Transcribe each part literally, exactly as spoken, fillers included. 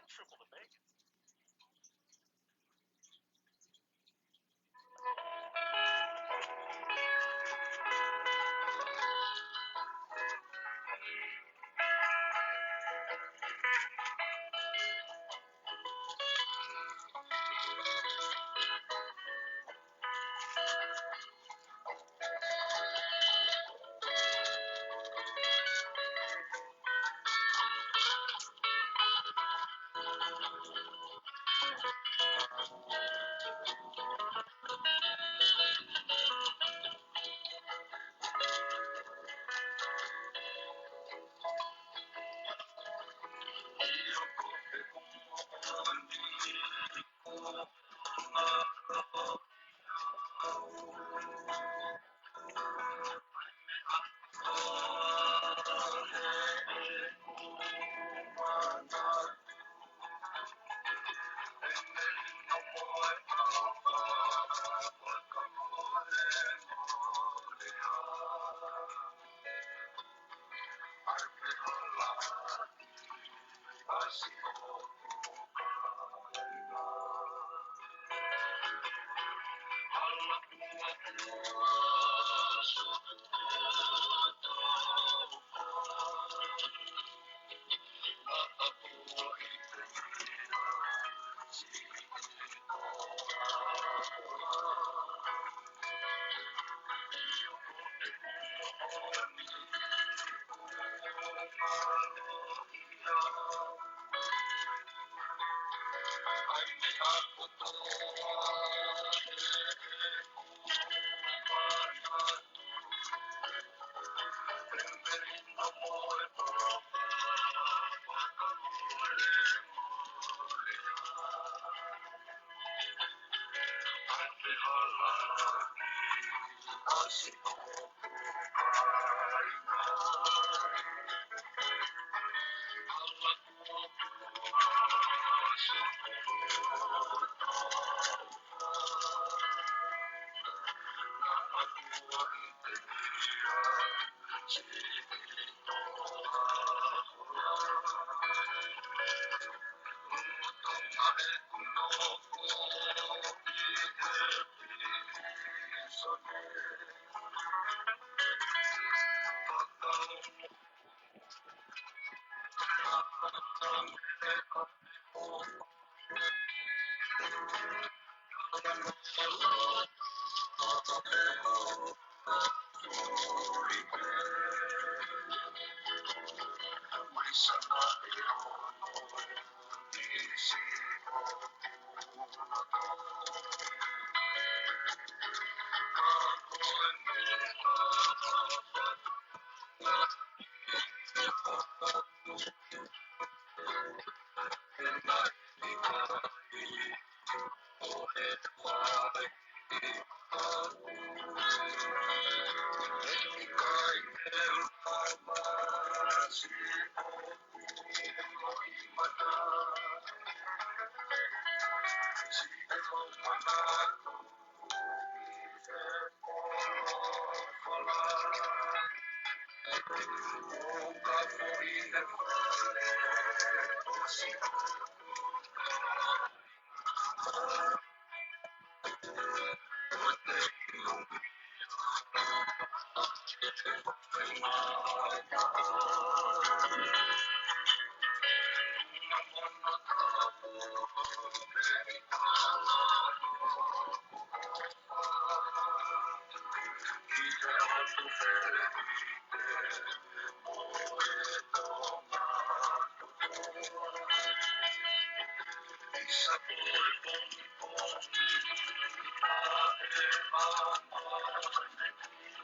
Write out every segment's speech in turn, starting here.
Triple the bacon.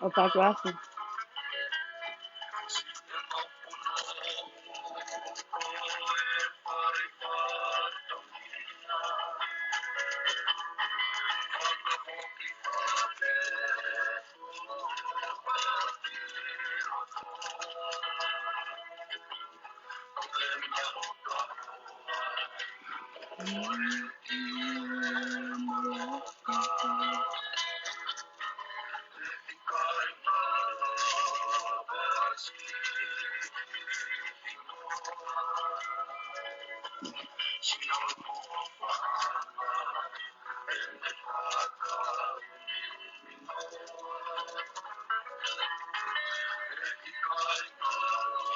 ʻO taku atu.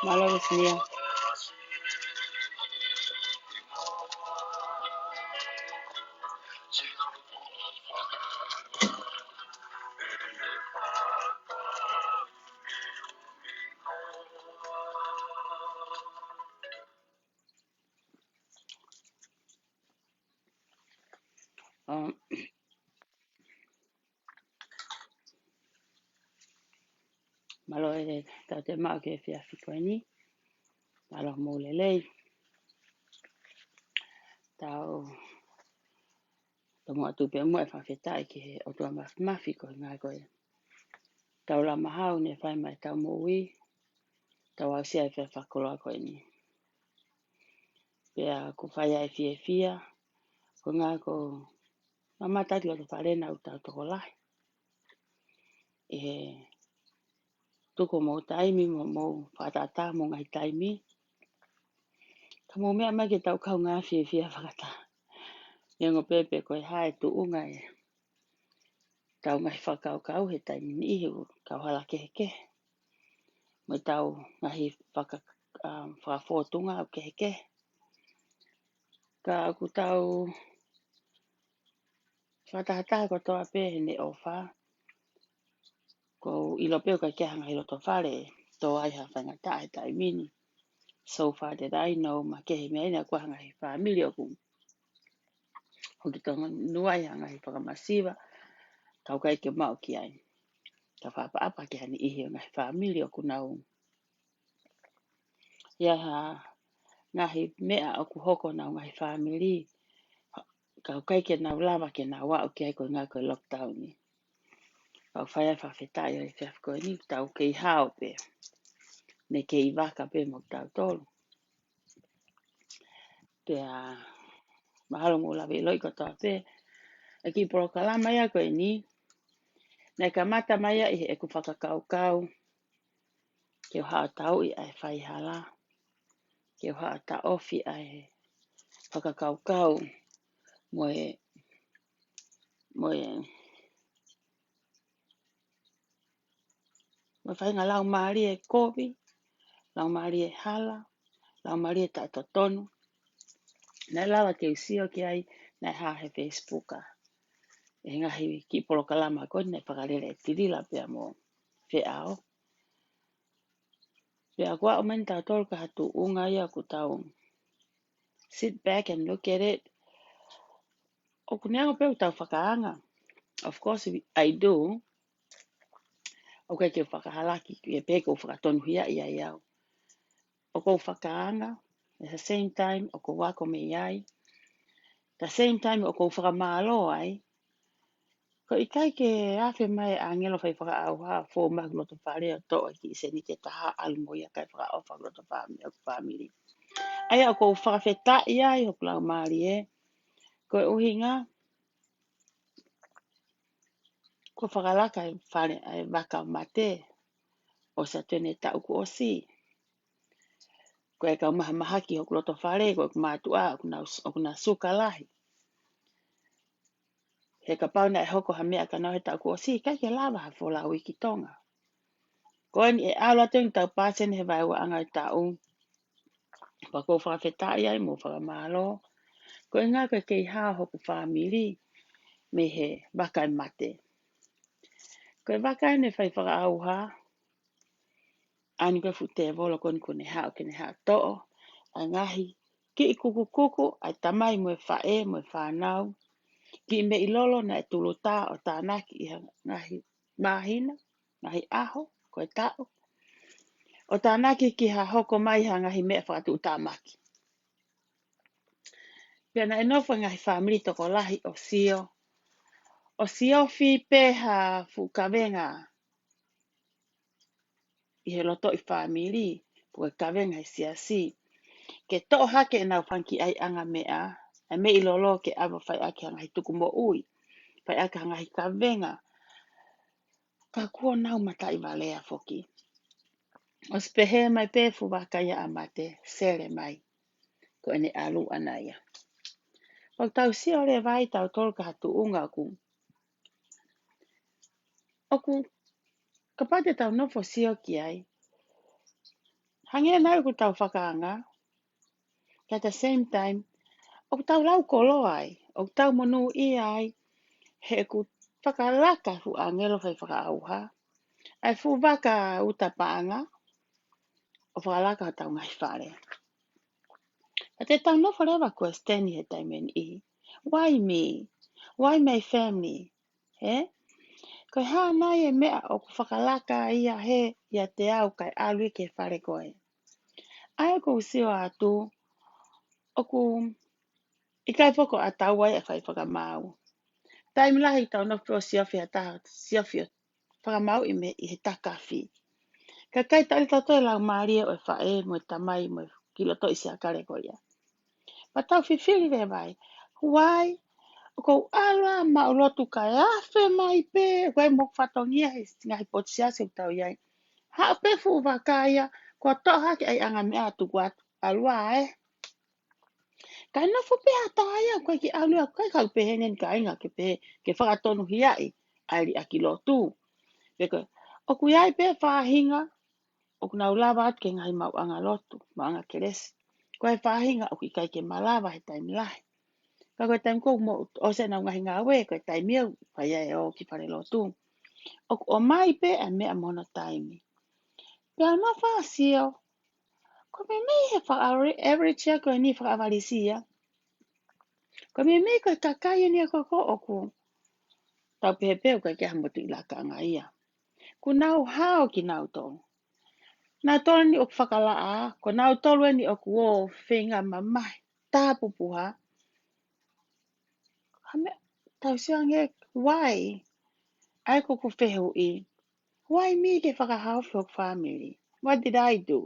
Mālō Sinia. Um, mālō e tau te mau ke fia fiko ni. Mālō mo lelei. Tau tomo atu pē mo e fakafetaʻi ki he ʻOtua Mafimafi ko e ngā ko e tau lama hau ne fai mai tau moʻui, tau aʻusia e fia fakoloa ko eni. Pea ko fai ai fiefia, ko ngā ko mamata atu atu fale na u tau tokolahi. ʻI he tuku mo taimi mo mo fakatata mo ngaahi taimi. Ka mo meʻa mai ke tau kau ngā fiefia fakata. Ia ngo pepe ko e hae tuʻunga e tau ngaahi fakakaukau he taimi ni ʻi he kau hala kehekehe. Mo tau ngaahi faka, um, fakafotunga au kehekehe. Ka ʻoku tau fakatahataha kotoa pē he ne ʻofa. Ko ʻilo pē ʻoku ʻikai ke hanga ʻi loto fale, tō ai ha faingataʻa he taimi ni. So far that I know, ma kehe mea ina kua hanga he fāmili ʻoku. ʻOku tō nuai hanga he fakamasiva, kau kai ke mau ki ai. Ka fapaapa ke hani ihi o ngaahi fāmili ʻoku nau ia ha ngaahi meʻa ʻoku hoko nau ngaahi fāmili, kau kai ke nau lava ke nau aʻu ki ai ko e ngā ko e lockdown ni. Kau fai ai fakafetaʻi ʻo e fiafiko ni, tau kei hao pē. Ne kei vaka pē mo tau tolu. Pea, mahalo mo lave ʻilo i kotoa pē. E ki polokalama ia ko eni, ne kamata mai ia ʻi he ʻeku fakakaukau, ke u haʻa tauʻi ʻa e faihala, ke u haʻa taʻofi ʻa e fakakaukau, mo e, mo e, mo e fainga laumālie kovi, laumālie hala, laumālie taʻetotonu. Naʻe lava ke u sio ki ai, naʻe hā he Facebook ʻa e ngaahi ki polokalama ko eni naʻe fakalele ʻe Tilila pea mo Feʻao. Pea ko au meni tau tolu ka ha tuʻunga ia ʻoku tau sit back and look at it. ʻOku neongo pē ʻoku tau fakaanga. Of course, we, I do. ʻOku ʻikai ke fakahalaki, ʻe pē ʻoku fakatonuhia ia ia au. ʻOku ou fakaanga, at the same time, ʻoku ou ako mei ai. The same time, ʻoku ou fakamālō ai. Ko e ʻikai ke afe mai ʻāngelo fai fakaʻauha, fō mai ʻoku loto fale ʻo toʻo e kiʻi sēniti ʻe taha ʻalu mo ia kae fakaʻofa ʻoku loto fāmi-, ʻoku fāmili. ʻA ia ʻoku ou fakafetaʻi ai, hoku laumālie. Ko e ʻuhinga, ko fakalaka e fale ʻa e vaka mate, ʻo sa tene taʻu kuo ʻosi. Ko e kau mahamahaki hoku loto fale, ko e mātuʻa, ʻoku na, ʻoku na suka lahi. He kapau naʻe hoko ha meʻa ka nau he taʻu kuo ʻosi, ʻikai ke lava ha folau ʻi ki Tonga. Ko eni ʻe ʻalu atu eni tau pāseni he vaeuaʻanga e taʻu. Pea ʻoku ou fakafetaʻi ai mo fakamālō. Ko e ngā ko e kei hao hoku fāmili mei he vaka e mate. Ko e vaka eni fai fakaʻauha. ʻAni ko e fuʻu tēvolo ko eni kuo ne haʻu ke ne haʻu toʻo ʻa e ngaahi kiʻi kukukuku ʻa e tamai mo e faʻē mo e fānau. Kiʻi meʻi lolo naʻe tulutā ʻo tānaki ʻi ha ngaahi māhina, ngaahi ʻaho, ko e taʻu. ʻO tānaki ki ha hoko mai ha ngaahi meʻa fakatuʻutāmaki. Pea naʻe nofo e ngaahi fāmili tokolahi ʻo sio. ʻO siofi pē ha fuʻu kavenga ʻi he loto ʻi fāmili, pe ko e kavenga ʻi siasi. Ke toʻo hake ʻenau fanga kiʻi ʻaiʻanga meʻa, ʻa e meʻi lolo ke ʻave fai ʻaki ha ngaahi tuku moʻui, fai ʻaki ha ngaahi kavenga. Ka kuo nau mataʻi valea foki. ʻOsi pehē mai pē fuʻu vaka ia ʻa mate, sele mai. Ko ʻene ʻalu ʻana ia. ʻOku tau sio leva ai tau tolu ka ha tuʻunga ʻoku. ʻOku, kapau te tau nofo sio ki ai. Hangē nai ʻoku tau fakaanga, ka at the same time, ʻoku tau lau koloa ai, ʻoku tau monūʻia ai, he ʻoku fakalaka fuʻu ʻāngelo fai fakaʻauha ʻa e fuʻu vaka uta paʻanga, ʻo fakalaka hotau ngaahi fale. Ka te tau nofo leva ʻo question he taimi ni, why me? Why my family? He? Ko e hā nai e meʻa ʻoku fakalaka ia he ʻiate au kae ʻalu ia ki he fale ko ē? ʻA ia ʻoku ou sio atu, ʻoku ʻikai foki ʻa taua ia ʻe fai fakamaau. Taimi lahi tau nofo pē ʻo siofi ha taha, siofi ʻo fakamaauʻi mei he takafi. Kae ʻikai tali tautolu e laumālie ʻo e faʻē mo e tamai mo e kiʻi loto ʻi siakale ko ia. Pea tau fifili leva ai, why? ʻOku ou ʻalu ā maʻu lotu kae afe mai pē, ʻoku ʻi ai mo e fatongia he ngaahi potu siasi ʻoku tau ʻi ai. Haʻu pē fuʻu vaka ia, ko e toʻo hake ʻa e anga meʻa tuku atu, ʻalu ā ē. Kae nofo pē ha taha ia, ʻoku ʻikai ke ʻalu ia, ʻoku ʻikai ke u pehē ni kāinga ke pehē, ke fakatonuhiaʻi ʻa e liʻaki lotu. Pea ko e, ʻoku ʻi ai pē faʻahinga, ʻoku nau lava atu ki he ngaahi maʻuʻanga lotu, maʻuʻanga kelesi. Ko e faʻahinga ʻoku ʻikai ke malava he taimi lahi. Ka ko e taimi ko ē ʻoku mou ʻosi ʻenau ngaahi ngāue, ko e taimi ia ʻoku fai ai ʻo ki fale lotu. ʻOku ʻomai pē ʻa e meʻa mo hono taimi. Pea u nofo ʻo sio, ko e meimei he faka-, average ia ko eni fakaʻavalisi ia. Ko e meimei ko e kakai eni ia ko ē ʻoku tau pehē pē ʻoku ʻikai ke ʻi ai ha motuʻi lakanga ia. Kuo nau hao kinautolu. Nautolu eni ʻoku fakalaʻā, ko nautolu eni ʻoku ō feinga mamahi, tāpupuha. Ka meʻa, tau sio ange, why? ʻA ia ko ʻeku fehuʻi, why me ke fakahaofi hoku family? What did I do?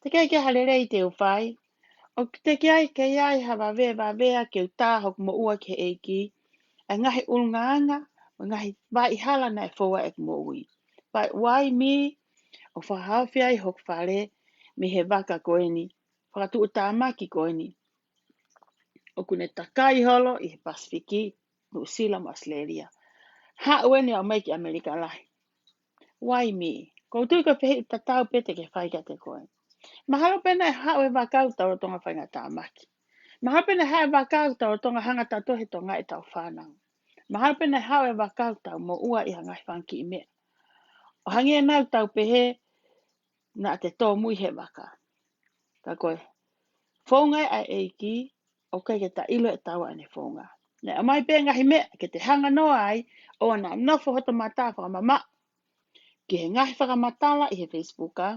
Teʻeki ai ke ʻi ai ha lelei te u fai. ʻOku teʻeki ai ke ʻi ai ha vavevavea ke u tā hoku moʻua ki he ʻEiki. ʻA e ngaahi ʻulungaanga, mo e ngaahi vaʻa hala naʻe foua ʻeku moʻui. But why me? ʻOku fakahaofi ai hoku fale mei he vaka ko eni, fakatuʻutāmaki ko eni, ʻoku ne takai holo ʻi he Pasifiki, Nuʻusila mo ʻAositelēlia. Haʻu eni ʻo ʻomai ki ʻAmelika lahi. Why me? ʻOku ou tui ko e fehuʻi tatau pē te ke fai kiate koe. Mahalo pē naʻe haʻu e vaka ʻoku tau lolotonga faingatāmaki. Mahalo pē naʻe haʻu e vaka ʻoku tau lolotonga hanga tautolu he Tonga ʻetau fānau. Mahalo pē naʻe haʻu e vaka ʻoku tau moʻua ʻi ha ngaahi fanga kiʻi meʻa. ʻO hangē nai ʻoku tau pehē naʻa te tōmui he vaka. Ka ko e founga ʻa e ʻEiki, ʻoku ʻikai ke ta ʻilo ʻe taua ʻene founga. Naʻe ʻomai pē ngaahi meʻa ke te hanga noa ai, ʻoua naʻa nofo hoto mata fakamamaʻu ki he ngaahi fakamatala ʻi he Facebook, ʻa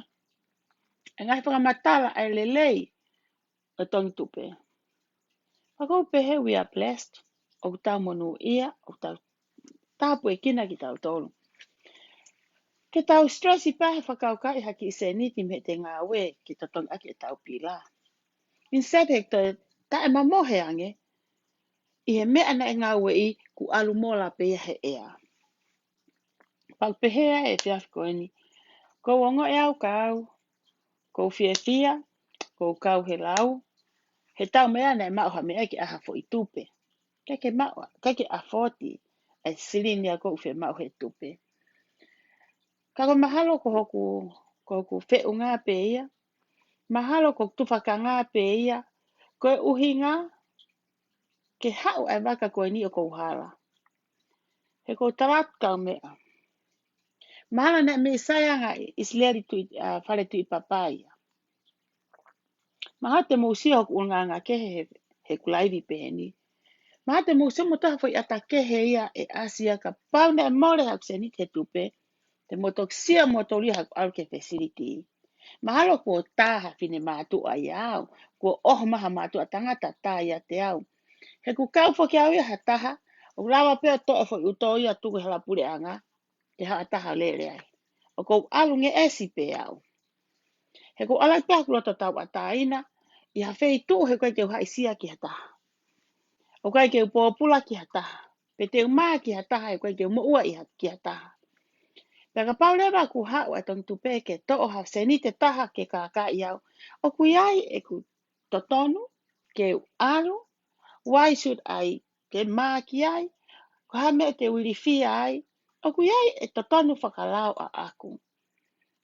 e ngaahi fakamatala ʻa e lelei ʻo e Tongi Tupe. Pea ʻoku ou pehē we are blessed, ʻoku tau monūʻia, ʻoku tau tāpuekina kitautolu. Ke tau stress pē he fakakaukauʻi ha kiʻi sēniti mei heʻete ngāue ke totongi ʻaki ʻetau pila. Instead he toe taʻemamohe ange ʻi he meʻa naʻe ngāueʻi, kuo ʻalu mola pē ia he ʻea. Pea u pehē ʻa e efiafi ko eni, ʻoku ou ongoʻi au ka au, ʻoku ou fiefia, ʻoku ou kau he lau, he taʻu meʻa naʻe maʻu ha meʻa ke ʻai ha foʻi tupe. ʻIkai ke maʻu, ʻikai ke afford ʻa e silini ia ʻoku ou fiemaʻu he tupe. Ka ko e mahalo ko hoku, ko hoku feʻunga pē ia, mahalo ko hoku tufakanga pē ia, ko e ʻuhinga ke haʻu ʻa e vaka ko eni ʻoku ou hala. He ʻoku ou tala atu kau meʻa. Mahalo naʻe meʻa sai ange ʻa ʻIsileli Tuʻi, ʻa, Fale Tuʻi Papa ia. Mahalo te mou sio hoku ʻulungaanga kehe he, he ʻeku laivi pehē ni. Mahalo te mou sio mo ha foʻi ʻata kehe ia ʻe ʻasi ia kapau naʻe mole haku sēniti he tupe. Te mou toki sio moutolu ia haku ʻalu ki he facility. Mahalo kuo tā ha finemātuʻa ʻiate au, kuo ʻoho mai ha mātuʻa tangata tā ʻiate au. He ʻoku kau foki au ia ha taha, ʻoku lava pē ʻo toʻo e foʻi ʻuto ia tuku he hala puleʻanga, ke haʻu ha taha ʻo lele ai. ʻOku ou ʻalu ngeʻesi pē au. He ʻoku ou ʻalu ai pē ʻi haku loto tauʻatāina, ʻi ha feituʻu he ʻoku ʻikai ke u haʻisia ki ha taha. ʻOku ʻikai ke u pōpula ki ha taha. Pe te u mā ki ha taha he ʻoku ʻikai ke u moʻua ʻi ha, ki ha taha. Pea kapau leva ʻoku haʻu ʻa e Tongi Tupe ke toʻo ha sēniti ʻe taha ke kākaaʻi au, ʻoku ʻi ai ʻeku totonu ke u ʻalu, why should I ke mā ki ai, ko e hā e meʻa te u ilifia ai, ʻoku ʻi ai e totonu fakalao ʻaʻaku.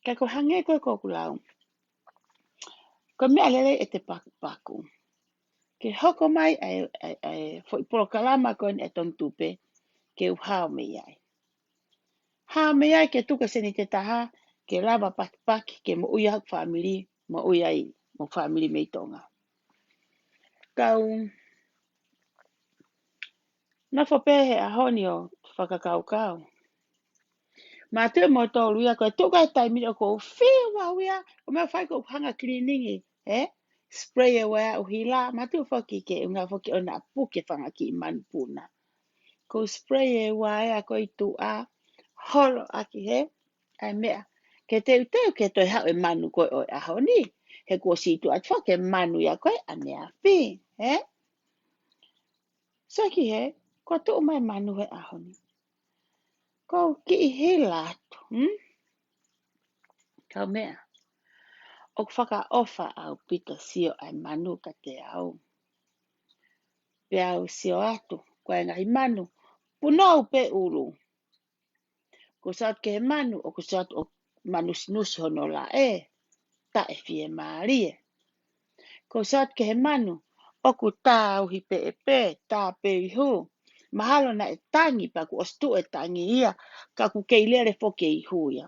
Ka ko e hangē ko ē ko ʻeku lau, ko e meʻa lelei ʻete pakupaku ke hoko mai ʻa e, ʻa e, ʻa e foʻi polokalama ko eni ʻa e Tonu Tupe ke u hao mei ai. Hao mei ai ke tuku e sēniti ʻe taha ke lava pakipaki ke moʻui ai hoku fāmili, moʻui ai mo e fāmili mei Tonga. Kau nofo pē he ʻaho ni ʻo fakakaukau. Mātuʻa mo tolu ia ko e tuʻu ka e taimi ʻoku ou fiu au ia, ko e meʻa fai ko e hanga cleaning, ē? Spray e uaea ʻuhila, mātuʻa foki ke unga foki ʻo na puke fanga kiʻi manu puna. Ko e spray e uaea ko e tuʻa, holo ʻaki hē, ʻa e meʻa. Ke teuteu ke toe haʻu e manu ko ē ʻo e ʻaho ni, he kuo ʻosi tuʻu atu foki e manu ia ko ē ʻaneafi, ē? Sio ki hē, kuo tuʻu mai manu he ʻaho ni. Ko u kiʻi hila atu, hmm? Kaumeʻa, ʻoku fakaʻofa ʻaupito sio ʻa e manu kiate au. Pea u sio atu, ko e ngaahi manu, punou pē ʻulu. Ko u sio atu ki he manu, ʻoku sio atu ʻo manusinusi hono laʻe, taʻefiemālie. Ko u sio atu ki he manu, ʻoku tā uhi pē ʻe pē, tā pē ihu. Mahalo naʻe tangi pea kuo ʻosi tuʻu e tangi ia, ka ʻoku kei lele foki e ihu ia.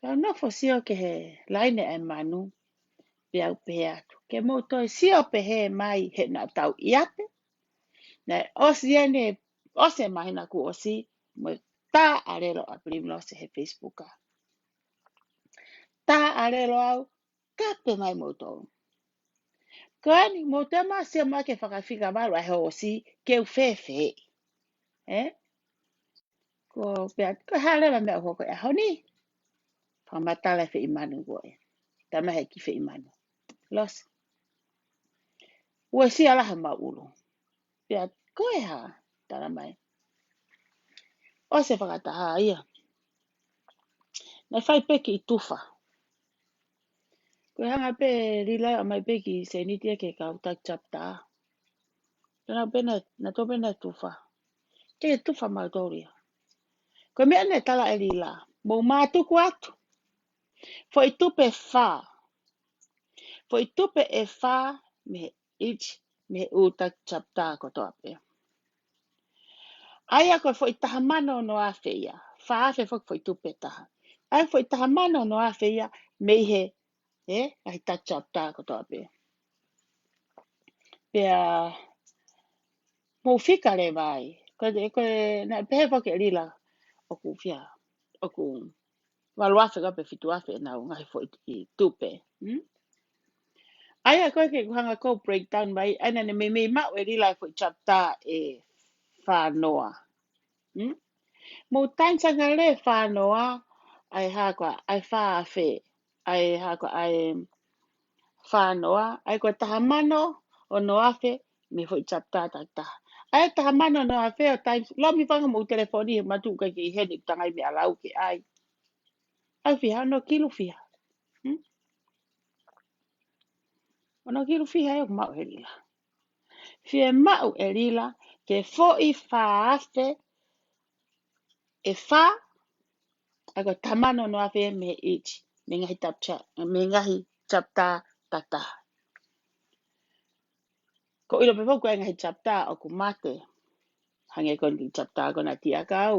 Kau nofo sio ki he laine ʻa e manu, pea u pehē atu. Ke mou toe sio pehē mai he naʻa tau ʻi ʻapi. Naʻe ʻosi eni, ʻosi e māhina kuo ʻosi, mo e tā ʻa lelo ʻa Primrose he Facebook. Tā ʻa lelo au, kape mai moutolu. Ko eni, mou toe mā sio mai ke fakafika valu ʻa e hoosi, ke u fēfē. Ē? Ko pea, ko e hā leva meʻa ʻoku hoko he ʻaho ni? Fakamatala e feʻimanu ko ē. Tama he kiʻi feʻimanu. Losi. Uesia lahi homau ʻulu. Pea ko e hā, tala mai. ʻOsi e fakataha ia. Naʻe fai pē kiʻi tufa. Ko e hanga pē Lila ʻo ʻomai pē kiʻi sēniti ia ke kau taki chapter. Pea naʻa pē na, naʻa tō pē na tufa. Ke tufa mautolu ia. Ko e meʻa naʻe tala ʻe Lila, mou mātuku atu. Foʻi tupe ʻe fā. Foʻi tupe ʻe fā mei he each, mei he ʻū taki chapter kotoa pē. ʻA ia ko e foʻi taha mano ono afe ia. Fā afe foki foʻi tupe ʻe taha. ʻA ia foʻi taha mano ono afe ia mei he, ē, ngaahi taki chapter kotoa pē. Pea mou fika leva ai. Ko e, ko e, naʻe pehē foki ʻe Lila ʻoku fiha, ʻoku valu afe ka pe fitu afe ʻenau ngaahi foʻi tupe. Hmm? ʻA ia ko e ke u hanga ʻo breakdown mai, ʻa ia naʻe meimei maʻu ʻe Lila e foʻi chapter ʻe fā noa. Hmm? Mou taimi sanga le fā noa, ʻa e hā koā, ʻa e fā afe, ʻa e hā koā, ʻa e fā noa, ʻa ia ko e taha mano ono afe, mei he foʻi chapter taki taha. ʻA ia taha mano ono afe ʻo times, lau mi fanga mou telefoni, he mātuʻa ʻikai ke ʻi heni, tangai meʻa lau ke ʻai. ʻAi fiha, ono kilu fiha. Hmm? Ono kilu fiha ʻe maʻu ʻe Lila. Fiemaʻu ʻe Lila ke foʻi fā afe ʻe fā, ʻa ia ko e taha mano ono afe mei he each, mei he ngaahi chapter, mei he ngaahi chapter taki taha. Ko e ʻilo pē foki ko e ngaahi chapter ʻoku mate. Hangē ko e ngaahi chapter ko ena ʻa Tiakau.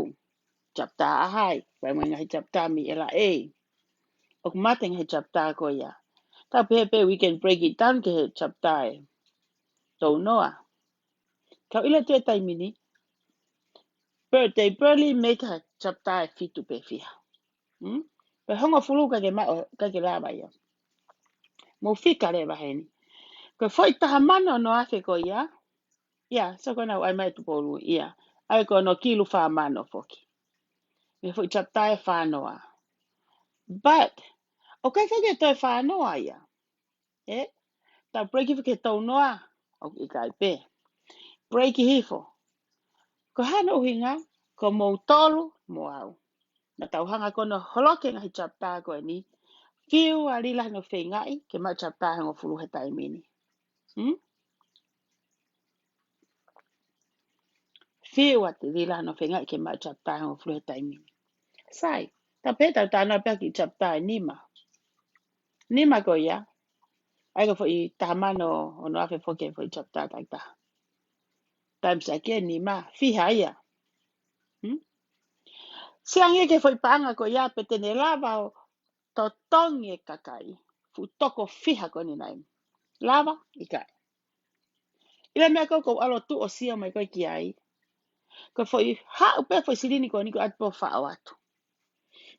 Chapter ʻa hai, ko e ngaahi chapter mei ʻEla ʻEi. ʻOku mate ngaahi chapter ko ia. Tau pehē pē we can break it down ki he chapter ʻe tolu noa. Kau ʻilo atu e taimi ni, birthday, birthday, mei he chapter ʻe fitu pe fiha. Hmm? Pe hongofulu ʻikai ke maʻu, ʻikai ke lava ia. Mou fika leva heni. Ko e foʻi taha mano ono afe ko ia. Ia, so ko ena ʻoku ʻai mai ʻe Tupolu ia. ʻA ia ko hono kilu fā mano foki. Mei he foʻi chapter ʻe fā noa. But, ʻoku ʻikai ke toe fā noa ia. Ē? Tau break hifo ki he tolu noa, ʻoku ʻikai pē. Break hifo. Ko hono ʻuhinga, ko moutolu mo au. Naʻa tau hanga ko ena ʻo holoki e ngaahi chapter ko eni. Fiu ʻa Lila hono feingaʻi ke maʻu chapter ʻe hongofulu he taimi ni. Hmm? Fiu ʻa Lila hono feingaʻi ke maʻu chapter ʻe hongofulu he taimi ni. Sai. Tau pē tau tānaki pē ki he chapter ʻe nima. Nima ko ia. ʻA ia ko e foʻi taha mano ono afe foki e foʻi chapter takitaha. Times ʻaki e nima, fiha ia. Hmm? Sai ange ki he foʻi paʻanga ko ia pe te ne lava ʻo totongi e kakai. Fuʻu toko fiha ko eni nai. Lava, ʻikai. ʻI he meʻa ko ē ʻoku ou ʻalu atu ʻo sio mai ko ē ki ai. Ko e foʻi haʻu pē foʻi silini ko eni ko e ʻatu pē ʻo faʻo atu.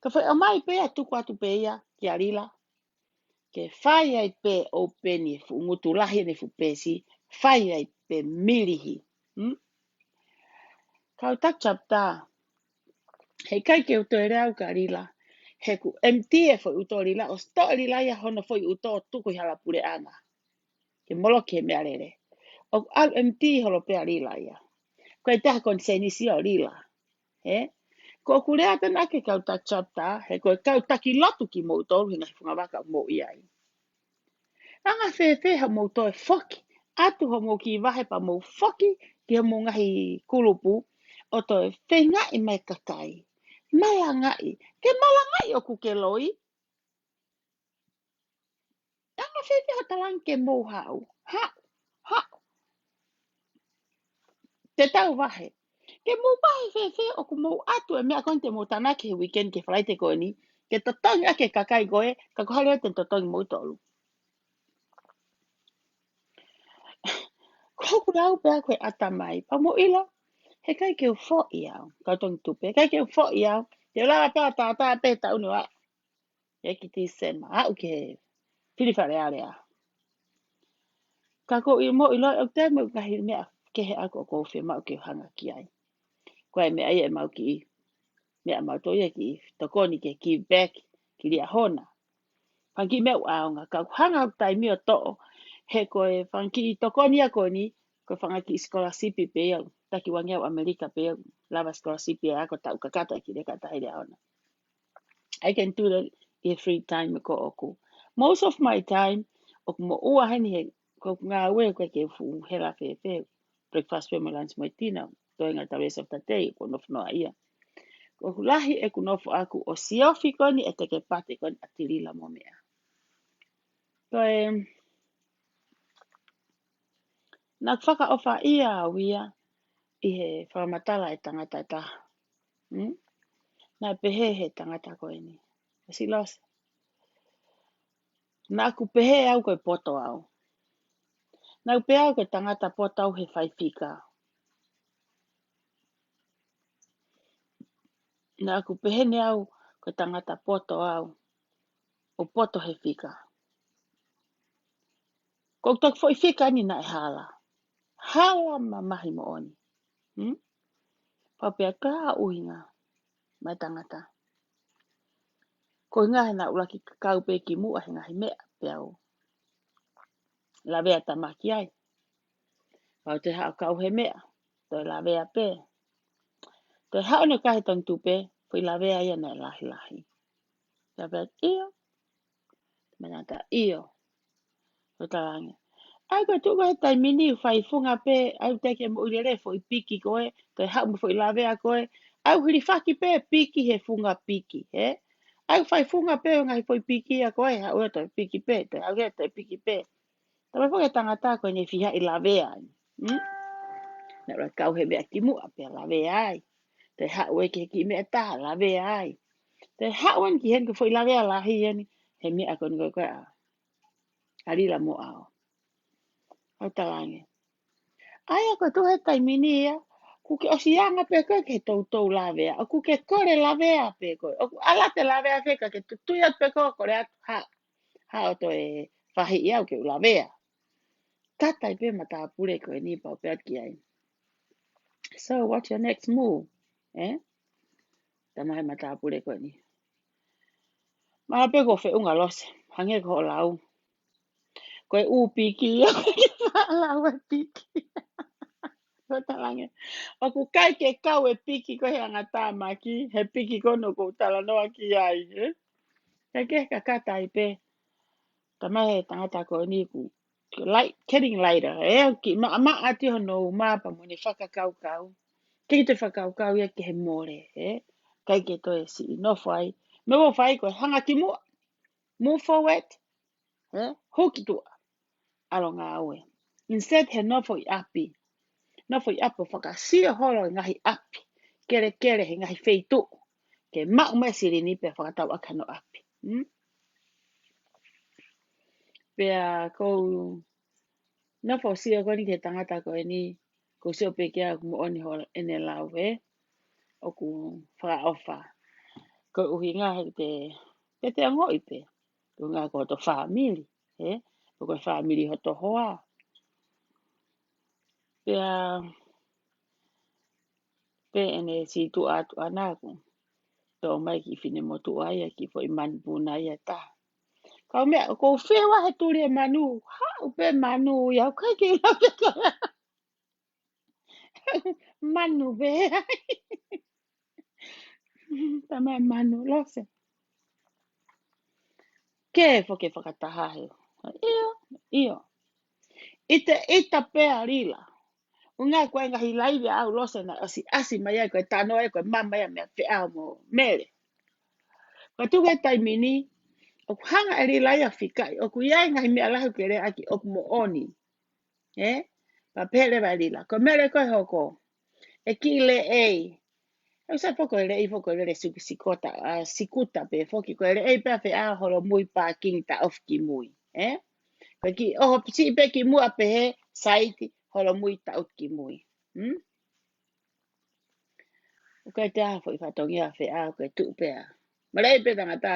Ko e foʻi ʻomai pē ia tuku atu pē ia kia Lila. Ke fai ai pē ʻo peni e fuʻu ngutu lahi ʻene fuʻu peesi. Fai ai pē milihi. Hmm? Kau tak chapter. Heʻikai ke u toe lea au kia Lila. He ʻoku empty e foʻi ʻuto ʻo Lila. ʻOsi toʻo ʻe Lila ia hono foʻi ʻuto ʻo tuku ʻi hala puleʻanga. Ke moloki he meʻalele. ʻOku ʻalu empty holo pē ʻa Lila ia. Ko e taha konisēnisi ʻo Lila. He? Ko ʻeku lea pē ena ki he kau tak chapter, he ko e kau taki lotu kimoutolu he ngaahi fungavaka ʻoku mou ʻi ai. Anga fēfē haʻamou toe foki, ʻatu hoʻomou kiʻi vahe pea mou foki ki homou ngaahi kulupu, ʻo toe feingaʻi mai kakai. Malangaʻi, ke malangaʻi ʻoku ke loi. Anga fēfē hoʻo talange ke mou haʻu. Haʻu, haʻu. Te tau vahe. Ke mou vahe fēfē ʻoku mou ʻatu e meʻa ko eni te mou tānaki he weekend ki he Falaite ko eni. Ke totongi ʻaki e kakai ko ē, ka ko e hā leva te ne totongi moutolu. Ko ʻeku lau pē ʻa e ko e ʻatamai. Pea mou ʻilo, heʻikai ke u foʻi au. Kau Tongi Tupe, heʻikai ke u foʻi au. Te u lava pē ʻo tātā pē taʻu ni ʻo aʻu. ʻEiki Tīsema, aʻu ki he fili Fale Alea. Ka ko e mou ʻilo ʻoku ʻi ai mo e ngaahi meʻa kehe ʻaku ʻoku ou fiemaʻu ke u hanga ki ai. Ko e meʻa ia ʻemau kiʻi, meʻa mau tō ia kiʻi tokoni ke give back ki Liahona. Fanga kiʻi meʻa ʻoku ʻaonga, ka ʻoku hanga ʻeku taimi ʻo toʻo, he ko e fanga kiʻi tokoni ia ko eni, ko e fanga kiʻi scholarship pē ia, taki uangeau ʻAmelika pē ia, lava scholarship ia ʻa e ako taʻu kakato ʻa e kiʻi leka taha ʻi Liahona. I can do that ʻi he free time ko ʻoku. Most of my time, ʻoku moʻua heni he, ko ʻeku ngāue ko e ke fuʻu hela fēfē, breakfast pē mo lunch mo dinner, toenga the rest of the day, ko e nofo noa ia. Ko ʻeku lahi ʻeku nofo ʻaku ʻo siofi ko eni ʻe teke pate ko eni ʻa Tilila mo meʻa. Ko e, naʻa ku fakaʻofaʻia au ia ʻi he fakamatala e tangata ʻe taha. Hmm? Naʻe pehē he tangata ko eni. Silosi. Naʻa ku pehē au ko e poto au. Naʻa ku pehē au ko e tangata poto au he fai fika. Naʻa ku pehē ni au ko e tangata poto au. ʻO poto he fika. Ko e toki foʻi fika ni naʻe hala. Hala mamahi moʻoni. Hmm? Pau pea ka ʻuhinga mai tangata. Ko e ʻuhinga he naʻa ku laki kau pē kimuʻa he ngaahi meʻa pea u lavea tamaki ai. Pau te haʻu kau he meʻa, toe lavea pē. Toe haʻu ʻene kai he Tongi Tupe, foʻi lavea ia naʻe lahilahi. Lavea ʻio, manata ʻio. Ko e talange. ʻAi ko e tuʻu ko e taimi ni fai funga pē, ʻai te ke moʻui lele foʻi piki ko ē, toe haʻu mo foʻi lavea ko ē, ʻai hilifaki pē piki he funga piki, he? ʻAi fai funga pē ʻo ngaahi foʻi piki ia ko ē, haʻu ʻe toe piki pē, toe haʻu ʻe toe piki pē. Tama foki e tangata ko eni fiha ʻi lavea ai. Hmm? Naʻa ku kau he meʻa kimuʻa pea lavea ai. Toe haʻu ʻe ki he kiʻi meʻa taha lavea ai. Toe haʻu eni ki heni ko e foʻi lavea lahi eni. He meʻa ko eni ko e ko e ʻa. ʻA Lila mo au. Au talange. ʻAi ko e tuʻu he taimi ni ia. ʻOku ke ʻosi anga pē ko ē ke toutou lavea. ʻOku ke kole lavea pē ko ē. ʻOku ala te lavea pē ka ke tutui atu pē ko ē kole atu ha. Haʻu ʻo toe fahiʻi au ke u lavea. Kata ai pē matāpule ko eni pau pē atu ki ai. So what's your next move? Eh? Tama he matāpule ko eni. Mala pē ko feʻunga lose. Hangē ko hoʻo lau. Ko e ʻū piki ia ko e lau e piki. Ko e talange. ʻOku ʻikai ke kau e piki ko e he anga tāmaki. He piki ko ē ʻoku ou talanoa ki ai. Eh? Ke ke kakata ai pē. Tama he tangata ko eni ʻoku light, getting lighter, eh? Kiʻi maʻamaʻa atu hono uma pea mo ʻene fakakaukau. Ke ke toe fakakaukau ia ke he mole, eh? ʻIkai ke toe siʻi nofo ai, Meʻa ʻoku fai ko e hanga ki muʻa. Move forward. Ē? Hū ki tuʻa. ʻAlu ngāue. Instead he nofo ʻi ʻapi. Nofo ʻi ʻapi ʻo fakasio holo e ngaahi ʻapi. Kelekele he ngaahi feituʻu. Ke maʻu mai e silini pea fakatau ʻaki hono ʻapi. Hmm? Pea ʻoku ou nofo ʻo sio ko eni ki he tangata ko eni, ʻoku ou sio pē ki ai ʻoku moʻoni holo ʻene lau ē, ʻoku fakaʻofa. Ko e ʻuhinga he te, te te ongoʻi pē, ko e ʻuhinga ko hoto fāmili, ē? Ko e fāmili hoto hoa. Pea, pea ʻene sītuʻa atu ʻana ʻoku tō mai kiʻi finemotuʻa ia, kiʻi foʻi manupuna ia ʻe taha. Kau meʻa, ʻoku ou fie ʻai he tuli e manu, haʻu pē manu ia, ʻoku ʻikai ke lau pē ko e manu pē. Tamai manu, Lose. Ke foki fakataha he. ʻIo, ʻio. ʻIte, ʻita pē ʻa Lila. ʻUhinga ko e ngaahi laivi ʻa au Lose naʻe ʻosi ʻasi mai ai, ko e tano ai, ko e mama ia meʻa feʻao mo Mele. Ko e tuku e taimi ni, ʻoku hanga ʻe Lila ia ʻo fikaʻi, ʻoku ʻi ai e ngaahi meʻa lahi ʻoku ke lea ʻaki ʻoku moʻoni. Ē? Pea pehē leva ʻe Lila. Ko Mele ko e hoko. E kiʻi leʻei. ʻOku sai foki ko e leʻei foki ko e lele siku-, sikuta, ʻa, sikuta pē foki. Ko e leʻei pē ʻa feʻao holomui pākingi taʻofi ki mui. Ē? Ko e kiʻi ʻoho siʻi pē ki muʻa pehē, saiti holomui taʻofi ki mui. Hmm? ʻOku ʻikai te ʻi ai ha foʻi fatongia ʻa feʻao, ko e tuʻu pē ʻa. Maleʻi pē tangata.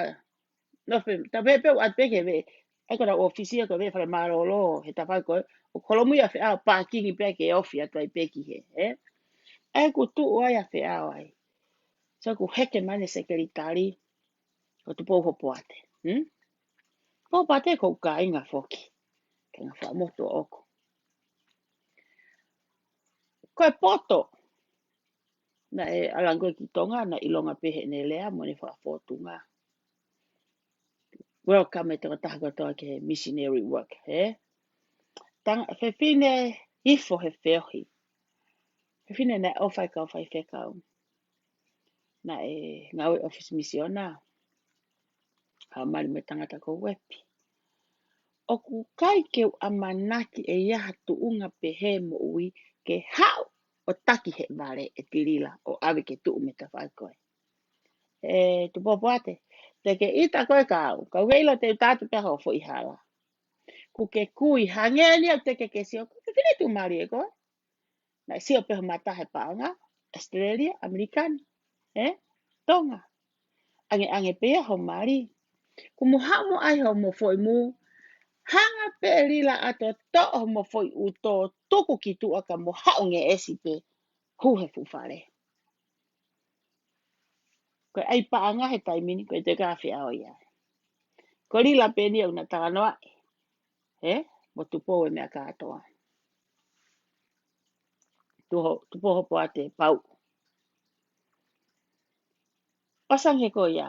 Nofo pē, tau pehē pē ʻoku ʻatu pē ki he veʻe. ʻAi ko ʻenau ʻōfisi ia ko e veʻe falemālōlō, he tafaʻaki ko ē, ʻoku holomui ʻa feʻao pākingi pē ke ofi atu ai pē ki hē, ē? ʻAi ʻoku tuʻu ai ʻa feʻao ai. So ʻoku heke mai ʻene sekelitali, ko Tupou Hopoate. Hmm? Tupou Hopoate ko hoku kāinga foki. Kāinga fakamotuʻa ʻoʻoku. Ko e poto. Naʻe ʻalu ange ko ē ki Tonga, naʻe ʻilonga pē heʻene lea mo ʻene fakafōtunga. Welcome e tokotaha kotoa ki he missionary work, ē? Tanga, fefine ifo he feohi. Fefine naʻe ʻofa ʻi he kau faifekau. Naʻe ngāue ʻi he ʻōfisi misiona. Haʻu mali mo e tangata ko Uepi. ʻOku ʻikai ke u ʻamanaki ʻe ʻi ai ha tuʻunga pehē moʻui ke haʻu ʻo taki he vale ʻe Tilila ʻo ʻave ke tuʻu mei he tafaʻaki ko ē. Ē, Tupou Hopoate, te ke ʻita koe kia au, ka u ʻilo te u tā atu pē ho foʻi hala. ʻOku ke kui, hangē ni au te ke ke sio, ko e fefine tuʻumālie koe. Naʻe sio pē ho mata he paʻanga, Australia, ʻAmelika ni, ē? Tonga. ʻAngeʻange pē ia ho mali. Kuo mo haʻu mo ʻai homo foʻi mū, hanga pē Lila ʻo toʻo homo foʻi ʻuto, tuku ki tuʻa ka mo haʻu ngeʻesi pē, hū he fuʻu fale. Ko e ʻai paʻanga he taimi ni, ʻoku ʻikai te u kei feʻao ia. Ko Lila pē eni ʻoku na talanoa, ē? Mo Tupou e meʻa kātoa. Tuho, Tupou Hopoate pau. ʻOsi ange ko ia.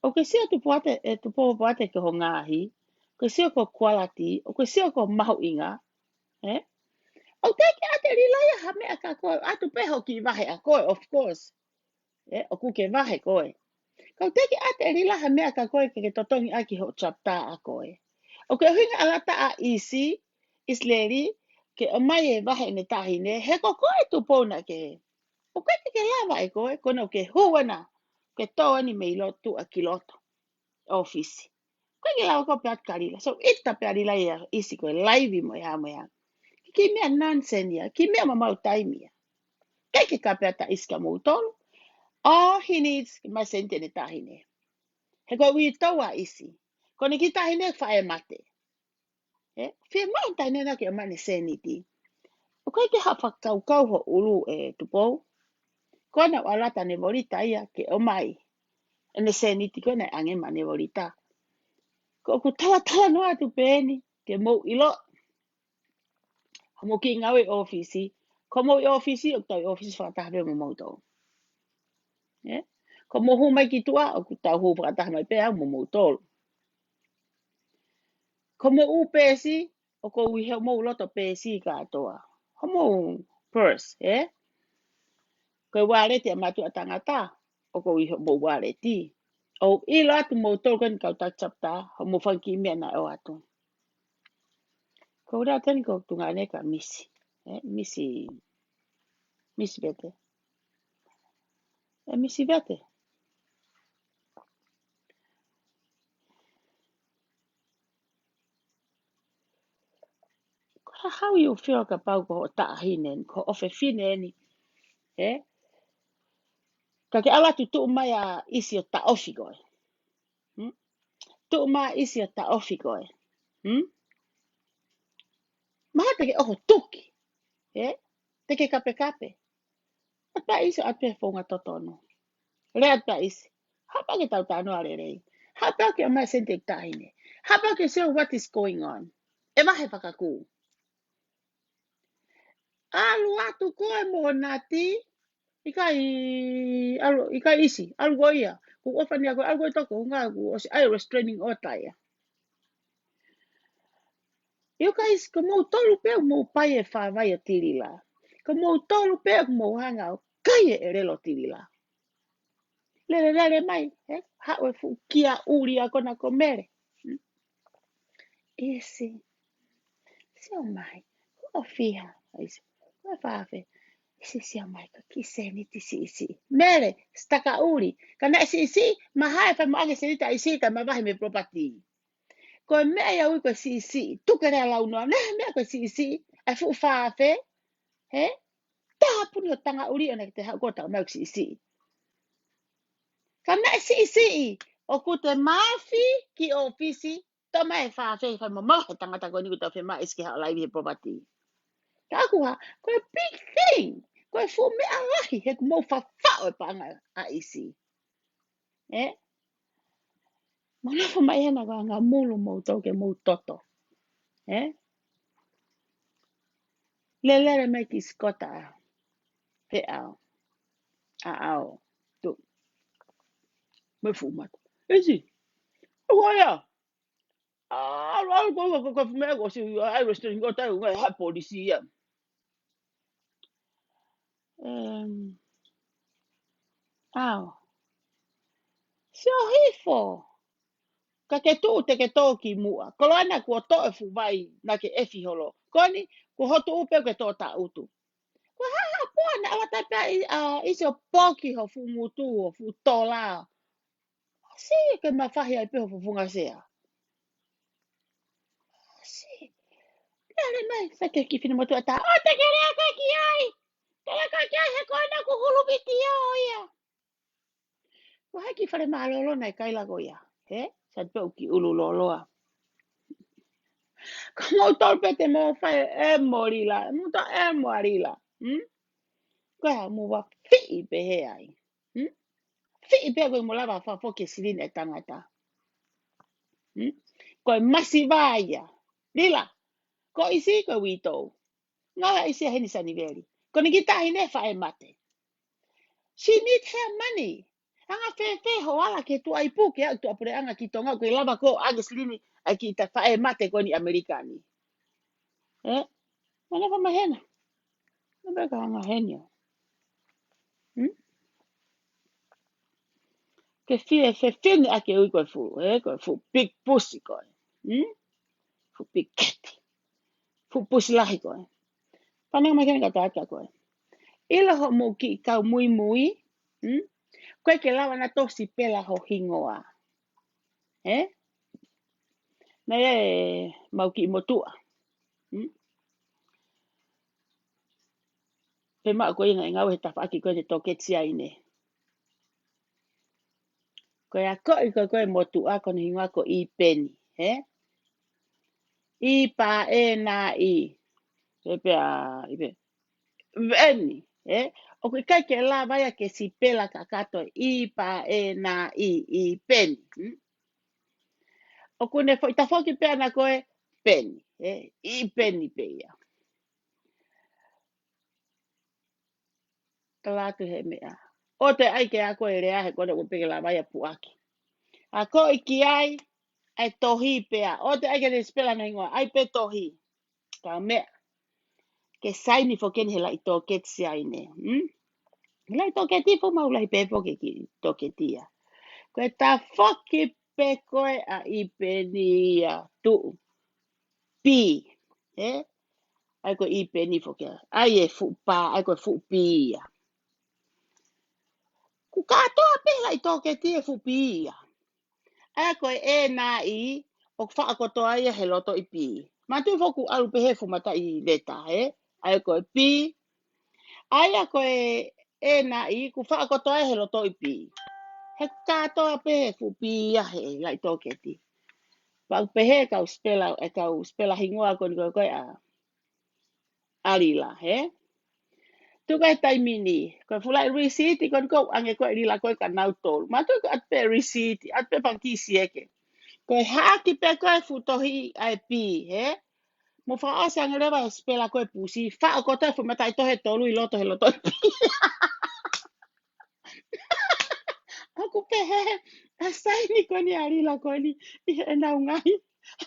ʻOku ke sio Tupou Hopoate, ē, Tupou Hopoate ki ho ngaahi. ʻOku ke sio ki ho quality, ʻoku ke sio ki ho mahuʻinga. Ē? ʻOku teʻeki ʻate Lila ia ha meʻa kia koe, ʻatu pē hoʻo kiʻi vahe ʻa koe, of course. Ē, ʻoku ke vahe koe. Ka ʻoku teʻeki ʻate Lila ha meʻa kia koe ke ke totongi ʻaki hoʻo chapter ʻa koe. ʻOku ke ʻuhinga ʻa Lata ʻa ʻIsi, ʻIsileli, ke ʻomai e vahe ʻene taʻahine, he ko koe Tupou naʻa ke. ʻOku ʻikai ke ke lava ʻe koe, ko ena ʻoku ke hū ena, ke tō eni mei loto ʻa ki loto ʻōfisi. ʻOku ʻikai ke lava koe pē ʻatu kia Lila. So, ʻita pē ʻa Lila ia ʻIsi ko e laivi mo e hā mo e hā. Kiʻi meʻa nonsense ia, kiʻi meʻa mamau taimi ia. ʻIkai ke kape ʻa ʻIsi kia moutolu. All he needs, ke ʻomai e sēniti ʻene taʻahine. He ko e uitou ʻa ʻIsi. Ko ʻene kiʻi taʻahine faʻa mate. Ē, fiemaʻu taʻahine na ke ʻomai ʻene sēniti. ʻOku ʻikai ke haʻu fakakaukau ho ʻulu ē Tupou. Ko ena ʻoku ʻalu atu ʻene volita ia ke ʻomai ʻene sēniti ko ena ʻe ʻange maʻa ʻene volita. Ko ʻeku talatalanoa atu pē eni, ke mou ʻilo. Hoʻomou kiʻi ngāue ʻōfisi. Ko hoʻomou ʻōfisi, ʻoku tau ʻōfisi fakataha pē mo moutolu. Ē? Ko hoʻomou hū mai ki tuʻa, ʻoku tau hū fakataha mai pē au mo moutolu. Ko hoʻomou ʻū peesi, ʻoku ou ʻi hoʻomou loto peesi kātoa. Hoʻomou purse, ē? Ko e ualeti ʻa mātuʻa tangata. ʻoku ʻi hoʻomou waleti. ʻOku ʻilo atu moutolu ko eni kau taki chapter, hoʻomou fanga kiʻi meʻa naʻe ʻoatu. Ko ura teni ko tunga ne ka misi. Eh, misi, misi Vete. Eh, misi Vete. Ko e hā, how you feel kapau ko hoʻo taʻahine, ko hoʻo ʻofefine eni. Eh? Ka ke ʻalu atu tuʻu mai ʻa ʻIsi ʻo taʻofi koe. Hmm? Tuʻu mai ʻa ʻIsi ʻo taʻofi koe. Hmm? Mahalo te ke ʻoho tuki. Eh? Te ke kapekape. ʻAlu pē ʻa ʻIsi ʻo ʻatu pē founga totonu. Lea atu pē ʻa ʻIsi. Haʻu pē ke tau talanoa lelei. Haʻu pē ke ʻomai e sēniti ʻeku taʻahine. Haʻu pē ke sio what is going on. ʻE vahe fakakū. ʻAlu atu koe mo Nati. ʻIkai, ʻalu, ʻikai ʻIsi. ʻAlu koe ia. Kuo u ʻofa ni ʻa koe, ʻalu koe toko, hunga kuo ʻosi ʻai e restraining order ia. You guys, ko moutolu pē ʻoku mou pai e fāvai ʻo Tilila. Ko moutolu pē ʻoku mou hanga ʻo kai e ʻelelo ʻo Tilila. Lele, lele mai, eh? Haʻu e fuʻu kia ʻuli ʻa kona ko Mele. Hmm? ʻIsi. Sio mai. Ko e fiha. ʻIsi. Ko e fāfē. ʻIsi, sio mai, ko e kiʻi sēniti siʻisiʻi. Mele, sitaka ʻuli. Ka naʻe siʻisiʻi, mahalo ʻe fai mo ʻange sēniti ʻa ʻIsi kae mavahe mei he property. Ko e meʻa ia ʻoku ui ko e siʻisiʻi, tuku e lea lau noa, naʻe meʻa ko e siʻisiʻi, ʻa e fuʻu fāfē, he? Tāpuni hoʻo tanga ʻuli ʻo naʻa ke te haʻu koe ʻo tau mai ʻoku siʻisiʻi. Ka naʻe siʻisiʻi, ʻoku te mafi ki ʻōfisi, tō mai e fāfē, fai mo mavahe e tangata ko eni kuo tau fiemaʻu ʻa ʻIsi ke haʻu ʻo laivi he property. Ka ʻoku hā, ko e big thing, ko e fuʻu meʻa lahi, he ʻoku mou fafaʻo e paʻanga ʻa ʻIsi. Eh? Mou nofo mai hena ko e anga mulu moutolu ke mou toto. Eh? Lele mai ki Sikota ʻa. Pe ʻao. ʻA ʻao. Tu. Mei fuʻu mata. ʻIsi. ʻOku ʻai ia. ʻAlu, ʻalu, ko, ko, ko, ko, meʻa ko si, ʻai restraining order, ʻai, ʻai polisi ia. Em, ʻao. Sio hifo. Ka ke tuʻu te ke tō ki muʻa. Koloa na kuo toʻo e fuʻu vai, naʻa ke ʻefi holo. Ko eni, kuo hotu upe ke tō taʻutu. Ko e hā, hā, pō, naʻa ʻalu atu pē ʻa ʻIsi ʻo poki ho fuʻu ngutu, ho fuʻu tola. Si, ke mafahi ai pē ho fufunga sea. Si. Lele mai, sa ke kiʻi finemotuʻa tā. ʻO te ke lea koe ki ai. Te lea koe ki ai he ko ena kuo hulu viti ia ʻo ia. Ko hai ki fale mālōlō naʻe kaila ko ia. He? Sa te pē ʻoku kiʻi ʻulu lōloa. Ko moutolu pē te mou fai e mo Lila. Mo ta e mo ʻa Lila. Hmm? Ko e hā, mou ʻa fiʻi pē he ai. Hmm? Fiʻi pē ko e mo lava fa foki e silini e tangata. Hmm? Ko e masiva ia. Lila, ko ʻIsi ko e uitou. Ngala ʻIsi ʻa heni Saniveli. Ko eni kiʻi taʻahine faʻē mate. She need her money. Anga fēfē ho ala ke tuʻa ipu ke aʻu tuʻapuleʻanga ki Tonga ko e lava ko ʻange silini ʻa e kiʻi ta faʻē mate ko eni ʻAmelika ni. Eh? Mana fa mahena. Mana ka anga heni ʻo. Hmm? Ke fie fefine ʻa ke ui ko e fuʻu, eh, ko e fuʻu big pussy ko e. Hmm? Fuʻu big cat. Fuʻu pusi lahi ko e. Pana mai kene ka tata ko e. ʻIlo hoʻomou kiʻi kau muimui, hmm? Ko e ke lava na tosi pela ho hingoa. Eh? Naʻe mau kiʻi motuʻa. Hmm? Pe maʻu ko ina e ngau he tafaʻaki ko e te toketi ai ne. Ko e akoʻi ko e ko e motuʻa ko ʻene hingoa ko ʻIpeni, he? ʻIpa e na ʻi. Pe pe a, ʻipe. Veni, he? ʻOku ʻikai ke lava ia ke sipela kakato ʻIpa e na ʻi, ʻIpeni. Hmm? ʻOku ne foʻi tafoki pē ana ko e Peni, he? ʻIpeni pē ia. Kala atu he meʻa. ʻO te ai ke ako e lea he kone ua peke lava ia puʻaki. Akoʻi ki ai, ʻai tohi pea. ʻO te ai ke te spela na hingoa, ʻai pē tohi. Ka meʻa. Ke saini foki eni he laʻi toketi ai ne. Hmm? Laʻi toketi, fuʻu maʻu lahi pē foki e kiʻi toketi ia. Ko e tafoki pē ko ē ʻa ʻIpeni ia, tuʻu. P, ē? ʻA ia ko ʻIpeni foki ia. ʻA ia e fuʻu pā, ʻa ia ko e fuʻu P ia. Kuo kātoa pē laʻi toketi e fuʻu P ia. ʻA ia ko e N I, ʻoku faʻa kotoa ia he loto ʻi P. Manatuʻi foki ʻoku ʻalu pē he fuʻu mataʻi leta, ē? ʻA ia ko e P. ʻA ia ko e N I, kuo faʻa kotoa ia he loto ʻi P. He kuo kātoa pē he fuʻu P ia he laʻi toketi. Pea ʻoku pehē kau spela, e kau spela hingoa ko eni ko ē ko ē ʻa ʻa Lila, hē? Tuku e taimi ni, ko e fuʻu laʻi receipt ko eni ʻoku ʻange ko ē ʻe Lila ko ē kia nautolu. Manatuʻi ko e ʻatu pē receipt, ʻatu pē fanga kiʻi sieke. Ko e haʻaki pē ko ē fuʻu tohi ʻa e P, hē? Mo fakaʻosi ange leva e spela ko ē pusi, faʻa kotoa e fuʻu mataʻitohi ʻe tolu ʻi loto he loto ʻi P. ʻOku pehē, ʻa e saini ko eni ʻa Lila ko eni, ʻi heʻenau ngaahi,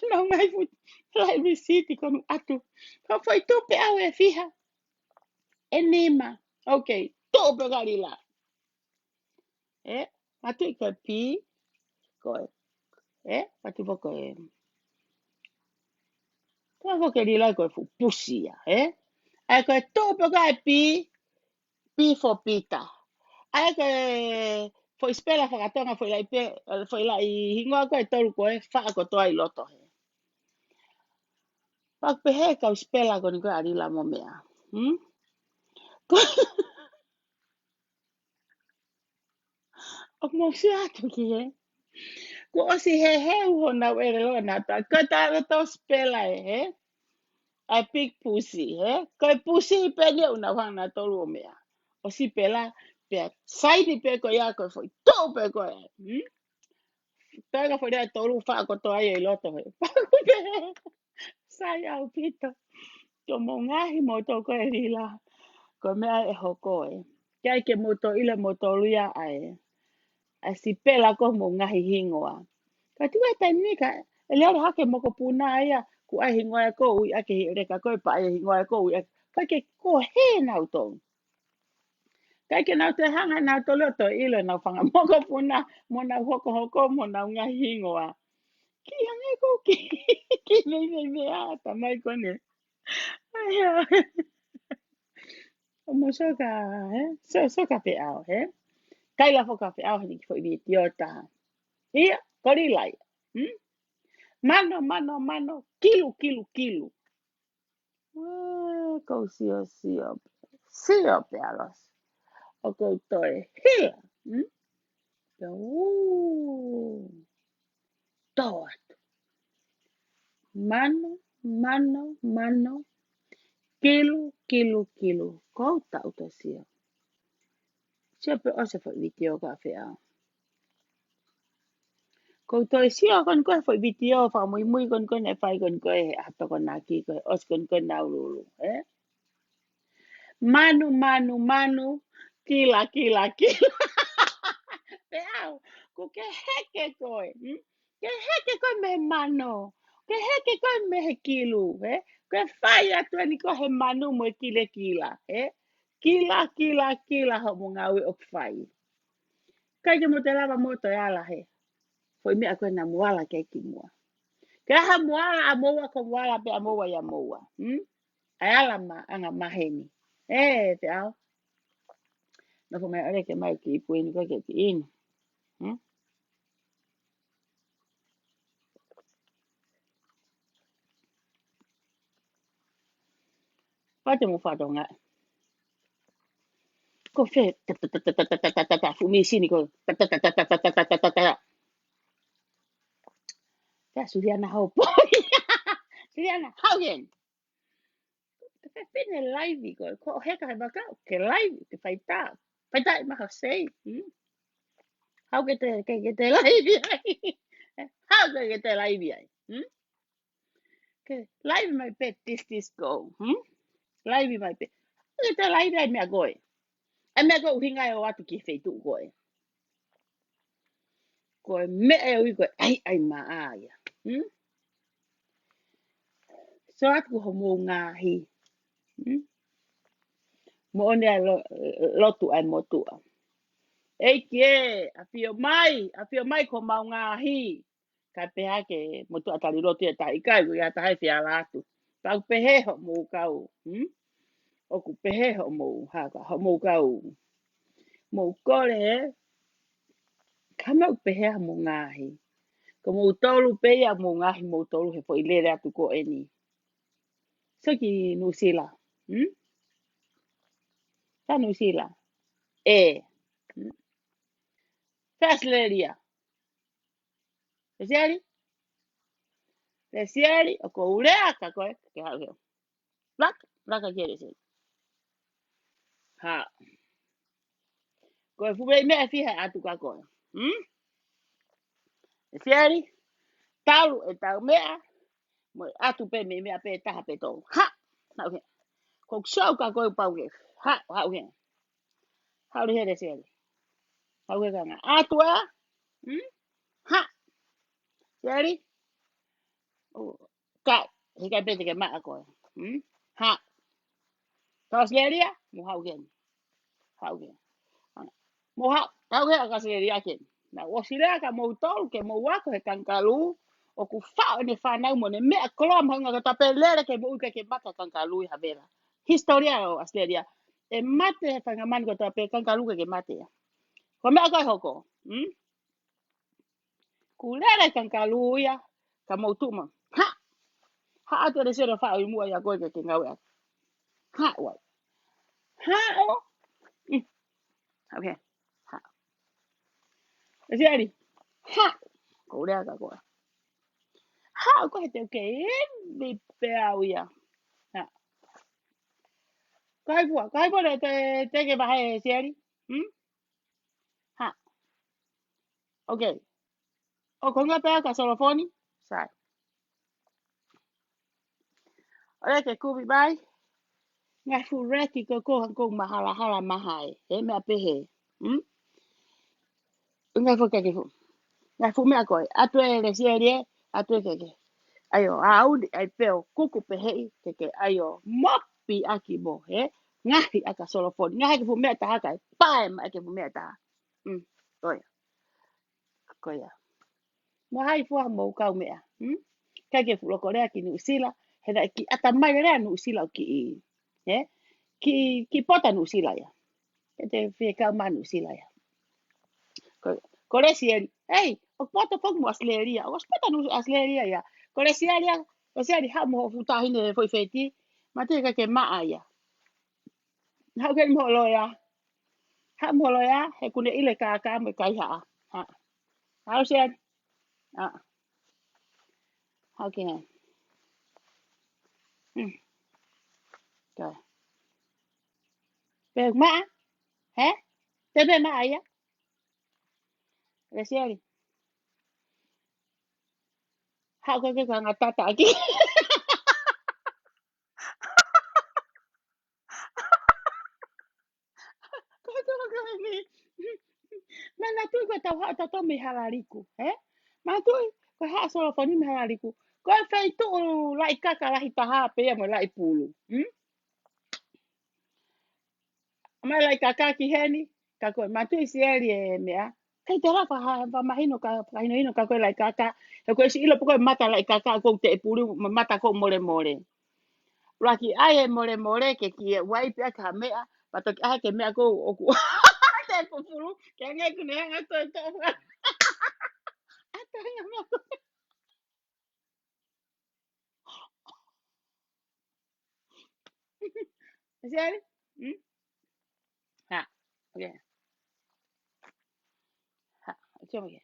ʻenau ngaahi fuʻu laʻi receipt ko eni ʻoku ʻatu. Ko e foʻi tupe ʻe fiha. ʻE nima. Ok, tuʻu pē ko ē ʻa Lila. Ē, manatuʻi ko e P, ko e, ē, manatuʻi foki ko e, ko e foki ʻa Lila ko e fuʻu pusi ia, ē? ʻA ia ko e tuʻu pē ko ē ʻa e P, P for Peter. ʻA ia ko e foʻi spela fakatonga, foʻi laʻi pē, foʻi laʻi hingoa ko ē ʻe tolu ko ē faʻa kotoa ʻi loto hē. Pea ʻoku pehē kau spela ko eni ko ē ʻa Lila mo meʻa. Hmm? Ko ʻoku mou sio atu ki hē. Kuo ʻosi heheu honau ʻelelo ʻanautolu. Ko e taha ʻo e spela ē, hē? ʻA e big pusi, hē? Ko e pusi pē eni ʻoku nau hanga nautolu ʻo meʻa. ʻOsi pela, pea saini pē ko ia ko e foʻi tuʻu pē ko ē. Hmm? Pea ko e foʻi lea ʻe tolu faʻa kotoa ia ʻi loto hē. Sai ʻaupito. Ko hoʻomou ngaahi moutolu ko ē Lila. Ko e meʻa ʻe hoko ē. Ke ʻai ke mou toe ʻilo moutolu ia ʻa e, ʻa e spela ko hoʻomou ngaahi hingoa. Ka tuku e taimi ni ka, ʻe lele hake mokopuna ia, kuo ʻai hingoa ia ʻoku ui ʻaki he leka ko ē pea ʻai hingoa ia ʻoku ui ʻaki. Ka ke ko hē nautolu. Kae ke nau toe hanga nautolu ʻo toe ʻilo ʻenau fanga mokopuna, mo ʻenau hokohoko, mo ʻenau ngaahi hingoa. Kiʻi hangē ko e kiʻi, kiʻi meimei meʻa, tamai ko eni. ʻAi, ʻa. ʻO mo soka, hē? So, soka pē au, hē? Kaila foka pē au, heni ki foʻi vitiō taha. ʻIa, ko Lila ia. Hmm? Mano, mano, mano, kilu, kilu, kilu. Ē, kou sio, sio, sio pē ʻalu. ʻOku ou toe hila. Hmm? Pea u. Tō atu. Mano, mano, mano. Kilu, kilu, kilu. Kou taʻu toe sio. Sio pē ʻosi e foʻi vitiō ko ē ʻa Feʻao. Kou toe sio ko eni ko ē foʻi vitiō fakamuimui ko eni ko ē naʻe fai ko eni ko ē he ʻaho Tokonaki ko ē ʻosi ko eni ko ē Naululu, ē? Manu, manu, manu, kila, kila, kila. Feʻao, ʻoku ke heke koe, hmm? Ke heke koe mei he mano. Ke heke koe mei he kilu, ē? Ke fai atu eni ko ē he manu mo e kilekila, ē? Kila, kila, kila hoʻomo ngāue ʻoku fai. ʻIkai ke mo toe lava mo toe ala he foʻi meʻa ko ē naʻa mo ala ki ai kimuʻa. Ke ʻaha mo ala ʻa moua ko moua pē ʻa moua ia moua. Hmm? ʻAi ala ma, anga maheni. Ē, Feʻao. Nofo mai ʻo lele mai ki ʻi puini ko ē ke kiʻi inu. Hmm? Pate mo fatonga. Ko fē, ta, ta, ta, fuʻu misini ko, ta, ta, ta. Ka Suliana Hau poi. Suliana Hau eni. Ka fē pine live ko, ko heka he maka, ke live, ke faitā. Faitā i maha sei. Hmm? Hau ke te, ke, ke te live ai. Hau ke, ke te live ai. Hmm? Ke live mai pē this, this go. Hmm? Live mai pē. Ke te live ai meʻa ko ē. ʻAi meʻa ko ē ʻuhinga e ō atu ki he feituʻu ko ē. Ko e meʻa ʻe ui ko e ʻaiʻai maʻa ia. Hmm? So atu ko hoʻomou ngaahi. Hmm? Moʻoni ʻa e lo-, lotu ʻa e motuʻa. ʻEiki ē, ʻafio mai, ʻafio mai ko homau ngaahi. Kae pehē ke motuʻa tali lotu ia, tā ʻikai, ʻoku ʻi ai ha taha ʻe fiefia atu. Pea ʻoku pehē hoʻomou kau, hmm? ʻOku pehē hoʻomou haka, hoʻomou kau. Mou kole ē, ka mou pehē hoʻomou ngaahi. Ko moutolu pē ia hoʻomou ngaahi moutolu he foʻi lele atu ko eni. Sio ki Nuʻusila. Hmm? Ka Nuʻusila. ʻĒ. Hmm? Ka ʻAositelēlia. Lesieli? Lesieli, ʻoku ou lea kia koe, ke haʻu hē. Laka, laka ki Lesieli. Ha. Ko e fuʻu meʻa ʻe fiha ʻe ʻatu kia koe. Hmm? Lesieli, talu ʻetau meʻa, mo e ʻatu pē mei meʻa pē taha pe tolu. Ha! Haʻu hē. Ko e sio kia koe pau ke. Ha, haʻu hē. Haʻu hē Lesieli. Haʻu hē kanga. ʻAtu ā? Hmm? Ha! Lesieli? ʻŌ, ka, he ʻikai pē te ke maʻa koe. Hmm? Ha! Ka ʻAositelēlia, mou haʻu hē. Haʻu hē. Mou haʻu, haʻu hē ʻa ʻAositelēlia ke. Naʻa ku ʻosi lea kia moutolu ke mou ako he kangalū, ʻoku faʻo ʻene fānau mo ʻene meʻa koloa mahuʻinga kotoa pē, lele ke moʻui kae ʻikai ke mate ha kangalū ʻi ha vela. Hisitōlia ʻo ʻAositelēlia. ʻE mate he faingamālie kotoa pē, kangalū kae ʻikai ke mate ia. Ko e meʻa ko ē ʻe hoko. Hmm? Kuo lele e kangalū ia, ka mou tuʻu mai. Ha! Haʻu atu Lesieli ʻo faʻo ʻi muʻa ʻia koe ke ke ngāue atu. Haʻu ai. Haʻu. Mm. Okay. Haʻu. Lesieli. Haʻu. Ko e lea kia koe. Haʻu ko e he te u ke ʻimi pē au ia. Ha. Ko hai fua, ko hai fua te, te ke vahe Lesieli? Hmm? Ha. Okay. ʻOku ʻi ai ha meʻa pē kia Solofoni? Sai. ʻOua ke kumi mai. Ngaahi fuʻu leki ko ē ʻoku hangē ʻoku mahalahala mai ai. He meʻa pehē. Hmm? Ngaahi fuʻu keke fuʻu. Ngaahi fuʻu meʻa ko ē. ʻAtu ē Lesieli ē, ʻatu ē keke. ʻAi ʻo auni, ʻai pē ʻo kuku pehē ʻi keke, ʻai ʻo mopi ʻaki mo, hē? Ngaahi ʻa kia Solofoni. Ngaahi ke fuʻu meʻa taha kae pae mai ke fuʻu meʻa taha. Hmm, ko ia. Ko ia. Mo hai fua hoʻomou kau meʻa. Hmm? ʻIkai ke fuʻu loko lea ki Nuʻusila, he naʻe kiʻi ʻata mai lelei ʻa Nuʻusila ʻo kiʻi, hē? Kiʻi, kiʻi pota Nuʻusila ia. Ke te fie kau mai Nuʻusila ia. Ko, ko Lesieli. Ei, ʻoku poto foki mo ʻAositelēlia. ʻOku ʻosi pota Nuʻu-, ʻAositelēlia ia. Ko Lesieli ia, Lesieli haʻu mo hoʻo fuʻu taʻahine foʻi feti. Mātuʻa ʻikai ke maʻa ia. Haʻu ke mo loea. Haʻu mo loea, he kuo ne ʻilo e kākā mo e kaihaʻa. Ha. Haʻu Lesieli. Ha. Haʻu ke. Hmm. Ka. Pea maʻa? Hē? Te pea maʻa ia? Lesieli. Haʻu ke ke kanga tata ʻaki. Ko e tō ko eni. Manatuʻi ko e tau haʻu tautolu mei Halaliku, hē? Manatuʻi ko e haʻu ʻa Solofoni mei Halaliku. Ko e feituʻu laʻi kaka lahi taha pē ia mo e laʻi pulu. Hmm? Mai laʻi kaka ki heni, ka ko e mātuʻa Lesieli e meʻa. Kai te la fa ha, fa mahino ka, fakahinohino ka ko e laʻi kaka. He ko e ʻosi ʻilo pē ko e mata laʻi kaka, ko e teʻepulu, ma-, mata ko e molemole. Laki ai e molemole ke ki e uai pea ka meʻa, pea toki ʻai ke meʻa ko ʻoku. Teʻepulu, ke ngai kune hanga to to. Ata hanga mako. Lesieli? Hmm? Ha, okay. Ha, okay.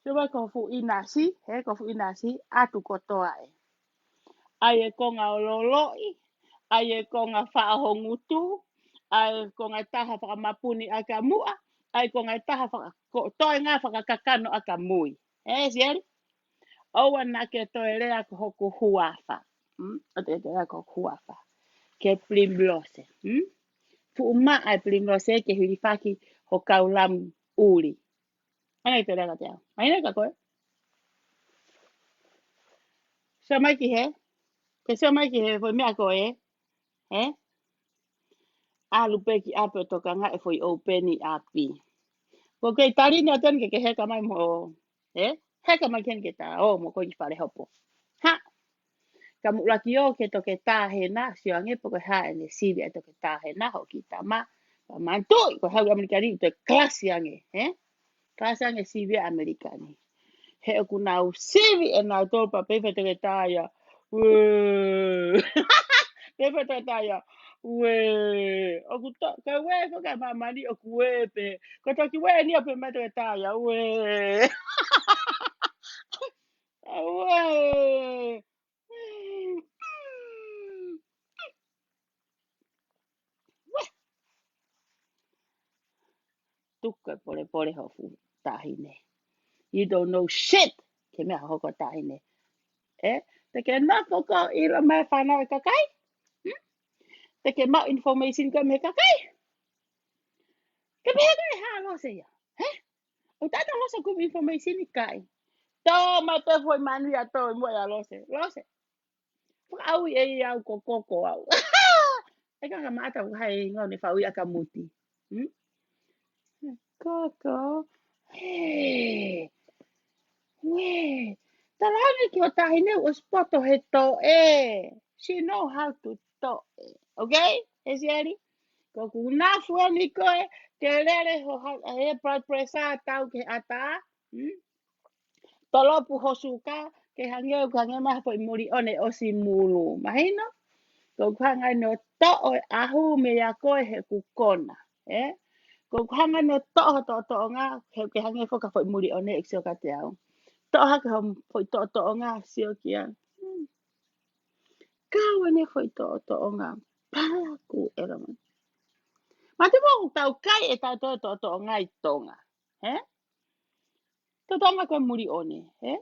Sio mai ko e fuʻu ʻinasi, hē, ko e fuʻu ʻinasi, ʻatu kotoa ē. ʻAi e konga ʻo loloʻi, ʻai e konga faʻo ho ngutu, ʻai e konga ʻe taha fakamapuni ʻaki ʻa muʻa, ʻai e konga ʻe taha faka-, ko-, toenga fakakakano ʻaki ʻa mui. Hē, Lesieli? ʻOua naʻa ke toe lea ko hoku huafa. Hmm? ʻOua te ke toe lea ko hoku huafa. Ke Primrose. Hmm? Fuʻu maʻa e Primrose ke hilifaki ho kau lamu ʻuli. ʻAi ke toe lea kiate au. ʻAi ke lea kia koe. Sio mai ki hē. Ke sio mai ki hē, foʻi meʻa ko ē. Hē? ʻAlu pē ki ʻapi ʻo tokangaʻi e foʻi ʻoupeni ʻapi. Ko e kei tali ni ʻo teni ke ke heka mai mo, ē? Heka mai ki heni ke ta ō mo ko e ki fale hopo. Ha? Ka muʻulaki ō ki he toketā hena, sio ange pe ko e hā ʻene sivi ʻa e toketā hena, hoʻo kiʻi tama. Ka manatuʻi, ko e hau ʻAmelika ni, ʻoku toe kalasi ange, ē? Kalasi ange sivi ʻAmelika ni. He ʻoku nau sivi ʻe nautolu pea pehē ʻe he toketā ia, uē. Pehē ʻe he toketā ia, uē. ʻOku to-, ka uē, ko e ka māmani ʻoku uē pē. Ko e toki uē ni ʻo pehē mai e toketā ia, uē. Uē. Tuku e polepole hoʻo fuʻu taʻahine. You don't know shit. Ki he meʻa hoko taʻahine. Ē? Te ke nofo ʻo ʻilo mai e fānau ʻa e kakai? Hmm? Te ke maʻu information koe mei he kakai? Ke pehē ko e hā Lose ia? Hē? ʻOku tata Lose kumi information ʻikai. Tō mai pē foʻi manu ia tō ʻi muʻa ia Lose. Lose. Fakaʻauʻi ʻe ia au ko Koko au. ʻE ka ka mata ʻoku hai ngau ne fau ia ka Muti. Hmm? Koko. Hē. Uē. Talaange ki ho taʻahine ʻosi poto he toʻe. She know how to toʻe. Okay? Ē Sieli? Ko ʻeku nafu eni koe, ke lele ho ha-, he blood pressure tau ke ata. Hmm? Tolopu ho suka, ke hangē ʻoku hangē mai ha foʻi muli ʻone ʻosi mulu. Mahino? Ko ʻeku hanga eni ʻo toʻo e ʻahu mei a koe he ʻeku kona. Ē? Ko ʻeku hanga eni ʻo toʻo ho toʻotoʻonga, he ke hangē foki ha foʻi muli ʻone ʻeku sio kiate au. Toʻo hake ho foʻi toʻotoʻonga, sio kia. Hmm. Kau eni foʻi toʻotoʻonga. Palaku ʻe lama. Mate mo tau kai e tau toʻotoʻonga ʻi Tonga. Hē? Toʻotoʻonga ko e muli ʻone. Hē?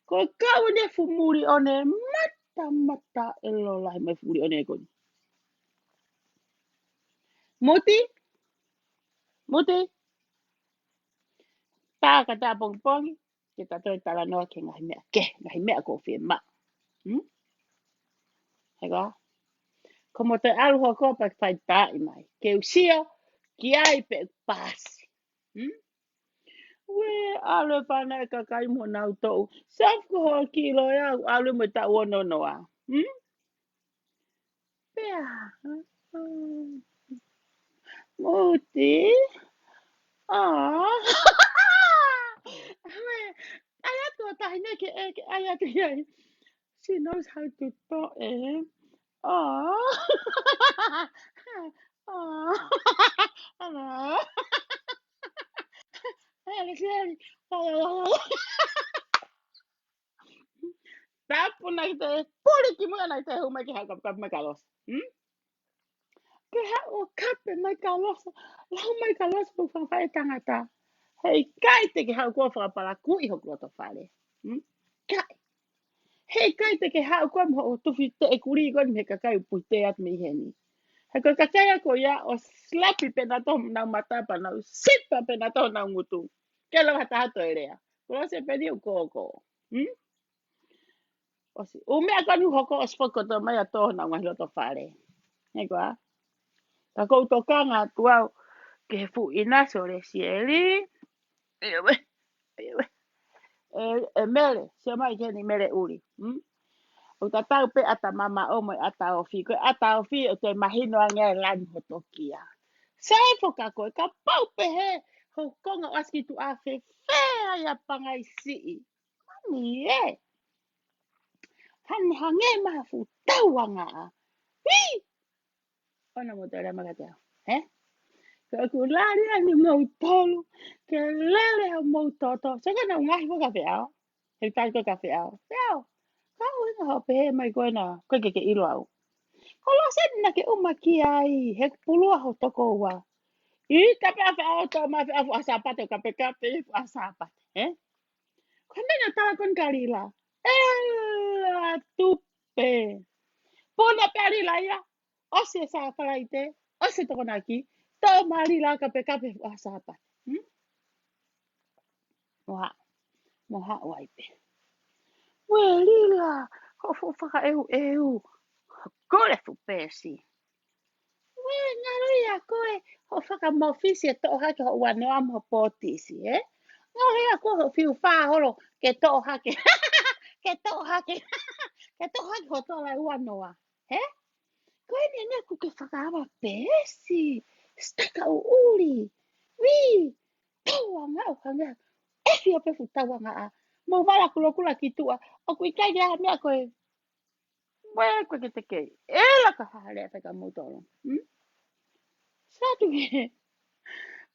Ko e kau eni fuʻu muli ʻone. Mata, mata e lolahi mai fuʻu muli ʻone ko eni. Muti? Muti? Tā ka tā pongipongi, ke ta toe talanoa ki he ngaahi meʻa, ki he ngaahi meʻa ʻoku ou fiemaʻu. Hmm? Hē ka? Ko mo te ʻalu hoko pea fai taʻi mai. Ke u sio, ki ai pe paasi. Hmm? Uē, ʻalu e fānau ʻa e kakai mo nau toʻu. Safu ko ho kilo ia, ʻalu mo e taʻu ono noa. Hmm? Pea. Muti. Ā. Uē, ʻai atu ho taʻahine ke, ē, ke ʻai atu ia. She knows how to toʻe. Ā. Ā. Ā. Ē, le Sieli. Tapu naʻe te puli ki muʻa naʻe te hū mai ke haʻu kape mai ka Lose. Hmm? Ke haʻu kape mai ka Lose. Lau mai ka Lose ʻoku fafai tangata. Heʻikai te ke haʻu koe ʻo fakapalakuʻi hoku loto fale. Hmm? ʻIkai. Heʻikai te ke haʻu koe mo hoʻo tufi teʻekulī koe mei he kakai ʻoku puhi tē atu mei heni. He ko e kakai ia ko ia ʻoku slapi pē nautolu honau mata pea nau sipa pē nautolu honau ngutu. Ke lava ha taha toe lea. Ko Lose pē eni ʻoku koko. Hmm? ʻOsi. ʻU meʻa ko eni hoko ʻosi foki kotoa mai ʻa tō honau ngaahi loto fale. Hē koā? Ka ʻoku ou tokanga atu au ki he fuʻu ʻinasi ʻo le Sieli. ʻIo ē. ʻIo ē. ʻE, ʻe Mele, sio mai ki heni Mele ʻuli. Hmm? ʻOku tatau pē ʻata mamaʻo mo e ʻata ofi. Ko e ʻata ofi ʻoku toe mahino ange ai lanu ho tokia. Sai foki ka ko e kapau pehē ho konga ʻosi ki tuʻa fēfē ai ʻa Pangai siʻi. Mani ē. Hangē, hangē mai ha fuʻu tauangaʻa. Hī! ʻOua naʻa mou toe lea mai kiate au. Hē? Ka ʻoku lali eni moutolu ke lele homou toto. Sio ko ena ʻoku ngaohi foki ʻa Feʻao. He tali ko ē kia Feʻao. Feʻao. Ka ʻuhinga hoʻo pehē mai ko ena, ko e ke ke ʻilo au. Ko Lose eni naʻa ke ʻuma ki ai, he ʻoku pulua ho tokoua. ʻI, kape ʻa Feʻao, tō mai ʻa Feʻao fuʻu ʻaho Sāpate, kapekape ʻi he fuʻu ʻaho Sāpate. Hē? Ko e meʻa naʻe tala ko eni kia Lila. ʻE la tupe. Puna pē ʻa Lila ia. ʻOsi e Sā Falaite. ʻOsi e Tokonaki. Tō mai ʻa Lila kapekape fuʻu ʻaho Sāpate. Hmm? Mo haʻu. Mo haʻu ai pē. Uē Lila. Hoʻo fuʻu fakaʻeuʻeu. Kole fuʻu pēsi. Uē ʻEa koe hoʻo fakamofisi e toʻo hake hoʻo ua noa mo ho pōtisi, ē? Ngaahi ʻa koe hoʻo fiu fā holo ke toʻo hake. Ke toʻo hake. Ke toʻo hake hoʻo tola ua noa, ē? Ko eni ʻeni ʻoku ke fakaava peesi, sitaka ʻuʻuli, vī, tauanga ʻo hangē ʻefi ʻo pefu tauanga ʻa. Mo vala kulokula ki tuʻa, ʻoku ʻikai ke ʻi ai ha meʻa ko e Moe ko ke te kei. ʻE laka hale ʻa fai ka mou tolo. Hmm? Satu ke.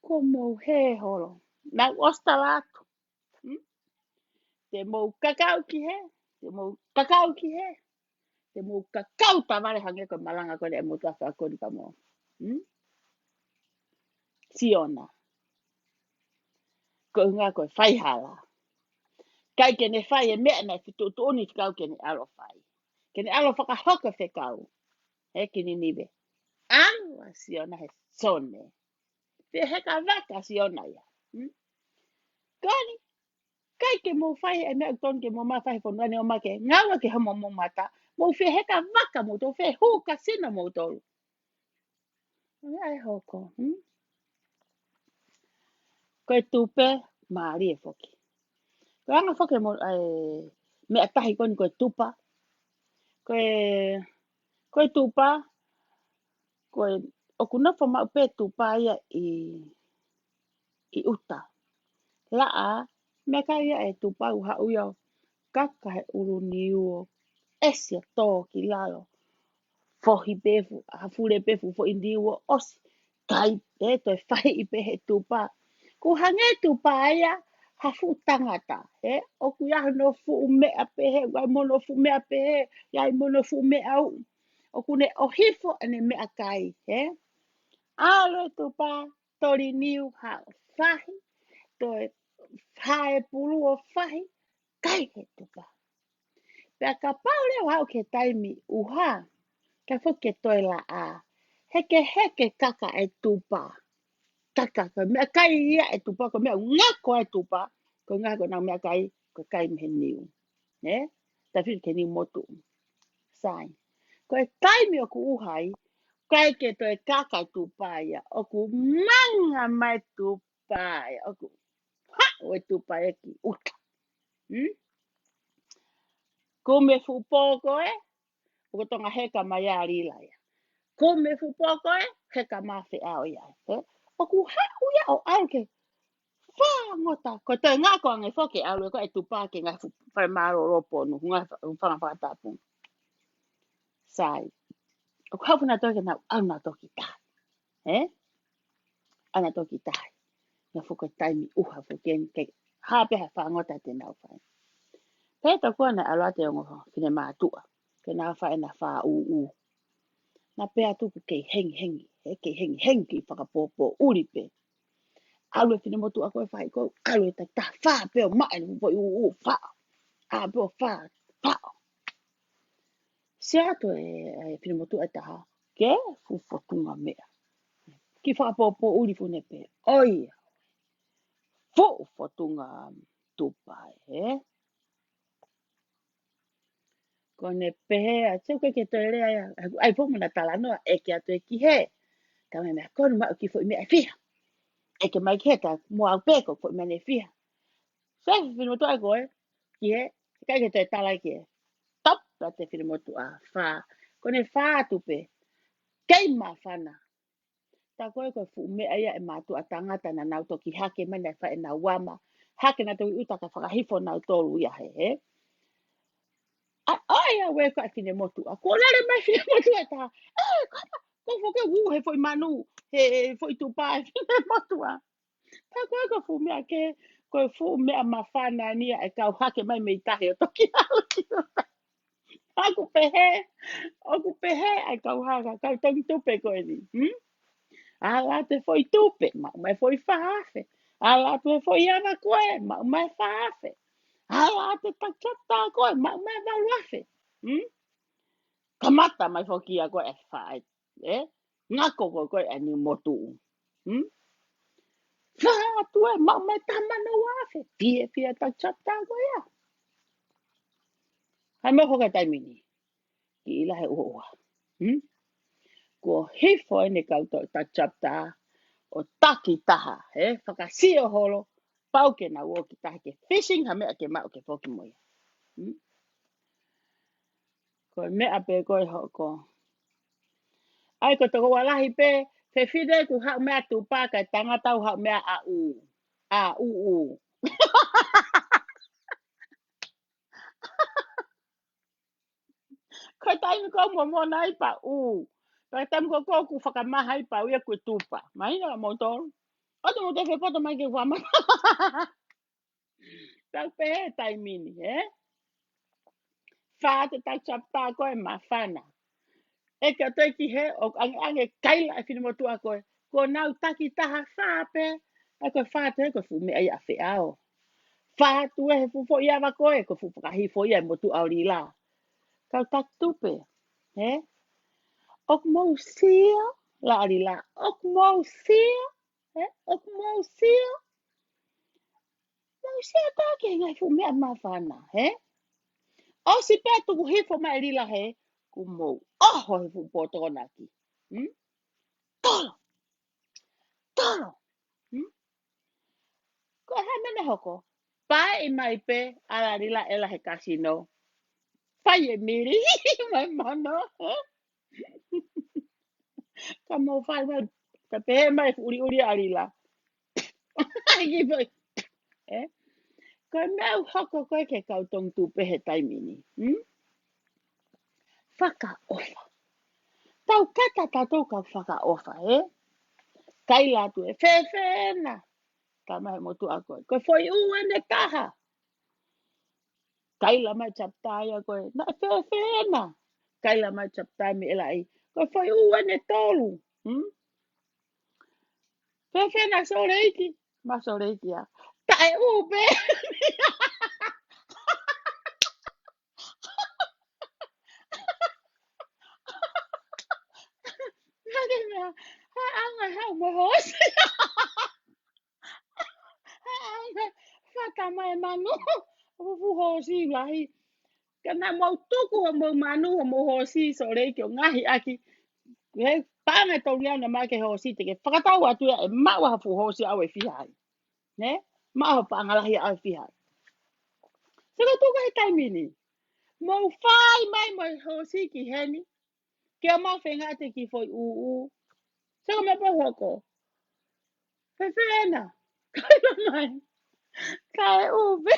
Ko mou he holo. Nau ʻosi tala atu. Hmm? Te mou kakau ki he. Te mou kakau ki he. Te mou kakau tavale hangē ko e malanga ko eni ʻe mou tafa ko ni ka mou. Hmm? Siona. Ko e ʻuhinga ko e faihala. ʻIkai ke ne fai e meʻa naʻe fituʻutuʻuni fekau ke ne ʻalu ʻo fai. Ke ne ʻalu ʻo fakahoko e fekau. He ki Ninive. ʻAlu ʻa Siona he sone. Pea heka vaka ʻa Siona ia. Hmm? Ko eni, ʻikai ke mou fai e meʻa ʻoku tonu ke mou mafai he fonua ni ʻo ma ke ngaua ke hamo mou mata. Mou fie heka vaka mou tolu, fie hū kasino mou tolu. Ia e hoko. Hmm? Ko e tupe mālie foki. Ko e anga foki mo e meʻa tahi ko eni ko e tupa. Ko e, ko e tupa, ko e ʻoku nofo maʻu pē tupa ia ʻi, ʻi ʻuta. Laʻā, meʻakai ia e tupa ʻoku haʻu ia ʻo kaka he ʻulu niu ʻo ʻesi ʻo tō ki lalo. Fohi pē fu, ha fule pē fuʻu foʻi niu ʻo ʻosi. Kai pē toe fai pē he tupa. ʻOku hangē tupa ia ha fuʻu tangata, ē? ʻOku ʻi ai hono fuʻu meʻa pehē, ʻoku ʻi ai mo hono fuʻu meʻa pehē, ʻi ai mo hono fuʻu meʻa uʻu. ʻOku ne ʻohifo ʻene meʻakai, ē? ʻAlu e tupa, toli niu haʻu ʻo fahi, toe hae pulu ʻo fahi, kai he tupa. Pea kapau leva ʻoku ke taimi ʻuha, ka foki ke toe laʻā. Hekeheke kaka e tupa. Kaka, ko e meʻakai ia e tupa, ko e meʻa ʻoku ngako ai e tupa, ko e ngako ʻenau meʻakai, ko e kai mei he niu. Ē? Tafi ke niu motu. Sai. Ko e taimi ʻoku ʻuha ai, ʻikai ke toe kaka e tupa ia, ʻoku manga mai e tupa ia, ʻoku haʻu e tupa ia ki ʻuta. Hmm? Kumi e fuʻu pō ko ē, ʻoku Tonga heka mai ʻa Lila ia. Kumi e fuʻu pō ko ē, heka mai feʻao ia. Ē? ʻOku haʻu ia ʻo ʻalu ke fangota. Ko e toe ngako ange foki ʻalu ē ko e tupa ke ngaahi fuʻu fale mālōlō ponu, ngaahi fuʻu fanga fakatapu. Sai. ʻOku haʻu nautolu ke nau ʻalu nautolu ki tahi. Ē? ʻAlu nautolu ki tahi. Naʻe fuʻu ko e taimi ʻuha fuʻu ke, ke hā pē ha fangota te nau fai. Pea tokua naʻe ʻalu atu e ongo finemātuʻa. Ke nau fai ʻena fā ʻūʻū. Naʻa pehē atu ʻoku kei hengihengi. Ē, kei hengihengi, kei fakapōpōʻuli pē. ʻAlu e finemotuʻa ko ē fai ko ē, ʻalu e taki taha fā pē ʻo maʻa ʻene fuʻu foʻi ʻūʻū fā. ʻA pē ʻo fā, fā. Sio atu e, e finemotuʻa ʻe taha, ke fuʻu fotunga meʻa. Kei fakapōpōʻuli fuʻu ne pehē, ʻoia. Fuʻu fotunga tupa, ē? Ko ʻene pehē, ʻa, te u ke ke toe lea ia, ʻai pō mo na talanoa, ʻeke atu ē ki hē. Ka me mea konu maʻu ki foʻi meʻa ʻe fiha. ʻEke mai ki hē, ka mo au pē ko foʻi meʻa ʻe fiha. Sai, finemotuʻa ko ē, ki hē, ʻikai ke toe tala ki hē. Top, pea te finemotuʻa, fā. Ko ʻene fā atu pē. Kei māfana. Tā ko ē ko e fuʻu meʻa ia e mātuʻa tangata naʻa nau toki hake mai naʻe fai ʻenau uama. Hake nautolu ʻi ʻuta ka fakahifo nautolu ia he, hē. ʻA, ʻa ia ue ko e finemotuʻa. Kuo lele mai finemotuʻa ʻe taha. Ē, ko, ko foki ʻū he foʻi manu, he foʻi tupa e finemotuʻa. Tā ko ē ko e fuʻu meʻa ke, ko e fuʻu meʻa māfana ʻeni ia e kau hake mai mei tahi ʻo toki ʻalu ki ʻuta. ʻOku pehē, ʻoku pehē ʻa e kau haka, kau tongi tupe ko eni. Hmm? ʻAlu atu e foʻi tupe, maʻu mai e foʻi fā afe. ʻAlu atu e foʻi ava ko ē, maʻu mai e fā afe. ʻAlu atu e taki chapter ko ē, maʻu mai e valu afe. Hmm? Kamata mai foki ia ko ē fai, ē? Ngako ko ē ko ē ʻa e niu motu. Hmm? Fā atu ē, maʻu mai e taha mano ua afe. Fiefia taki chapter ko ia. Hai mo hoka taimi ni. Kiʻi lahi ʻuha ʻuha. Hmm? Kuo hifo ʻene kau toʻo ta chapter ʻo taki taha, he fakasio holo, pau ke nau ō ki tahi ke fishing ha meʻa ke maʻu ke foki mo ia. Hmm? Ko e meʻa pē ko e hoko. ʻAi ko toko ua lahi pē, fefine kuo haʻu mei a Tupa kae tangata ʻoku haʻu mei a ʻū. ʻA ʻū ʻū. Ko e taimi ko ē ʻoku momona ai pea ʻū. Pea taimi ko ē ʻoku fakamaha ai pea ʻū ia ko e Tupa. Mahino ʻa moutolu. ʻOua te mou toe fepoto mai ke u fakamā. Tau pehē taimi ni, ē? Fā te tau chapter ko e māfana. ʻEke atu ki hē ʻoku ʻangeʻange kaila e finemotuʻa ko ē. Kuo nau taki taha fā pē. ʻAi ko e fā te ko e fuʻu meʻa ia ʻa feʻao. Fā atu ē he fuʻu foʻi ava ko ē, ko e fuʻu fakahifo ia e motuʻa ʻo Lila. Kau taki tupe, ē? ʻOku mou sio, laʻa Lila, ʻoku mou sio, ē? ʻOku mou sio. Mou sio atu ki he ngaahi fuʻu meʻa māfana, ē? ʻOsi pē tuku hifo mai Lila hē, kuo mou ʻoho he fuʻu pō Tokonaki. Hmm? Tolo! Tolo! Hmm? Ko e hā e meʻa naʻe hoko? Paeʻi mai pē, ʻalu ʻa Lila ʻo ʻela he kasino. Fai e mili, mai mano, ē? Ka mou fai mai, ka pehē mai fuʻu ʻuliʻuli ʻa Lila. Ki poi. Ē? Ko e meʻa ʻoku hoko ko ē ki he kau tongi tupe he taimi ni. Hmm? Fakaʻofa. Tau kata tautolu kau fakaʻofa, ē? Kaila atu ē, fēfē ena? Tala mai he motuʻa ko ē. Ko e foʻi ʻū ʻeni ʻe taha. Kaila mai chapter ia ko ē. Naʻe fēfē ena? Kaila mai chapter mei ʻelaʻi. Ko e foʻi ʻū ʻeni ʻe tolu. Hmm? Fēfē ena Sōleki? Mā Sōleki ā. Taʻe ʻū pē. Hake mea. Haʻanga haʻu mo e hoosi. Haʻanga fata mai manu. Fuʻu hoosi lahi. Ka naʻa mou tuku hoʻomou manu, hoʻomou hoosi Sōleki ʻo ngaohi ʻaki. He paʻanga ʻe tolu ʻeni naʻe maʻu ʻe he hoosi te ke fakatau atu ia ʻe maʻu ha fuʻu hoosi ʻaʻau ʻe fiha ai. Nē? Maʻu ha paʻanga lahi ʻaʻau ʻe fiha ai. Sio ko e tuku he taimi ni. Mou fai mai mo e hoosi ki heni. Ke ʻomai fengate ki he foʻi ʻū ʻū. Sio ko e meʻa pē ʻoku hoko. Fēfē ena? Kaila mai. Taʻe ʻū pē.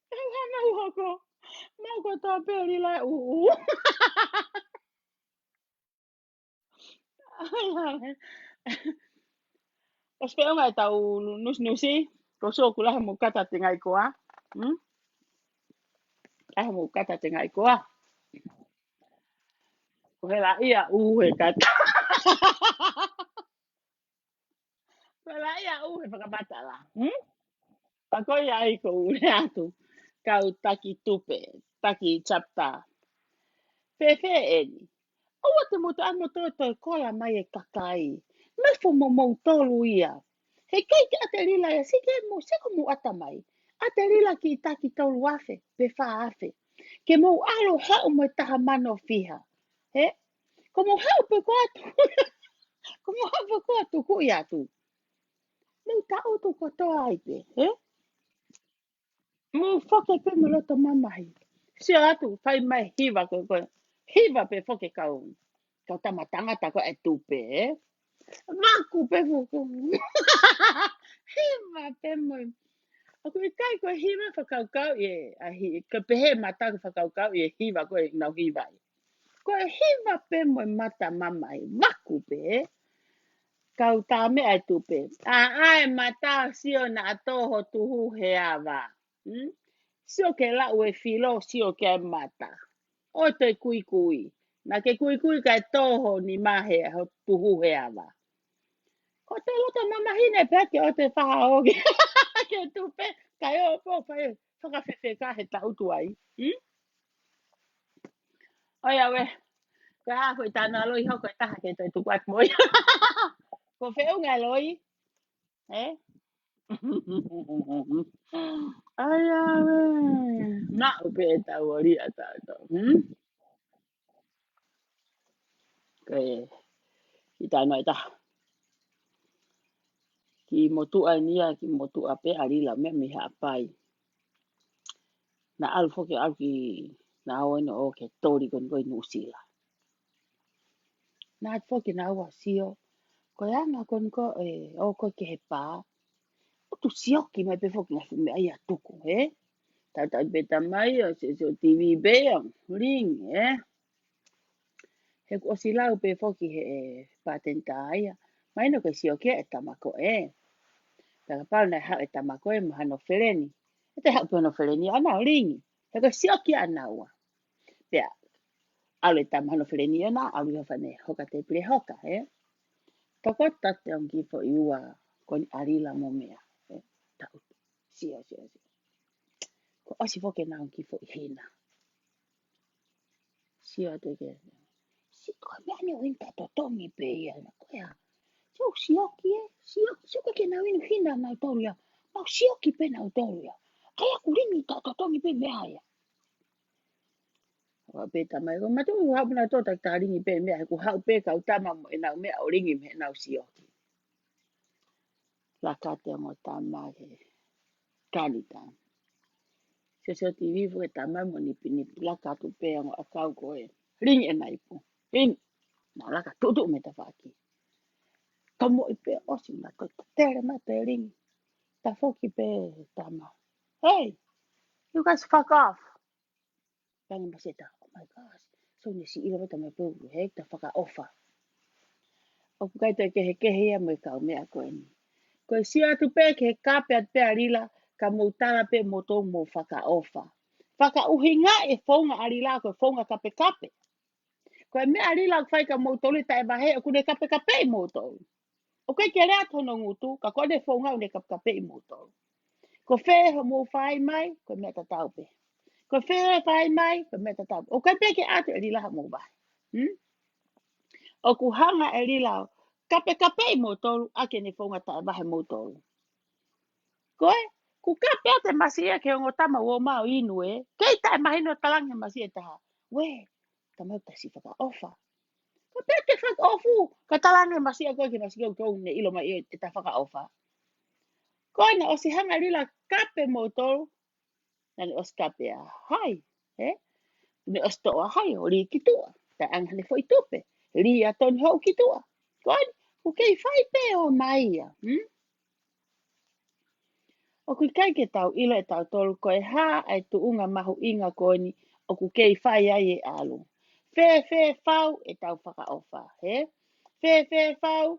Tau hana ʻoku hoko. Mau ko tau pē Lila ʻū ʻū. ʻOsi pē ʻo ngai tau nusinusi, ko sio kula he mou kata te ngai koa. Hmm? Ai he mou kata te ngai koa. Ko he laʻi ʻa ʻū he kata. Ko e laʻi ʻa ʻū he fakamatala. Hmm? Pea ko ia ai ko ule atu. Kau taki tupe, taki chapter. Fēfē eni? ʻOua te mou toe ʻai mo toe toe kola mai e kakai. Nofo mo moutolu ia. He ʻikai ke ʻate Lila ia, sio ki he mou, sio ko mou ʻata mai. ʻAte Lila ki taki tolu afe, pe fā afe. Ke mou ʻalu haʻu mo e taha mano fiha. He? Ko mou haʻu pē ko atu. Ko mou haʻu pē ko atu, ko ia atu. Mou taʻutu kotoa ai pē, he? Mou foki pē mo loto mamahi. Sio atu, fai mai hiva ko, ko. Hiva pē foki kau. Kau tama tangata ko e tupe, ē? Maku pē fuku. Hiva pē mo. ʻOku ʻikai ko e hiva fakakaukau ē, ʻa hi, ko e pehē mata ko e fakakaukau ē hiva ko e nau hiva ē. Ko e hiva pē mo e mata mamahi, maku pē. Kau tā meʻa e tupe. ʻA, ʻa e mata sio naʻa tō ho tuhu he ava. Hmm? Sio ke laʻu e filo, sio ke ʻai mata. ʻOua te kuikui. Naʻa ke kuikui kae tō ho nima he ho tuhu he ava. Ko e loto mamahi eni pē ke ʻoua te faʻa ō ki he tupe, kae ō pē ʻo fai fakafefeka he taʻutu ai. Hmm? ʻOiauē. Ko e hā foʻi tano ʻa Loi hoko e taha ke toe tuku atu mo ia. Ko e feʻunga Loi. Ē? ʻAi ā ē. Maʻu pē ʻetau ʻōliʻa tautolu. Hmm? Ko e, ʻi taʻanoa ʻe taha. Kiʻi motuʻa eni ia, kiʻi motuʻa pē ʻa Lila, meʻa mei Haʻapai. Naʻa ʻalu foki, ʻalu ki, naʻa ō eni ʻo ō ki he toli ko eni ko ē ʻi Nuʻusila. Naʻa ʻalu foki naʻa ua sio, ko e anga ko eni ko ē, ʻo ko ē ki he pā. ʻOku sioki mai pē foki ngaahi fuʻu meʻa ia tuku, ē? Tautautefito mai ʻo sio, sio T V pē ʻo ringi, ē? He kuo ʻosi lau pē foki he, ē, pateni tā ia. Mahino ko e sioki ʻa e tama ko ē. Pea kapau naʻe haʻu e tama ko ē mo hano feleni. ʻE toe haʻu pē hono feleni ʻana ʻo ringi. He ko e sioki ʻanaua. Pea, ʻalu e tama mo hano feleni ʻana, ʻalu ʻi he fale hoka tēpile hoka, ē? Toko taha ʻo e ongo kiʻi foʻi ua ko eni ʻa Lila mo meʻa, ē? Tau. Sio, sio, sio. Kuo ʻosi foki ʻena ongo kiʻi foʻi hina. Sio atu ke. Sio ko e meʻa ni ʻoku inu taʻetotongi pē ia na ko ia. Sio, sioki ē, sioki, sio ko e ke nau inu hina nautolu ia. Mau sioki pē nautolu ia. ʻAi ʻoku ringi taʻetotongi pē meʻa ia. ʻO pehē tama ia, ko matu haʻu nautolu taʻe ringi pē meʻa, he kuo haʻu pē kau tama mo ʻenau meʻa ʻo ringi mei heʻenau sioki. Laka atu e ongo tama ki he kanita. Sio, sio T V foki e tama mo nipinipi, laka atu pē ongo ʻakau ko ē. Ringi ʻena ipu. Ringi. Naʻa laka tuʻutuʻu mei tafaʻaki. Tomoʻi pē ʻosi mai ko e tele mai pē ringi. Tafoki pē tama. Hey, you guys fuck off. Tangi masiʻi ʻe taha, oh my gosh. So ne siʻi ʻilo mai tama pē ʻoku ʻikai ke ta fakaʻofa. ʻOku ʻikai toe kehekehe ia mo e kau meʻa ko eni. Ko e sio atu pē ki he kape atu pē ʻa Lila, ka mou tala pē moutolu mou fakaʻofa. Fakaʻuhingaʻi e founga ʻa Lila ko e founga kapekape. Ko e meʻa ʻa Lila ʻoku fai kia moutolu ʻi taʻevahe ʻoku ne kapekapeʻi moutolu. ʻOku ʻikai ke lea atu hono ngutu, ka ko ʻene founga ʻoku ne kapekapeʻi moutolu. Ko fē hoʻomou fai mai, ko e meʻa tatau pē. Ko fē fai mai, ko e meʻa tatau pē. ʻOku ʻikai pē ke ʻatu ʻe Lila haʻamou vahe. Hmm? ʻOku hanga ʻe Lila ʻo kapekapeʻi moutolu, ʻaki ʻene founga taʻevahe moutolu. Ko ē, kuo kape atu e masiʻi ia ki he ongo tama ʻoku ō mai ʻo inu ē, kei taʻemahino, talaange he masiʻi ʻe taha. Uē, tama ʻoku ta siʻi fakaʻofa. Ko e pehē ke fakaʻofa, ka talaange he masiʻi ia ko ē ki he masiʻi ko ē ʻoku ne ʻilo mai ʻe ta fakaʻofa. Ko ē naʻe ʻosi hanga ʻe Lila ʻo kape moutolu, naʻa ne ʻosi kape ʻa hai, ē? Ne ʻosi toʻo ʻa hai ʻo lī ki tuʻa. Taʻeʻanga haʻane foʻi tupe. Lī ʻa Toni Hou ki tuʻa. Ko ē, ʻoku kei fai pē ʻo mai ia. Hmm? ʻOku ʻikai ke tau ʻilo ʻe tautolu ko e hā ʻa e tuʻunga mahuʻinga ko eni ʻoku kei fai ai e ʻalu. Fēfē fau ʻetau fakaʻofa, hē? Fēfē fau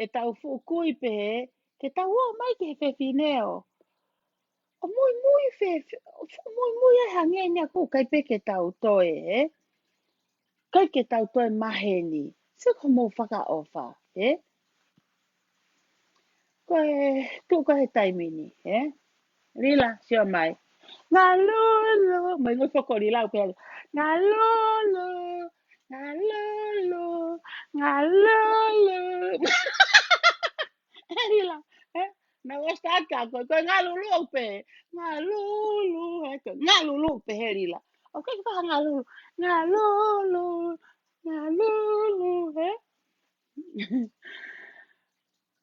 ʻetau fuʻu kui pehē, ke tau ō mai ki he fefine ʻo, ʻo muimui fē, fē, ʻo fuʻu muimui ai hangē ni ʻoku ʻikai pē ke tau toe, hē? ʻIkai ke tau toe maheni. Sio ko hoʻomou fakaʻofa, hē? Ko e, tuʻu ko ē he taimi ni, hē? Lila, sio mai. Ngalulu, mai ngoi foko Lila, uke Lila. Ngalulu, ngalulu, ngalulu. Ē Lila, ē? Naʻa ʻosi ʻaka ko, ko e ngalulu ʻoku pehē. Ngalulu, ē, ko e ngalulu ʻoku pehē Lila. ʻOku ʻikai ke faʻa ngalulu. Ngalulu, ngalulu, ē?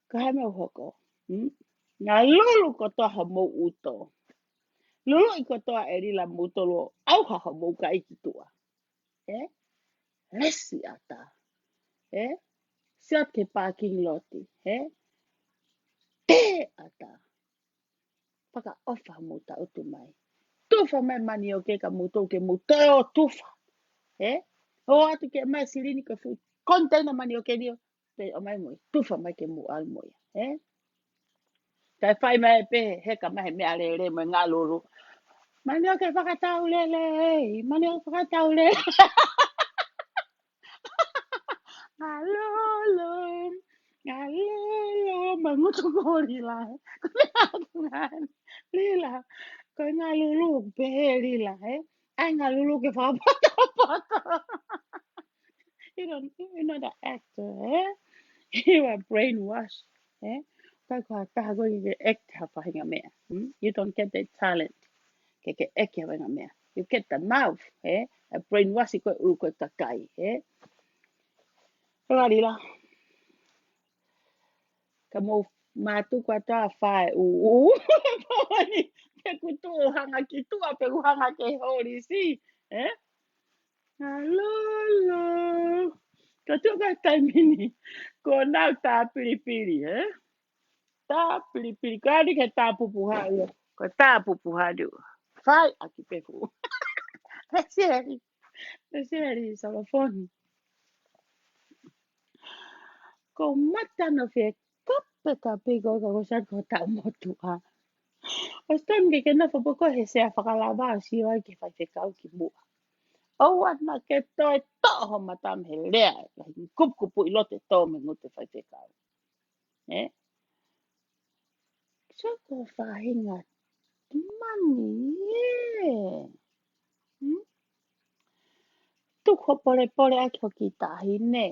Ko e hā e meʻa ʻoku hoko? Hmm? Ngalulu kotoa homou ʻuto. Luluʻi kotoa ʻe Lila moutolu ʻo ʻauha homou kai ki tuʻa. Ē? Lesi ʻatā. Ē? Sio atu ki he parking lot. Ē? Tē ʻatā. Fakaʻofa homou taʻutu mai. Tufa mai manioke kia moutolu ke mou toe ō tufa. Ē? ʻOatu ke mai silini ko e fuʻu container manioke ni ʻo pē ʻomai mo ia. Tufa mai ke mou ʻalu mo ia. Ē? Kae fai mai pē, heka mai he meʻalele mo e ngalulu. Manioke fakataulele, manioke fakataulele. Ngalulu, ngalulu, mai ngutu ko Lila. Ko e meʻa atu ngani. Lila, ko e ngalulu, pehē Lila, ē? ʻAi ngalulu ke fakapotopoto. You don't, you're not an actor, ē? You are brainwashed, ē? ʻikai ko ha taha ko ē ke act ha faʻahinga meʻa. Hmm? You don't get that talent. Ke ke act ha faʻahinga meʻa. You get the mouth, eh? A brainwash ko e ʻulu ko e kakai, eh? Kalila. Ka mou mātuku atu ʻa fae ʻū ʻū. Pōni, ke kutu hanga ki tuʻa, pe ku hanga ke holi si, eh? Alolo. Ka tuʻu ka taimi ni, ko nau tā pilipili, eh? Tā pilipili, ka ni ke tā pupuha ua, ko tā pupuha ua. Fai ʻaki pē fu. Lesieli, lesieli, Solofoni. Ko mata no fie kape kape ko ka ko sa ko tau motu a. ʻOsi tonu ke ke nofo pē ko he sea fakalava ʻo sio ai ke faifekau ki muʻa. ʻOua naʻa ke toe toʻo ho mata mei he lea, lahi kupukupu ʻi loto e tō mei he ngutu e faifekau. Eh? So ko faʻahinga mani, yeah. Hmm? Tuku ho polepole ʻaki ho kiʻi taʻahine.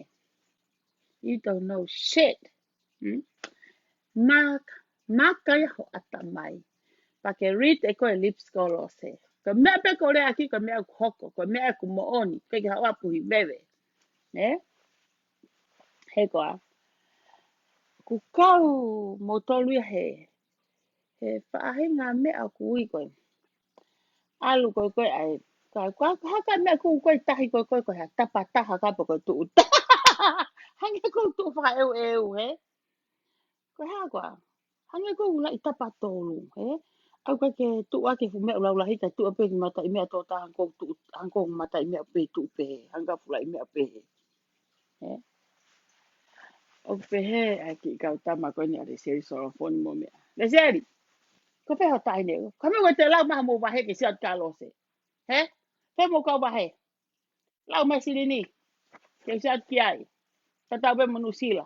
You don't know shit. Hmm? Maka, maka ia ho ʻatamai. Pea ke read ʻe koe e lips kolose. Ko e meʻa pē ko e lea ʻaki, ko e meʻa ʻoku hoko, ko e meʻa ʻoku moʻoni, ʻikai ke haʻu ʻo puhi veve. Ne? He ko ā. Kuo kau moutolu ia he, he faʻahinga meʻa ʻoku ui ko ē. ʻAlu ko ē ko ē ai. Ka, ka, ka haka meʻa ʻoku ui ko ē tahi ko ē ko ē ko e ha tapa taha ka pe ko e tuʻu taha. Hangē ko e tuʻu fakaʻeuʻeu, he? Ko e hā koā? Hangē ko e ʻuluaki tapa tolu, he? ʻOku ʻikai ke tuʻu ʻaki e fuʻu meʻa ʻo laulahi ka tuʻu pē ki mataʻi meʻa tō taha hangē ko e tuʻu, hangē ko e mataʻi meʻa pē tuʻu pē, hangē ko e fuʻu laʻi meʻa pē. He? ʻOku pehē ʻa e kiʻi kau tama ko eni ʻa Lesieli Solofoni mo meʻa. Lesieli, ko fē ho taʻahine? Ka mou ʻikai te lau mai haʻamou vahe ke sio atu kia Lose. He? Fē mo kau vahe? Lau mai silini. Ke u sio atu ki ai. Tatau pē mo Nuʻusila.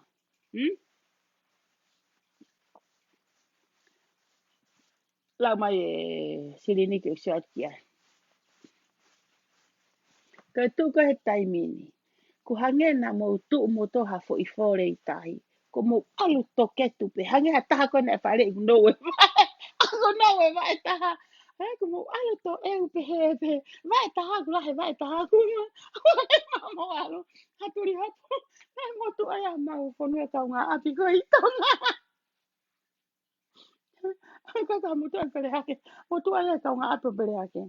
Hmm? Lau mai e silini ke u sio atu ki ai. Ka tuʻu ko ē he taimi ni. Kuo hangē naʻa mou tuʻu moutolu ha foʻi fole ʻi tahi. Kuo mou ʻalu toketu pē. Hangē ha taha ko ē naʻe fale ʻi kuno e vaʻe. Kuno e vaʻe taha. He kuo mou ʻalu toʻeu pē he pē. Vaʻe taha kuo lahi, vaʻe taha kuo ma. Kuo ma mou ʻalu. Hatuli hapu. He motuʻa ia mau fonua kaungāʻapi ko ē ʻi Tonga. Ka ka motuʻa pele hake. Motuʻa ia kaungāʻapi pele hake.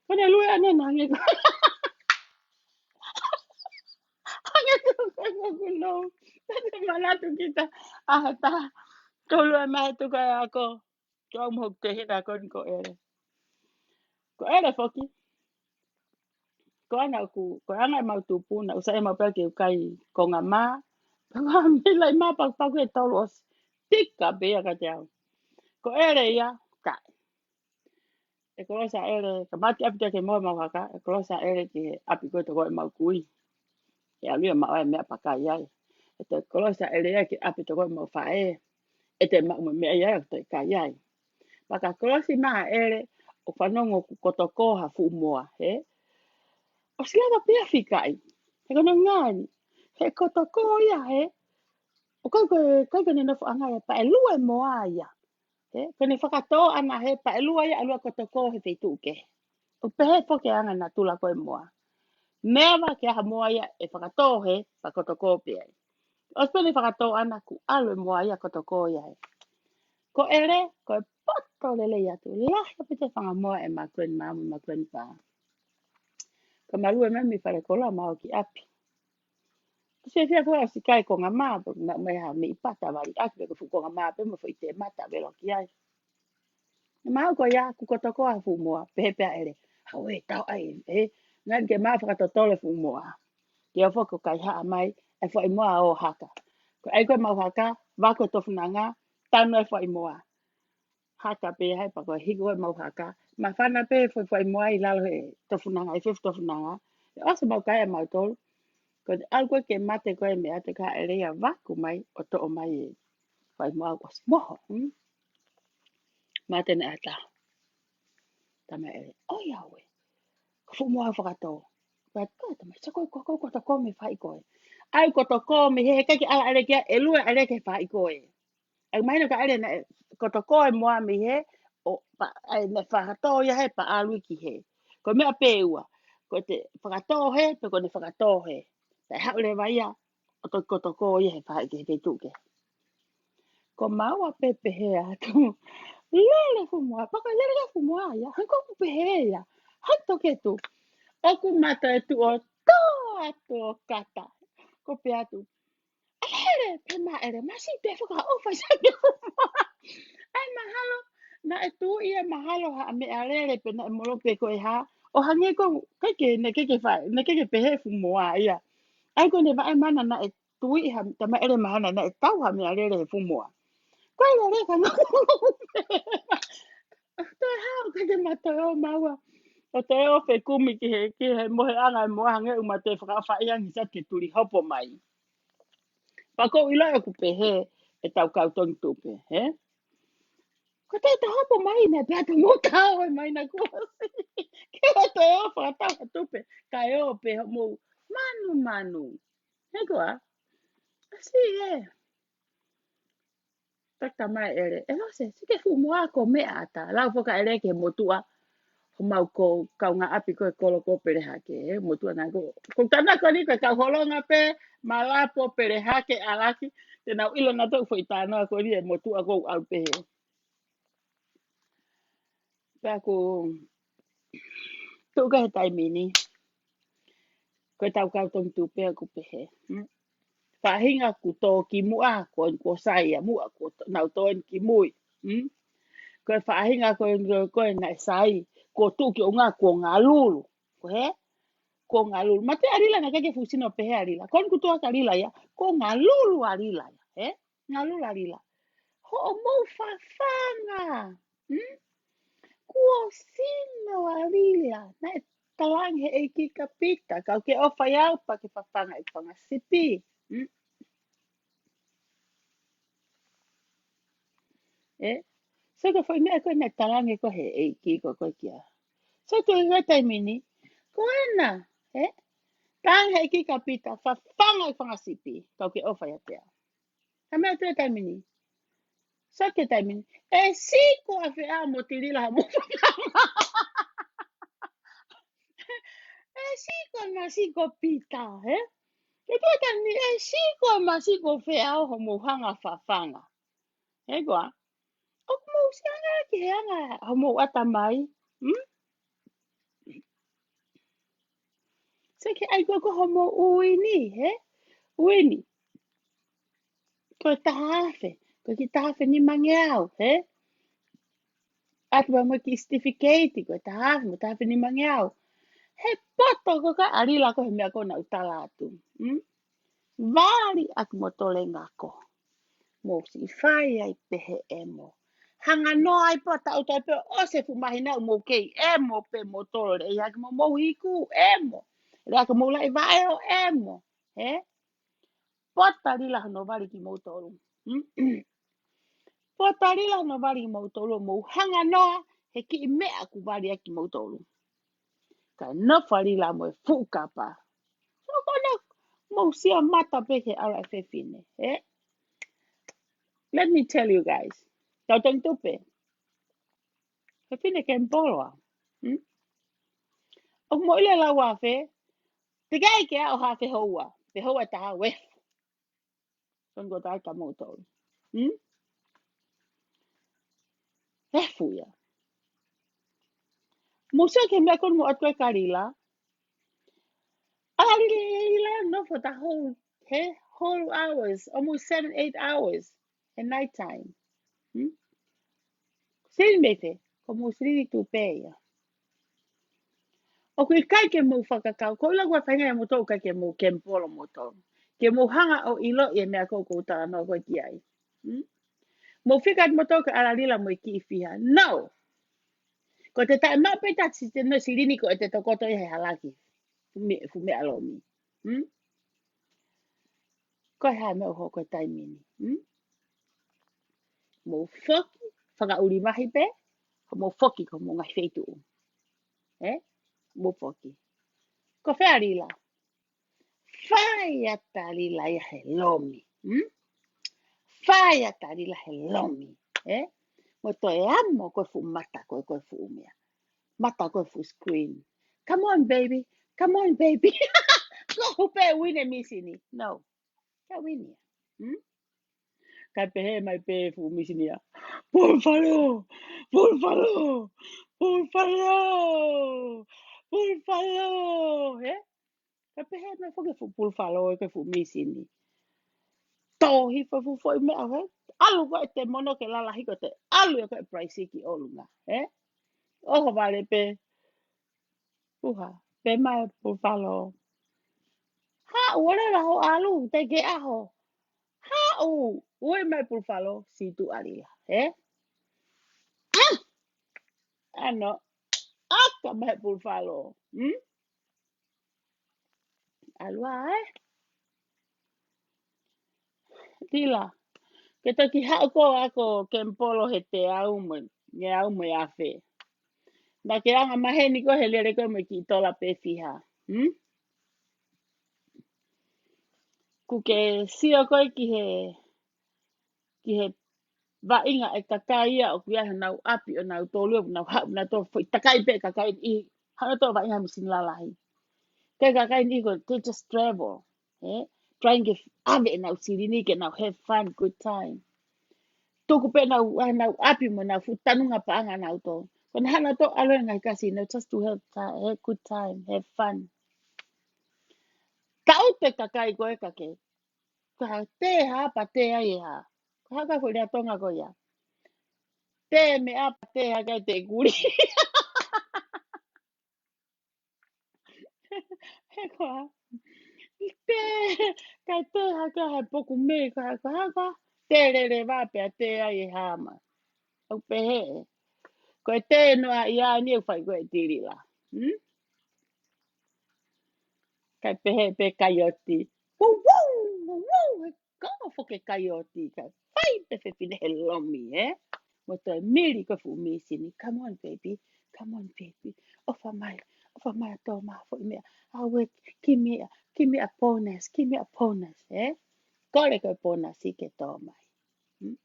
Ko e lue ane nangi. Hangē ko e kuno. Tane manatu kita. ʻA ha taha. Ko lue mai tuku ʻa e ako. Ko au mo hoku tehina ko eni ko ʻEle. Ko ʻEle foki. Ko ʻene ʻoku, ko e anga ʻemau tupu, naʻa ku saiʻia maʻu pē ke u kai konga mā. Pea ko e mila ʻi mā pakupaku ʻe tolu ʻosi. Tika pē ia kiate au. Ko ʻEle ia, kai. ʻE kolosi ʻa ʻEle, ka mati ʻapi te ke moe mau haka, ʻe kolosi ʻa ʻEle ki he ʻapi ko ē toko ʻemau kui. ʻE ʻalu ia maʻu ai meʻa pea kai ai. ʻE toe kolosi ʻa ʻEle ia ki he ʻapi toko ʻemau faʻē. ʻE toe maʻu mo e meʻa ia ʻe toe kai ai. Pea ka kolosi mai ʻa ʻEle, ʻoku fanongo ʻoku kotoko ha fuʻu moa, he? ʻOsi lava pē ia fikaʻi. He ko hono ʻuhinga eni. He kotoko ia, he? ʻOku ʻikai ko e, ʻikai ko ʻene nofoʻanga ia pea ʻe lue moa ia. He? Ko ʻene fakatō ʻana he pea ʻe lue ia ʻalu ʻo kotoko he feituʻu kehe. ʻOku pehē foki e anga natula ko ē moa. Meʻa ke ʻi ai ha moa ia ʻe fakatō he pea kotoko pē ai. ʻOsi pē ʻene fakatō ʻana kuo ʻalu e moa ia kotoko ia he. Ko ʻEle, ko e poto lelei atu. Lahi ʻaupito e fanga moa ʻema grandma mo ʻema grandpa. Ka ma lue mai mei fale koloa ma ō ki ʻapi. Ko e fiefia ko ē ʻosi kai konga mā, pea ma mai ha meʻi pata vali ʻaki, pe ko e fuʻu konga mā pē mo e foʻi tēmata velo ki ai. ʻE maʻu ko ia, kuo kotoko ha fuʻu moa, pehē pē ʻa ʻEle. Hau e tau ai, e, ngani ke ma fakatotolo e fuʻu moa. Ke ʻoua foki ʻo kaihaʻa mai, e foʻi moa ʻo haka. Ko e ʻai ko ē mau haka, vaku e tofunanga, tanu e foʻi moa. Haka pē hai pea ko e hiki ko ē mau haka. Māfana pē foʻi foʻi moa ʻi lalo he tofunanga, ʻi he fuʻu tofunanga. ʻE ʻosi mau kai ʻe mautolu. Ko e ʻalu ko ē ke mate ko ē meʻa te ka ʻEle ia vaku mai, ʻo toʻo mai e foʻi moa ʻosi moho. Hmm? Mate ʻene ʻata. Tama ʻEle, ʻoi au ē. Ko e fuʻu moa ʻoku fakatō. Pea ko e tama, sa ko e ko, ko, kotoko mei he faʻi ko ē. ʻAi kotoko mei he, he ʻikai ke ʻalu ʻa ʻEle ki ai, ʻe lue ʻa ʻEle ki he faʻi ko ē. ʻE mahino ka ʻele naʻe kotokoe moa mei hē, ʻo pa, ʻe ne fakatō ia hē pea ʻalu ki hē. Ko e meʻa pē ʻe ua. Ko ʻete fakatō hē, pe ko ʻene fakatō hē. Taʻe haʻu leva ia, ʻo toki kotokoe ia he faʻahi ki he feituʻu kehe. Ko maua pē pehē atu. Lele fuʻu moa, pea ko e lele ia fuʻu moa ia. Hangē ʻoku pehē ia. Hangē toki ʻe tuʻu. ʻOku mātuʻaki tuʻu ʻo tō atu ʻo kata. Ko pē atu. ʻAlu lele, pea ma ʻele, masiʻi pē fakaʻofa ia ke fuʻu moa. ʻAi mahalo, naʻe tuʻu ia mahalo ha meʻalele pē naʻe molo pē ko e hā. ʻO hangē ko, ʻikai ke, naʻe ʻikai ke fai, naʻe ʻikai ke pehē fuʻu moa ia. ʻAi ko ʻene vaʻe mana naʻe tuʻu ha, tama ʻele mahana naʻe tau ha meʻalele he fuʻu moa. Ko e lele ka ngā. Toe hao ka ke mātuʻaki ʻo maua. ʻO toe ʻo fekumi ki he, ki he moheʻanga ʻe moa hangē ʻoku mātuʻaki fakaʻofa ia ngi sa ke tuli hopo mai. Pea ʻoku ou ʻiloʻi ʻoku pehē ʻetau kau tongitupe, hē? Ko te ta hopo mai na, pea ta mo tau e mai na kuo. Ke o toe ʻo fakatau ha tupe, kae ʻo pē hoʻomou manumanu. Hē koā? ʻAsi ē. Tata mai ʻele. ʻE Lose, sike fuʻu moa ko meʻa ata. Lau fakaʻele ki he motuʻa. Homau ko kaungāʻapi ko e kolo ko Pelehake, ē, motuʻa na ko. Ko tana ko ni ko e kau holonga pē, Malapo, Pelehake, ʻAlaki. Te nau ʻilo na toʻu foʻi tānoa ko ni e motuʻa ko au pehē. Pea ʻoku tuʻu ka he taimi ni. Ko ʻetau kau tongitupe ʻoku pehē. Hmm? Faʻahinga kuo tō ki muʻa, ko, kuo sai ia muʻa, kuo to, nau tō eni ki mui. Hmm? Ko e faʻahinga ko, ko, ko e naʻe sai, kuo tuʻu ki ʻolunga, kuo ngalulu. Ko hē? Kuo ngalulu. Mate ʻa Lila naʻe ʻikai ke fuʻu sino pehē ʻa Lila. Ko eni kuo tuʻu ʻa Lila ia, kuo ngalulu ʻa Lila ia. Hē? Ngalulu ʻa Lila. Hoʻomou fafanga. Hmm? Kuo sino ʻa Lila. Naʻe talaange he ʻEiki kia Pita, kau ke ʻofa ʻiate au pea ke fafanga ʻeku fanga sipi. Hmm? Ē? So ko e foʻi meʻa ko ē naʻe talaange ko ē he ʻEiki ko ē kia. So ko e taimi ni, ko ena, ē? Talaange he ʻEiki kia Pita, fafanga ʻeku fanga sipi, kau ke ʻofa ʻiate au. Ka meʻa atu e taimi ni. So ko e taimi ni. ʻE siko ʻa fē ʻa mo Lila mo. ʻE siko na siko Pita, ē? Ke pē taimi ni, ʻe siko ma siko fē ʻa hoʻomou hanga fafanga. Hē koā? ʻOku mou siʻi anga ki he anga hoʻomou ʻatamai. Hmm? Seke ʻai ko ko hoʻomou ʻuini, hē? ʻUini. Ko e taha afe, ko e kiʻi taha afe nimangeau, hē? ʻAtu pē mo e kiʻi certificate, ko e taha afe, mo e taha afe nimangeau. He poto ko ka ʻa Lila ko he meʻa ko ena ʻoku tala atu. Hmm? Vali ʻaki mo tole ngako. Mou siʻi fai ai pehē ʻemo. Hanga noa ai pea taʻu taʻu pē ʻosi e fuʻu māhina ʻoku mou kei ʻemo pē mo tole. ʻEiki mo mou hiku ʻemo. ʻEiki mo laʻi vaʻe ʻo ʻemo. Hē? Pota Lila hono vali kimoutolu. Pota Lila hono vali kimoutolu, mou hanga noa he kiʻi meʻa ʻoku vali ʻaki kimoutolu. Ka nofo ʻa Lila mo e fuʻu kapa. So ko ena mou sio mata pē ki he ʻalu ʻa e fefine, ē? Let me tell you guys. Kau tongitupe. Fefine Kemipolo ā. Hmm? ʻOku mou ʻilo e lau ʻa fē, teʻeki ai ke ʻaʻo ha fehoua. Fehoua ʻe taha ʻoku efu. Son ko taha kia moutolu. Hmm? Efu ia. Mou sio ki he meʻa ko eni mo ʻatu ai kia Lila. ʻAlu ʻa Lila nofo the whole, he whole hours, almost seven, eight hours at night time. Hmm? Silini mei fē, ko mou silini tupe ia. ʻOku ʻikai ke mou fakakau, ko ʻila kua fainga ia moutolu ʻikai ke mou Kemipolo moutolu. Ke mou hanga ʻo ʻiloʻi e meʻa ko ē ʻoku ou talanoa ko ē ki ai. Hmm? Mou fika atu moutolu ke ʻalu ʻa Lila mo e kiʻi fiha. No! Ko te taʻe maʻu pē ta si te no silini ko ʻete tokoto ia he halaki. Fume, fume alomi. Hmm? Ko e hā meʻa ʻoku hoko he taimi ni. Hmm? Mou foki, fakaʻuli mahi pē, ko mou foki ko mou ngaahi feituʻu. Ē? Mou foki. Ko fē ʻa Lila? Fai atu ʻa Lila ia he lomi. Hmm? Fai ʻa Talila he lomi, ē? Mo toe amo ko e fuʻu mata ko e, ko e fuʻu meʻa. Mata ko e fuʻu screen. Come on, baby. Come on, baby. Ko hu pē uine misini. No. Ka uine ia. Hmm? Kae pehē mai pē fuʻu misini ia. Pulufalo! Pulufalo! Pulufalo! Pulufalo! Ē? Kae pehē mai foki fuʻu pulufalo ē ko e fuʻu misini. Tohi fo fuʻu foʻi meʻa ē. ʻAlu ko e te mono ke lalahi ko te. ʻAlu ē ko e price ki ʻolunga. Ē? ʻOhovale pē. Uha. Pehē mai pulufalo. Haʻu ʻo leva hoʻo ʻalu, te ke ʻaho. Haʻu, ui mai pulufalo, siʻi tuʻalila, ē? Ah! ʻAno, ʻaka mai pulufalo, hmm? ʻAlu ā, ē? Tila, ke toki haʻu ko ā ko Kemipolo he teau mo, ngeau mo e afe. Naʻa ke anga maheni ko he lele ko mo e kiʻi tola pē fiha, hmm? Kuo ke sio koe ki he, ki he vaʻinga e kakai ia ʻoku ʻi ai honau ʻapi ʻonautolu, ʻoku nau haʻu, nau toe foʻi takai pē kakai ʻi, hano toe vaʻinga misini lalahi. Ke kakai ni ko, they just travel, ē? Trying ke ʻave ʻenau silini ke nau have fun, good time. Tuku pē nau, ʻenau ʻapi mo nau fuʻu tanunga paʻanga nautolu. Ko ʻenau hanga toe ʻalu he ngaahi kasino just to have ti-, have good time, have fun. Taʻu te kakai ko e kake. Ka te ha pa te ai e ha. Ka haka ko lea Tonga ko ia. Te meʻa pa te ha kai te kuli. He ko ha. Te, kai te ha kai he poku mei, ka, ka, ka. Te lele vā pea te ai e hama. ʻOku pehē. Ko e te noa ia ni ʻoku fai ko e Talila. Hmm? Kai pehē pē kaioti. Woo, woo, woo, woo. Ko foke kaioti. Kai fai pē fefine he lomi, ē? Mo toe mili ko fuʻu misini. Come on, baby. Come on, baby. ʻOfa mai. ʻOfa mai ʻo tō mai foʻi meʻa. Aue, give me a, give me a bonus. Give me a bonus, ē? Kole ko e bonus ke tō mai. Hmm?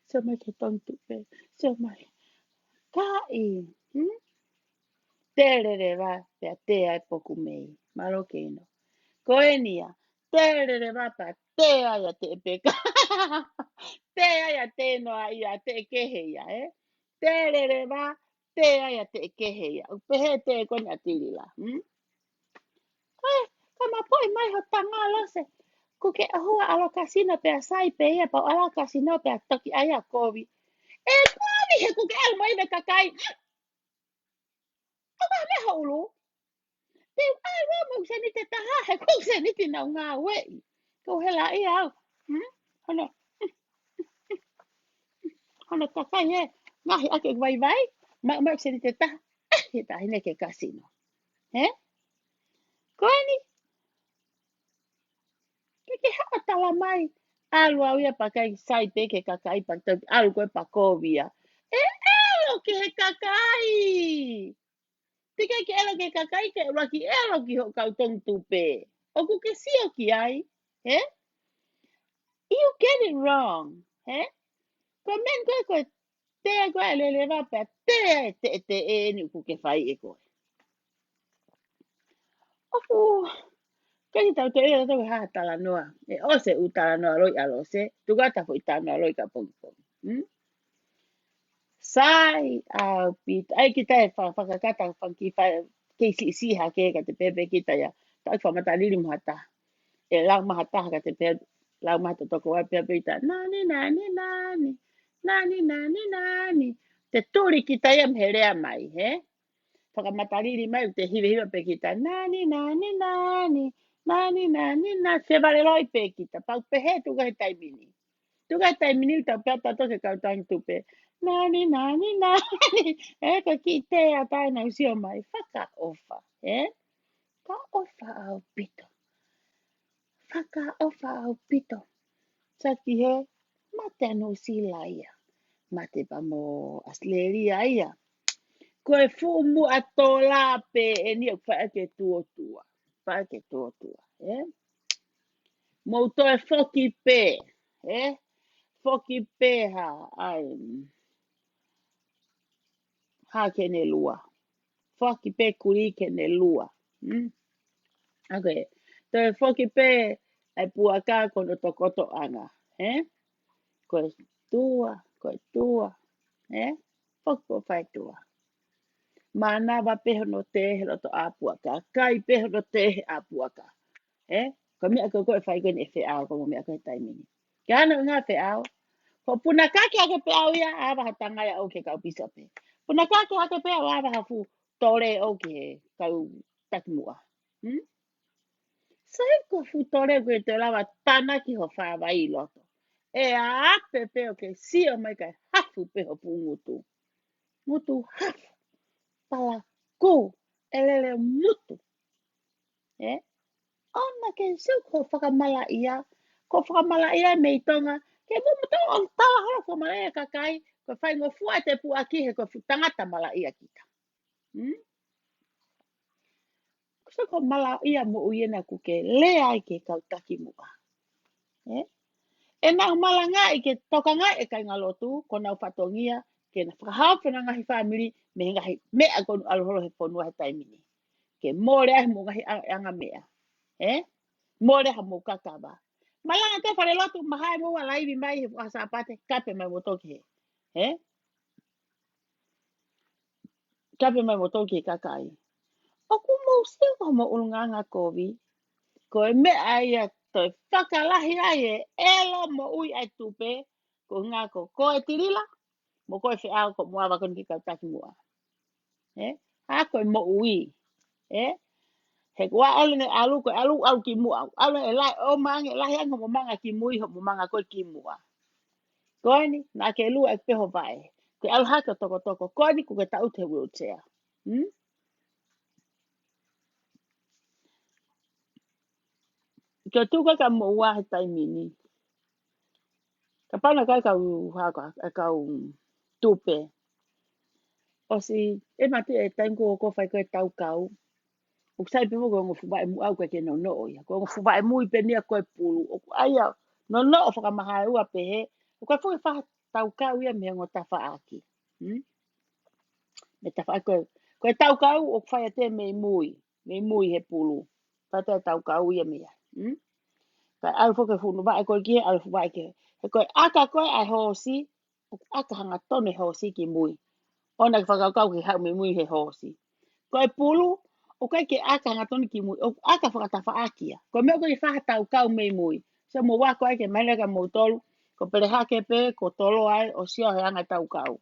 Sio mai ki he tongi tupe. Sio mai. Kai. Hmm? Te lele vā, pea te ai poku mei. Mālō Keino. Ko eni ia. Te lele vā, pea te ai ʻa te peka. Te ai ʻa te noa ia, te kehe ia, ē? Te lele vā, te ai ʻa te kehe ia. ʻOku pehē te ko eni ʻa Talila. Hmm? Ē, ka ma poi mai ho tanga lose. Kuo ke ʻohua ʻalu kasino pea sai pē ia pau ʻalu kasino pea toki ai ʻa kovi. ʻE kovi he kuo ke ʻalu mai me kakai. ʻOka me ho ʻulu. Te u ʻalu mo seniti taha he ko seniti nau ngāueʻi. Ko he laʻi au. Hmm? Hono. Hono kakai ē. Ngahi ake vaivai. Ma, ma seniti taha. He tahi ne ke kasino. Ē? Ko eni. Ke ke haʻu tala mai. ʻAlu au ia pakai sai pē ke kakai pakai ʻalu ko e pakovia. ʻE ʻelo ki he kakai. Te ke ke ʻelo ki he kakai ke ʻuluaki ʻelo ki hoʻo kau tongi tupe. ʻOku ke sio ki ai. Ē? You get it wrong. Ē? Ko men ko e ko e te ko e lele vā pea te e te te e ni ʻoku ke fai ʻe koe. ʻOku, ke ni tau te e tau ha talanoa. ʻE ʻose ʻū talanoa loi ʻa lose. Tuku ā ta foʻi talanoa loi ka pongipongi. Hmm? Sai ʻaupito. ʻAi kita e fa-, fakakata fanga kiʻi fa-, kei siʻisiʻi hake ka te pepe kita ia. Tau fakamatalili mo ha taha. ʻE lau mo ha taha ka te pea, lau mo ha taha toko ai pea pea ita. Nani, nani, nani. Nani, nani, nani. Te tuli kita ia mei he lea mai, ē? Fakamatalili mai, te hivehiva pē kita. Nani, nani, nani. Nani, nani, nani. Fevaleloi pē kita. Pau pehē tuku he taimi ni. Tuku he taimi ni tau pea tato ke kau tangi tupe. Nani, nani, nani. Ē, ko e kiʻi te a tae nau sio mai. Fakaʻofa, ē? Ka ʻofa ʻaupito. Fakaʻofa ʻaupito. Sa ki he mate ʻa Nuʻusila ia. Mate pea mo ʻAositelēlia ia. Ko e fuʻu muʻa tola pē eni ʻoku fai ʻaki e tuʻotua. Fai ʻaki e tuʻotua, ē? Mou toe foki pē, ē? Foki pē ha, ai, ha ke ne lua. Foki pē kulī ke ne lua. Mm? Okay. Toe foki pē ʻa e puaka ko hono tokotoʻanga, ē? Ko e tua, ko e tua, ē? Foki pē ʻo fai tua. Mānava pē hono tē he loto ʻā puaka, kai pē hono tē he ʻā puaka. Ē? Ko e meʻa ko ē ʻoku fai ko eni ʻe feʻao ko e meʻa ko ē he taimi ni. Ke ano ngā feʻao. Ko e punakaki hake pē au ia, ʻave ha tangai ʻo ke kau pīsope. Punakaki hake pē au, ʻave ha fuʻu tole ʻo ke kau takimuʻa. Hmm? Sai ko e fuʻu tole ko e te lava tānaki ho fāvai ʻi loto. ʻE ʻape pē ʻo ke sio mai kae hafu pē ho fuʻu ngutu. Ngutu hafu. Palakū. ʻE lele mutu. Ē? ʻOua ke sio ko e fakamalaʻia. Ko e fakamalaʻia mei Tonga. Ke mo mo tau ʻo tala holo ko e malaʻia kakai. Ko e faingofua ʻete puʻaki he ko e fuʻu tangata malaʻia kita. Hmm? Ko e sio ko e malaʻia moʻui ena ʻoku ke lea ai ki he kau takimuʻa. Ē? ʻE nau malangaʻi ke tokangaʻi e kāingalotu, ko honau fatongia, ke na fakahaofi honau ngaahi fāmili, mei he ngaahi meʻa ko eni ʻalu holo he fonua he taimi ni. Ke mole ai mo e ngaahi a-, anga meʻa. Ē? Mole ha mo kakava. Malanga te fale lotu, mahae mo ua laivi mai he fua Sāpate, kape mai mo toki he. Ē? Kape mai mo toki he kakai. ʻOku mou sio ko mo ʻulungaanga kovi. Ko e meʻa ia toe fakalahi ai e ʻelo moʻui ʻa e tupe, ko e ngā ko, ko e tilila, mo ko e feʻao ko mo ava ko eni ki he kau takimuʻa. Ē? ʻA ko e moʻui. Ē? He ko e ʻalu ne ʻalu, ko e ʻalu, ʻalu ki muʻa. ʻAlu e lahi, ʻo mange, lahi ange mo manga ki mui, ho mo manga ko e ki muʻa. Ko eni, naʻa ke lua e peho vae. Ko e ʻalu hake ʻo tokotoko. Ko eni, ko ke taʻu te wheelchair. Hmm? Ke tuku ka mo ua he taimi ni. Kapau naʻe ʻikai kau hako, e kau tupe. ʻOsi, ʻe mate e taimi ko ko fai ko e taukau. ʻOku sai pē mo ko e ongo fuʻu vaʻe muʻa ʻoku ʻikai ke nonoʻo ia. Ko e ongo fuʻu vaʻe mui pē eni ia ko e pulu. ʻOku ʻai ia, nonoʻo fakamahae ua pē he. ʻOku ʻikai foki faha taukau ia mei he ongo tafaʻaki. Hmm? Mei tafaʻaki ko e, ko e taukau ʻoku fai ʻiate mei mui. Mei mui he pulu. Fai ʻiate taukau ia mei ai. Hmm? Kae ʻalu foki e funu vaʻe ko e ki he, ʻalu fuʻu vaʻe ki he. He ko e ʻaka ko e ʻa e hoosi, ʻoku ʻaka hangatonu e hoosi ki mui. ʻOua ke fakakaukau ke haʻu mei mui he hoosi. Ko e pulu, ʻoku ʻikai ke ʻaka hangatonu ki mui, ʻoku ʻaka fakatafaʻaki ia. Ko e meʻa ʻoku ʻikai faha taukau mei mui. So mo ua ko e ke maila ka mo tolu, ko pele hake pē, ko tolo ai, ʻo sio he anga taukau.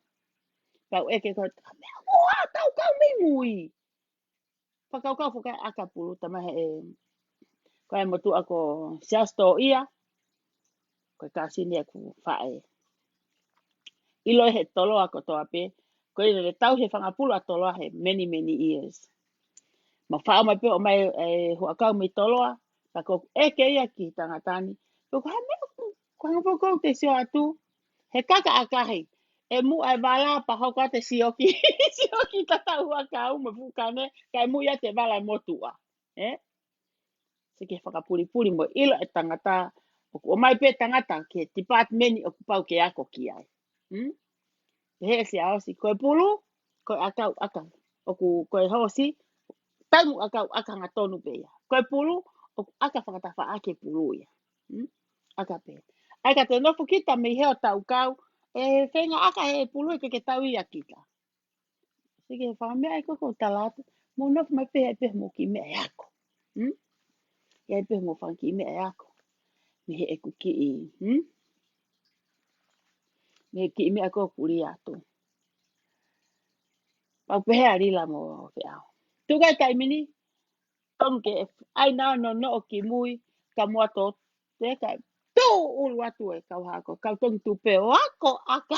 Kau ʻeke ko e, meʻa, ʻoua taukau mei mui. Fakakaukau foki ʻa e ʻaka pulu tama he, ko e motuʻa ko Siaosi Toʻia, ko e kāsini ʻeku faʻē. ʻIlo he toloa kotoa pē, ko e ʻilo ʻe tau he fanga pulu ʻa toloa he many, many years. Mo faʻo mai pē ʻo mai e huʻakau mei toloa, ka ko ʻeke ia ki he tangata ni. Ko ha meʻa, ko hanga foki ʻo te sio atu, he kaka ʻakahi, ʻe muʻa e vala pea hoko atu e sioki, sioki tatau huʻakau mo e fuʻu kane, kae muʻa ia te vala e motuʻa. Ē? Sio ki he fakapulipuli mo e ʻilo e tangata, ʻoku ʻomai pē tangata ki he department ʻoku pau ke ako ki ai. Hmm? Pehē ʻe Siaosi, ko e pulu, ko e ʻakau ʻaka. ʻOku, ko e hoosi, taimi ʻakau ʻaka hangatonu pē ia. Ko e pulu, ʻoku ʻaka fakatafaʻaki e pulu ia. Hmm? ʻAka pē. ʻAi ka te nofo kita mei he ʻo taukau, ʻe feinga ʻaka he pulu ʻe ke ke tau ia kita. Sio ki he fanga meʻa ʻa ia ko ʻeku tala atu, mou nofo mai pē, ʻai pē mo kiʻi meʻa ʻe ako. Hmm? ʻAi pē mo fanga kiʻi meʻa ʻe ako. Mei heʻeku kiʻi, hmm? Mei he kiʻi meʻa ko ʻeku lea atu. Pau pē he ʻa Lila mo Feʻao. Tuku e taimi ni, tonu ke ʻai nā nonoʻo ki mui, ka mo ʻato, te ka tō ʻulu atu e kau hako, kau tongi tupe ʻo ako ʻaka.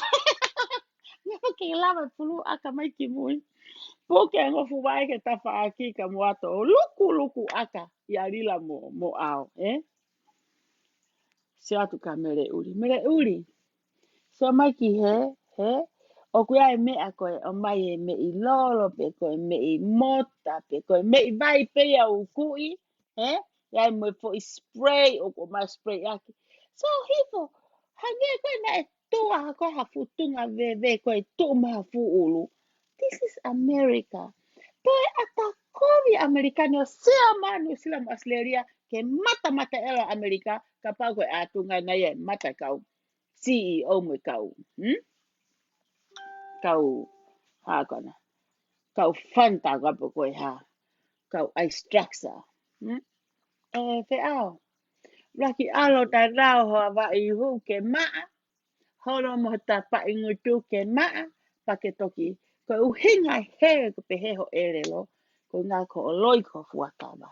Nō ke lava pulu ʻaka mai ki mui. Puke ngofu vai ke tafaʻaki ka mo ʻato, luku, luku ʻaka, ʻia Lila mo, mo ʻAo, ē? Sio atu ka Mele ʻuli. Mele ʻuli. Sio mai ki he, he, ʻoku ʻi ai e meʻa ko e ʻomai e meʻi lolo, pe ko e meʻi mota, pe ko e meʻi vai pē ia ʻoku ʻi, he? ʻI ai mo e foʻi spray, ʻoku ʻomai spray ʻaki. So, hifo, Hangē ko ē naʻe tuʻu ha ko ha fuʻu tunga veve ko ē tuʻu mai ha fuʻu ʻulu. This is America. Toe ʻata kovi ʻAmelika ni ʻo Siama, Nuʻusila mo ʻAositelēlia ke matamata ʻelo ʻAmelika, kapau ko e ʻatunga nai e mata kau C E O mo e kau. Hmm? Kau, hā ko ena. Kau fanta ka po ko e hā. Kau ai structure. Hmm? E feʻao. Laki alo ta rau hoa vaʻi hū ke maʻa. Holo mo ta paʻi ngutu ke maʻa. Pa ke toki. Ko e ʻuhinga he ko pehē ho ʻelelo. Ko ngā ko ʻoloi ko fuakava.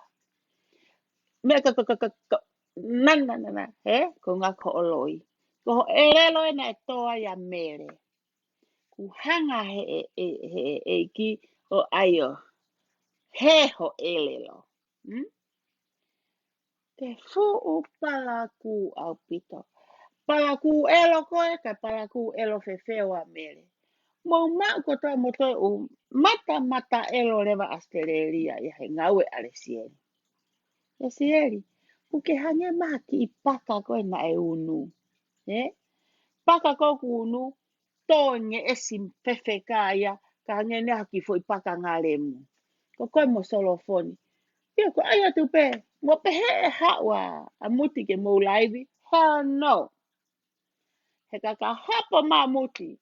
Meʻa ka, ka, ka, ka, ka, na, na, na, na, he, ko ngā ko ʻoloi. Ko ho ʻelelo ena e toa ia mele. Ku hanga he, he, he, he, he ki o aio. He ho ʻelelo. Hmm? Te fuʻu palakū ʻaupito. Palakū ʻelo ko ē, ka palakū ʻelo fefeo ʻa mele. Mou maʻu kotoa mo toe ʻū mata mata ʻelo leva ʻAositelēlia ia he ngāue ʻa Lesieli. Lesieli, ʻoku ke hangē mai ha kiʻi paka ko ē naʻe unu. Ē? Paka ko ē ʻoku unu, tō ngeʻesi fefeka ia, ka hangē ne ha kiʻi foʻi paka ngalemu. Ko koe mo Solofoni. Ia ko ai atu pē, mo pehē ʻe haʻu ʻa Muti ke mou laivi. Hell no. He ka ka hapo mai Muti.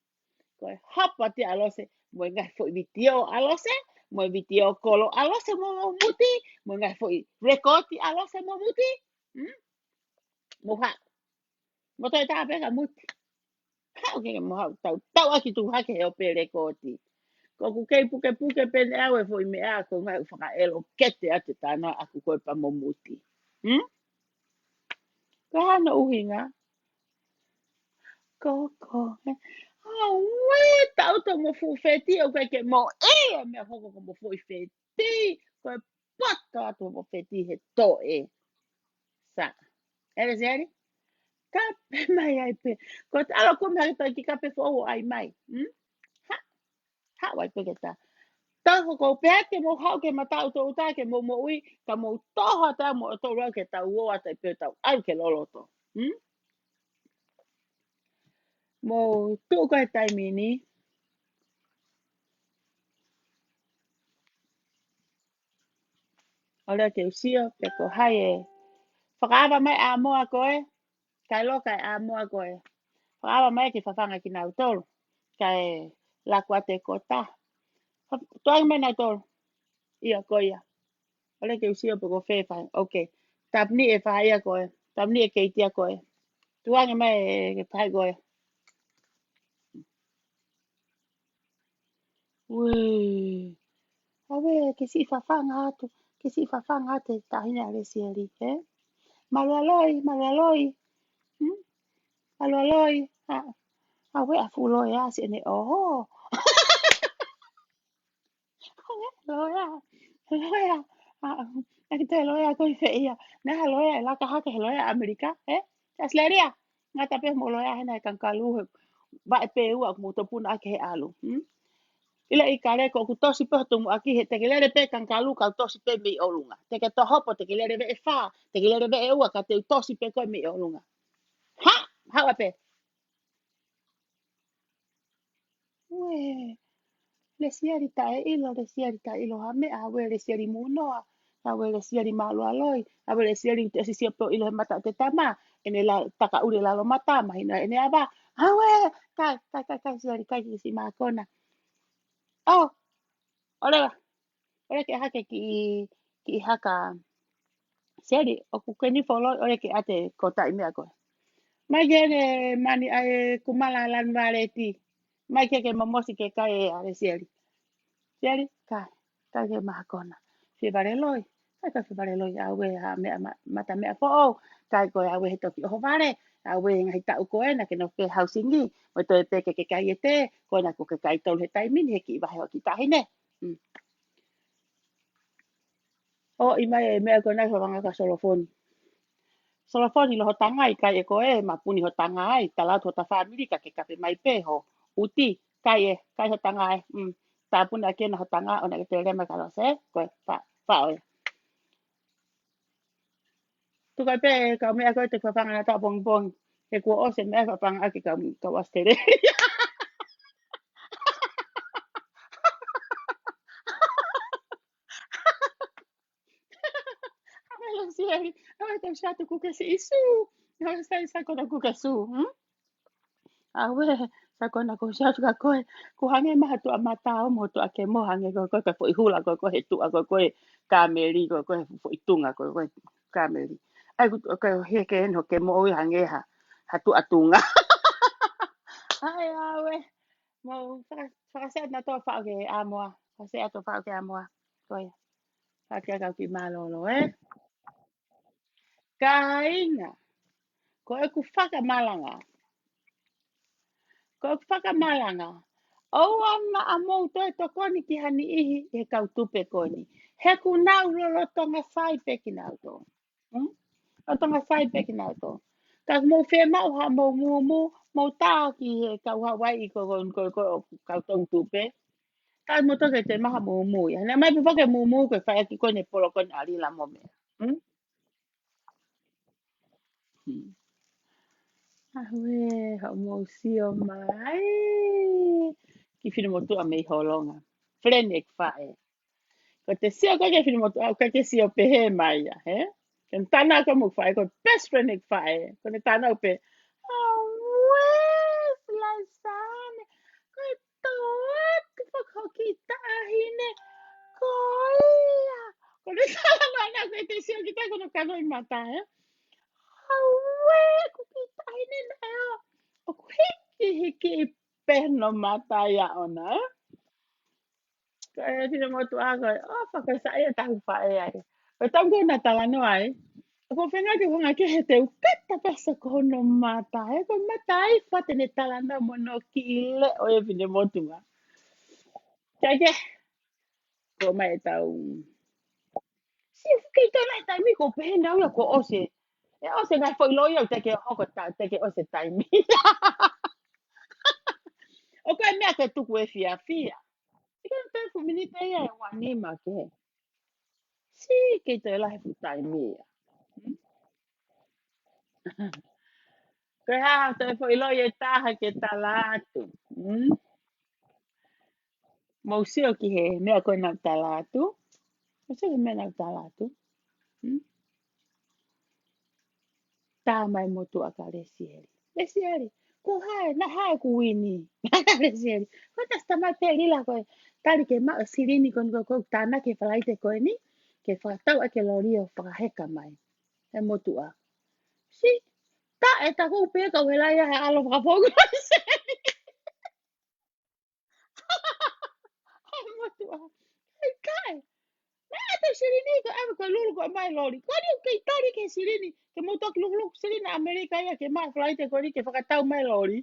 Ko e hapo atu ʻa Lose, mo e ngaahi foʻi vitiō ʻa Lose, mo e vitiō kolo ʻa Lose mo Muti, mo e ngaahi foʻi rekooti ʻa Lose mo Muti. Hmm? Mo haʻu. Mo toe tā pē ka Muti. Haʻu ke mo haʻu tau, tau ʻaki tuʻu hake he ʻo pē rekooti. Ko ʻoku kei pukepuke pē ne au e foʻi meʻa ko ngaahi ʻū fakaʻelo kete atu tāna ʻaku ko e pa mo Muti. Hmm? Ko hano ʻuhinga. Koko. Auē, tau to mo fuʻu feti ʻo ke ke mo e, meʻa hoko ko mo foʻi feti. Ko e poto atu mo feti he toe. Sa. Ere seri? Kape mai ai pē. Ko te alo ko mai to ki kape foʻou ai mai. Hmm? Ha? Haʻu ai pē ke ta. Tau ko pē ke mo haʻu ke mata uto uta ke mo moʻui, ka mo toho ata mo to ke tau o ata pē tau au ke loloto. Hmm? Mo tuʻu ko e taimi ni. ʻOle ke u sio, pe ko hai e. Fakaava mai ʻa moa ko ē, kae lo kae ʻa moa ko ē. Fakaava mai ke fafanga kinautolu, kae laku ate ko ta. Tuangi mai nautolu. Ia ko ia. ʻOle ke u sio pe ko fē fai. Ok. Tapni e fai ia ko ē. Tapni e keitia ko ē. Tuangi mai e fai ko ē. Ue. Auē, ke siʻi fafanga atu. Ke siʻi fafanga atu e taʻahine ʻa Lesieli, ē? Malualoi, malualoi. Hmm? Malualoi. A, auē ʻa fuʻu loea siʻene ʻoho. Loea. Loea. A, ʻa ki te loea ko i fē ia. Naʻe ha loea e laka hake he loea ʻAmelika, ē? ʻAositelēlia. Ngata pē mo loea hena e kangalū he vaʻe pē ua ʻoku mo topuna ake he ʻalu. Hmm? ʻIle ʻi kale ko ʻoku tosi pē ho tumu ʻaki he te ke lele pē kangalū kau tosi pē mei ʻolunga. Te ke tohopo, te ke lele veʻe fā, te ke lele veʻe ua ka te u tosi pē koe mei ʻolunga. Ha? Haʻu pē. Ue. Lesieli taʻeʻilo, Lesieli taʻeʻilo ha meʻa, auē Lesieli munoa, auē Lesieli malualoi, auē Lesieli te sisio pē ʻilo he mata te tama, ʻene la, taka ule lalo mata, mahina ʻene ava, auē, kai, kai, kai, kai, Lesieli, kai, ki si makona. Oh, ʻolewa. ʻOle ke hake ki, ki haka. Seli, ʻoku ke ni folo, ʻole ke ʻate ko taʻi meʻa koe. Mai ke ne mani ai kumala lan valeti. Mai ke ke mamosi ke kai e ale Seli. Seli, kai, kai ke makona. Fie vale loi, kai kai fie vale loi, auē ha meʻa ma, mata meʻa foʻou. Kai koe auē he toki ʻoho vale, auē ngahi taʻu ko ena ke no ke hausingi, mo toe pē ke ke kai e te, ko ena ko ke kai tolu he taimi ni he kiʻi vahe ʻo ki tahi ne. Mm. ʻOi mai e meʻa ko nai fafanga ka Solofoni. Solofoni lo ho tanga ʻi kai e ko e, mapuni ho tanga ai, tala atu ho ta fāmili ka ke kape mai pē ho, uti, kai e, kai ho tanga ai, mm, tāpuni ake na ho tanga, ʻona ke tele mai ka lo se, ko e, fa, fa ʻoe. Tuku ai pē, kau meʻa ko e te fafanga na ta pongipongi. He kuo ʻosi e meʻa, faʻa pangaʻaki kau, kau ʻAositelēlia. Awe Lesieli, awe tau siatu kuke si isu. Awe sai sai kona kuke su, hmm? Awe, sai kona ko siatu ka koe. Ku hangē mai ha tuʻa mata ʻo mo tuʻa kemo hangē ko koe, ka foʻi hula ko koe, he tuʻa ko koe, kameli ko koe, foʻi tunga ko koe, kameli. ʻAi ku, ko he ke eno kemo ʻo hangē ha, ha tuʻa tunga. ʻAi, awe. Mau, faka-, fakaʻamu atu ʻo faʻo ki ʻamoa. Fakaʻamu atu ʻo faʻo ki ʻamoa. Ko ia. Fakaʻamu atu ki mālōlō, ē? Kāinga, ko ʻeku fakamalanga. Ko ʻeku fakamalanga. ʻOua naʻa mou toe tokoni ki ha niʻihi ʻi he kau tupe ko eni. He kuo nau lolotonga sai pē kinautolu. Hmm? Lolotonga sai pē kinautolu. Ka mou fiemaʻu ha mou mūmū, mou tā ki he kau Hawaiʻi ko, ko, ko, ko, kau tong tupe. Ka mou toki te maha mūmū ia. Naʻe ʻomai pē foki e mūmū ko e faiʻaki ko eni polo ko eni ʻa Lila mo meʻa. Hmm? Hmm. Awe, haʻu mou sio mai. Kiʻi finemotuʻa mei Holonga. Friend ʻeku faʻē. Ko ʻete sio ko ē ki he finemotuʻa, ʻoku ʻikai ke sio pehē mai ia, hē? Ke ne tānaki mo e faʻē, ko e best friend ʻeku faʻē. Ko ʻene tānaki pē, "Awe, Laisane, ko e tō atu pē ko e kiʻi taʻahine ko ia." Ko ʻene tānaki ʻana ko ʻete sio ki ai ko hono kano ʻi mata, hē? "Awe, ko e kiʻi taʻahine naʻe ō. ʻOku hikihiki pē hono mata ia ʻona, ē?" Ko e finemotuʻa ko ē, ʻo, fakaʻosi ia taku faʻē ai. Ko e taimi ko ē naʻa talanoa ai, ʻoku ou feinga ke u hanga ke he te u kata pē ʻa ko hono mata, ē, ko e mata ai fate ne talanoa mo hono kiʻi leʻo e finemotuʻa. Kae kehe, ko mai e tau. Siʻi fuʻu kei tō nai taimi ko pehē naʻa ia ko ʻosi. ʻE ʻosi ngaahi foʻi loi au te ke hoko ta, te ke ʻosi taimi. ʻOku ʻi ai e meʻa ke tuku e fiefia. Siʻi kei toe fuʻu miniti ia ʻe ua nima ke. Siʻi kei toe lahi fuʻu taimi ia. Hmm? Ko e hā toe foʻi loi ʻe taha ke tala atu. Hmm? Mou sio ki he meʻa ko ē naʻa ku tala atu. Mou sio ki he meʻa naʻa ku tala atu. Hmm? Tā mai motuʻa kia Lesieli. Lesieli, ko hai, naʻe hai kuini. Lesieli, ko e tasi tamai pē Lila ko e tali ke maʻu e silini ko eni ko ē ʻoku tānaki he Falaite ko eni, ke fakatau ʻaki e loli ʻo fakaheka mai. He motuʻa. Siʻi, taʻe taku pē kau he laia he ʻalu fakafou ko e silini. He motuʻa. He kae. Naʻe ʻoatu e silini ko e ʻave ko e lulu ko ē mai loli. Ko eni ʻoku kei tali ki he silini. Ke mou toki lukuluku silini ʻAmelika ia ke maʻu Falaite ko eni ke fakatau mai loli.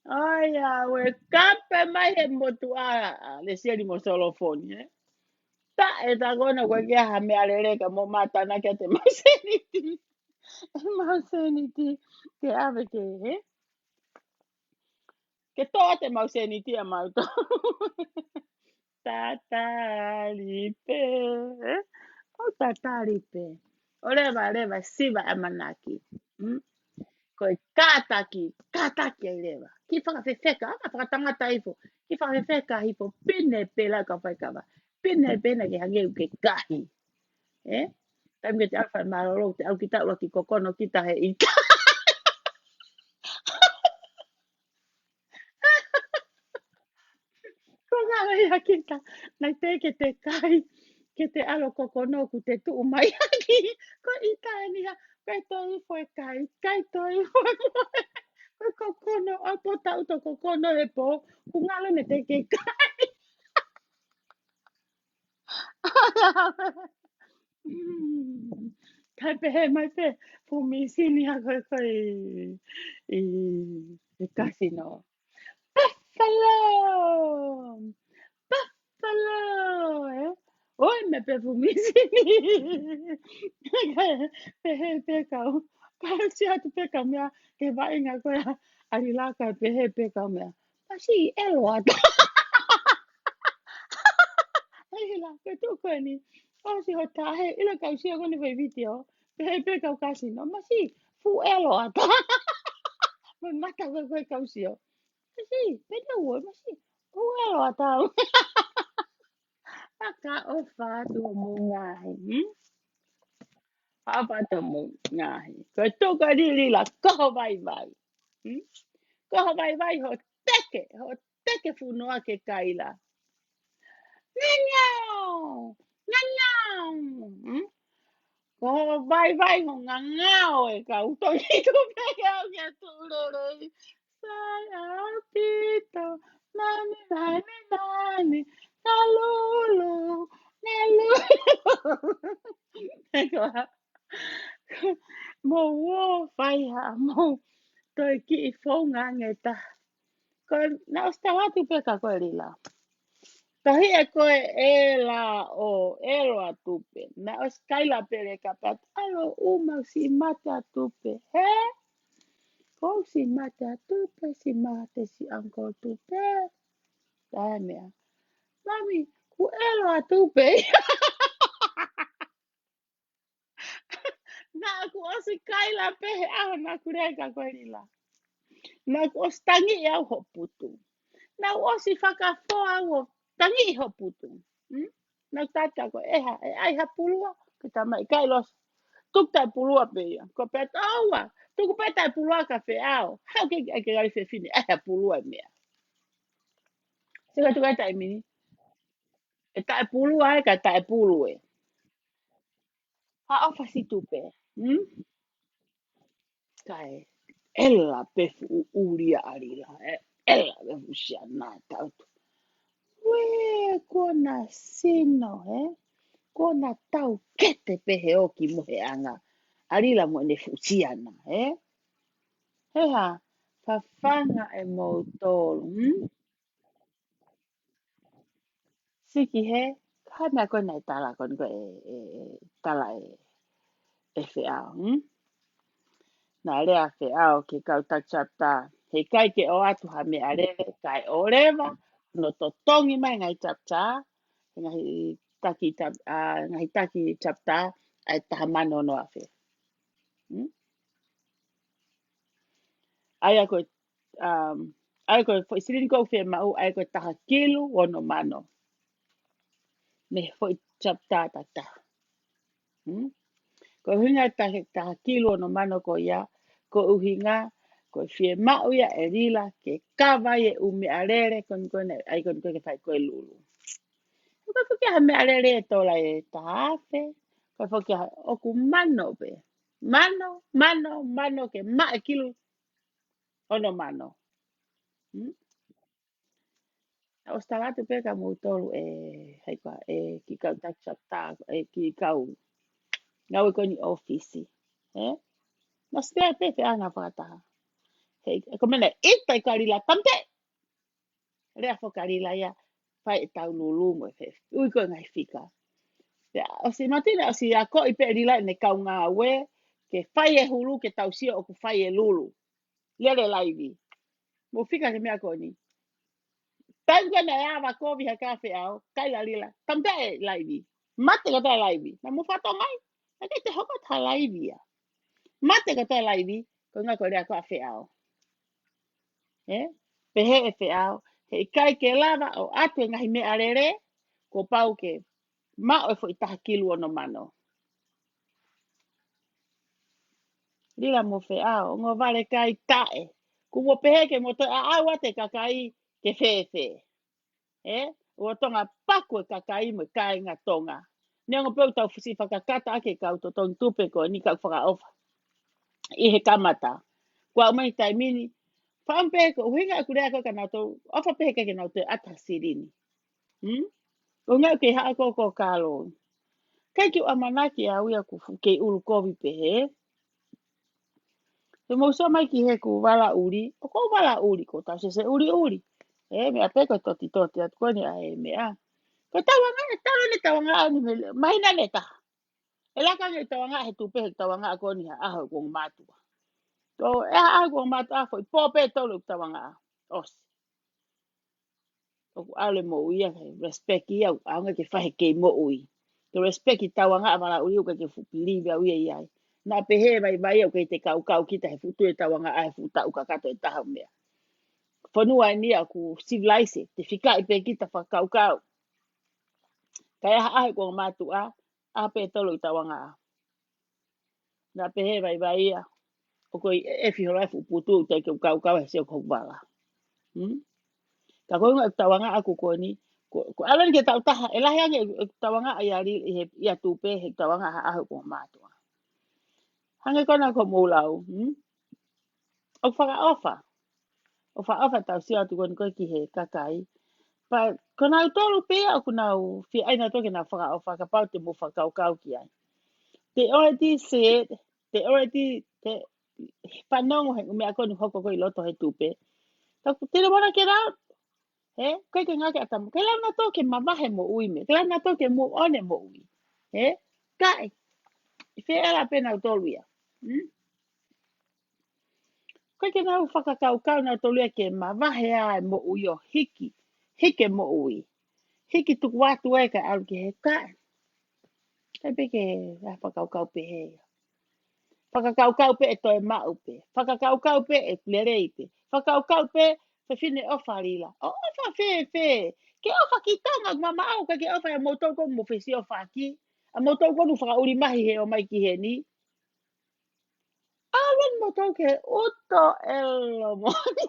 ʻAi, awe kape mai he motuʻa, ʻa Lesieli mo Solofoni, ē? Taʻe taku ʻona ko e ke aha meʻa lele ka mo mātana ke te maʻu seniti. Maʻu seniti. Ke ʻave ke, hē? Ke toʻo atu e maʻu seniti ʻa mautolu. Tatali pē. ʻO tatali pē. ʻO leva, leva, siva ʻamanaki. Mm? Ko e kātaki, kātaki ai leva. Kiʻi fakafefeka, ʻa fakatangata ifo. Kiʻi fakafefeka ifo, pine pē la ka fai kava. Pine pē na ke hangē ʻoku ke kahi. Ē? Taimi ke te ʻalu fai mālōlō, te ʻalu kita ʻuluaki kokono kita he ʻita. Ko ngalo ia kita, naʻe teʻeki ke te kai, ke te ʻalu kokono kuo te tuʻu mai ʻaki. Ko e ʻita eni ia, kai toi ifo e kai, kai toi ifo e moe. Ko e kokono, ʻa pō taʻu to kokono he pō, ko ngalo ne teʻeki ke kai. Mm. Kae pehē mai pē fuʻu mīsini ʻa ko ē ko ē ʻi, ʻi kasino. Buffalo! Buffalo! Ē? ʻOi, meʻa pē fuʻu mīsini. Kae pehē pē kau. Kae ʻosi atu pē kau meʻa, ke vaʻinga ko ē ʻa Lila kae pehē pē kau meʻa. Masiʻi ʻelo ʻatā. ʻAi Lila, ko e tuʻu ko eni. ʻOsi hoʻo taʻahi, ʻilo kau sio ko eni foʻi vitiō. Pehē pē kau kasino. Masiʻi fuʻu ʻelo ʻatā. mata ko e, ko e kau sio. Masi, pena ua, masi. ʻOua ʻe ʻilo ʻa tau. ʻA ka ʻofa atu hoʻomou ngaahi. Hmm? ʻOfa atu hoʻomou ngaahi. Ko e tuku ʻa Lila, ko ho vaivai. Hmm? Ko ho vaivai, hoʻo teke, hoʻo teke fuʻu noa ke kaila. Ngangao! Ngangao! Hmm? Ko ho vaivai hoʻo ngangao ʻe kau toki tupe ke au kia tuʻu lelei. Sai ʻaupito, nani, nani, nani, ngalulu, ngalulu. Ko e hā, mou ō fai ha mou toe kiʻi founga ange taha. Ko e, naʻe ʻosi tala atu pē ka ko e Lila. Ka hia ko e ʻela ʻo ʻelo ʻa Tupe. Naʻe ʻosi kaila pē leka pea ʻalu ʻo ʻuma ʻosi mate ʻa Tupe. He? Ko ʻosi mate ʻa Tupe, ʻosi mate siʻi uncle Tupe. Tae meʻa. Mami, kuo ʻelo ʻa Tupe. Naʻa ku ʻosi kaila pē he ʻaho naʻa ku lea ai kia ko e Lila. Naʻa ku ʻosi tangi au hoʻo putu. Naʻa ku ʻosi fakafō au ʻo tangi hoʻo putu. Hmm? Naʻa ku tata ko e hā, ʻe ʻai ha pulua, ke tamaiki ʻikai ʻilo. Tuku taʻepulua pē ia. Ko pea taua, tuku pē taʻepulua kia Feʻao. Haʻu ke, ke, ke ʻai fefine, ʻai ha pulua e meʻa. Sika tuku ai taimi ni. ʻE taʻepulua ē, ka taʻepulua ē. Haʻo fasi Tupe. Hmm? Kae ʻela pē fuʻu ʻuli ʻa Lila, ē, ʻela pē fuʻu siana tautu. Uē, kuo na sino, ē? Kuo na taukete pē he oki mo he anga ʻa Lila mo ʻene fuʻu siana, ē? He hā, fafanga ʻe moutolu, hmm? Siki he, ka meʻa ko ē naʻe tala ko eni ko e, e, e, tala ʻe, ʻe Feʻao, hmm? Naʻe lea ʻa Feʻao ki he kau taki chapter, heʻikai ke ʻoatu ha meʻalele, kae ʻoua leva, no totongi mai ngaahi chapter, he ngaahi taki chap-, ʻa, ngaahi taki chapter, ʻa e taha mano ono afe. Hmm? ʻA ia ko e, um, ʻa ia ko e foʻi silini ko ē ʻoku fiemaʻu, ʻa ia ko e taha kilu ono mano. Mei he foʻi chapter taha. Hmm? Ko e ʻuhinga taha, taha kilu ono mano ko ia, ko e ʻuhinga, ko e fiemaʻu ia ʻe Lila, ke kava ai e ʻū meʻalele, ko eni ko eni, ʻai ko eni ko ē ke fai ko e lulu. Ko e foki ha meʻalele ʻe tola ʻe taha afe, ko e foki ha ʻoku mano pē. Mano, mano, mano ke maʻa e kilu ono mano. Hmm? Naʻe ʻosi tala atu pē kia moutolu ē, hai koā, ē, kiʻi kau taki chapter, ē, kiʻi kau ngāue ko eni ʻōfisi. Ē? Naʻe ʻosi pē pē ʻa e ngaahi fakataha. He, ko e meʻa naʻe ʻita ai kia Lila, tamaiki. Lea foki ʻa Lila ia, fai ʻetau lulu mo e fē. Ui ko e ngaahi fika. Pea ʻosi mātuʻaki naʻe ʻosi akoʻi pē ʻe Lila ʻene kau ngāue, ke fai e hulu, ke tau sio ʻoku fai e lulu. Lele laivi. Mou fika ki he meʻa ko eni. Taimi ko ē naʻe ava kovi hake ʻa Feʻao, kaila ʻa Lila, tamaiki e laivi. Mate kotoa e laivi. Naʻa mou fakatokangaʻi. Naʻe ʻikai te hoko atu ha laivi ia. Mate kotoa e laivi, ko e ʻuhinga ko e lea ko ē ʻa Feʻao. Ē? Pehē ʻe Feʻao, heʻikai ke lava ʻo ʻoatu e ngaahi meʻalele, kuo pau ke maʻu e foʻi taha kilu ono mano. Lila mo Feʻao, ongo vale kai taʻe. Kuo mou pehē ke mou toe ʻaʻau atu e kakai ke fēfē. Ē? ʻOua Tonga paku e kakai mo e kāinga Tonga. Neongo pē ʻoku tau fusi fakakata ʻaki e kau totongi tupe ko eni, kau fakaʻofa. ʻI he kamata. Kuo aʻu mai taimi ni, fakaʻamu pē ko e ʻuhinga ʻeku lea ko ē kia nautolu, ʻofa pē heʻikai ke nau toe ʻata silini. Hmm? Ko e ʻuhinga ʻoku kei haʻa ko ē ko e kalo. ʻIkai ke u ʻamanaki au ia ʻoku fu-, kei ʻulu kovi pehē. He mou sio mai ki heʻeku vala ʻuli, ʻoku ou vala ʻuli, ʻoku ou tausese ʻuliʻuli. Ē, meʻa pē ko e totitoti atu ko eni ʻa e meʻa. Ko e tauangaʻa, ʻe tau ʻene tauangaʻa ʻeni mei he māhina ʻe taha. ʻE laka ange e tauangaʻa he tupe he tauangaʻa ko eni ha ʻaho ʻeku ongo mātuʻa. Ko e ʻaho ʻeku ongo mātuʻa, foʻi pō pē ʻe tolu ʻeku tauangaʻa. ʻOsi. ʻOku ʻalu e moʻui ia, ke respect ia, ʻoku ʻaonga ke fai he kei moʻui. Ke respect e tauangaʻa vala ʻuli ʻoku ʻikai ke fuʻu believe au ia ʻi ai. Naʻa pehē vaivai ʻoku ʻikai te kaukau kita he fuʻu tui ʻetau angaʻa he fuʻu taʻu kakato ʻe taha ʻo meʻa. Fonua eni ʻoku civilized, te fikaʻi pē kita fakakaukau. Ka ʻi ai ha ʻaho ʻe kuo mātuʻa, ʻaho pē ʻe tolu ʻetau angaʻa. Naʻa pehē vaivai ia, ʻoku ʻi ai e fiholo e fuʻu putu, te ke kaukau he sio ko vala. Hmm? Ka ko e ʻuhinga ʻetau angaʻa ʻaku ko eni, ko, ko ʻalu eni ke tau taha, ʻe lahi ange ʻetau angaʻa ia li, ʻi he, ia tupe, he ʻetau angaʻa ha ʻaho kuo mātuʻa. Hangē ko ena ko mou lau, hmm? ʻOku fakaʻofa. ʻOku fakaʻofa tau sio atu ko eni ko e ki he kakai. Pea ko nautolu pē ia ʻoku nau fie ʻai nautolu ke nau fakaʻofa kapau te mou fakakaukau ki ai. They already said, they already, they fanongo he ʻū meʻa ko eni hoko ko ē ʻi loto he tupe. Ka ʻoku tino mana ke lau, he, ʻikai ke ngāueʻaki ʻatamai. ʻIkai lava nautolu ke mavahe moʻui mei. ʻIkai lava nautolu ke move on e moʻui. He, kae. ʻI fē ʻela pē nautolu ia. Hmm? ʻIkai ke nau fakakaukau nautolu ia ke mavahe ʻa e moʻui ʻo hiki. Hiki e moʻui. Hiki tuku atu ē kae ʻalu ki he kae. ʻIkai pē ke ʻi ai ha fakakaukau pehē ia. Fakakaukau pē ʻe toe maʻu pē. Fakakaukau pē ʻe lelei pē. Fakakaukau pē fefine ʻofa lila. ʻO ʻofa fēfē? Ke ʻofa ki Tonga mamaʻo, ʻikai ke ʻofa ia moutolu ko mo fesi ʻofa ki. ʻA moutolu ko nu fakaʻuli mahi he ō mai ki heni. ʻAlu eni moutolu ke ʻuto ʻelo moʻoni.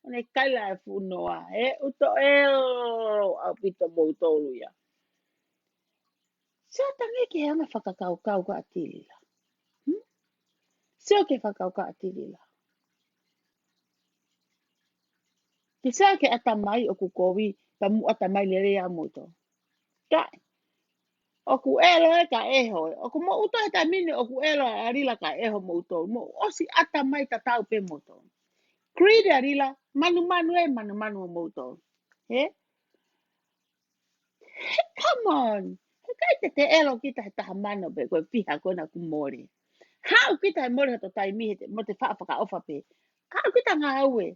ʻO ne kaila e fuʻu noa, ē, ʻuto ʻelo ʻaupito moutolu ia. Sio tangi ki he anga fakakaukau ko ē ʻa Tilila. Hmm? Sio ki he fakakaukau ʻa Tilila. Ke sio ki he ʻatamai ʻoku kovi, pea mou ʻatamai lelei ʻa moutolu. Kae. ʻOku ʻelo ē ka ʻeho ē. ʻOku mou ʻuto he taimi ni ʻoku ʻelo ʻa Lila ka ʻeho moutolu. Mou ʻosi ʻatamai tatau pē moutolu. Greedy ʻa Lila, manumanu ē, manumanu ʻa moutolu. He? He, come on. He ʻikai te te ʻelo kita he taha mano pē, ko e fiha ko ena ʻoku mole. Haʻu kita he mole hoto taimi he te, mo te faʻa fakaʻofa pē. Haʻu kita ngāue.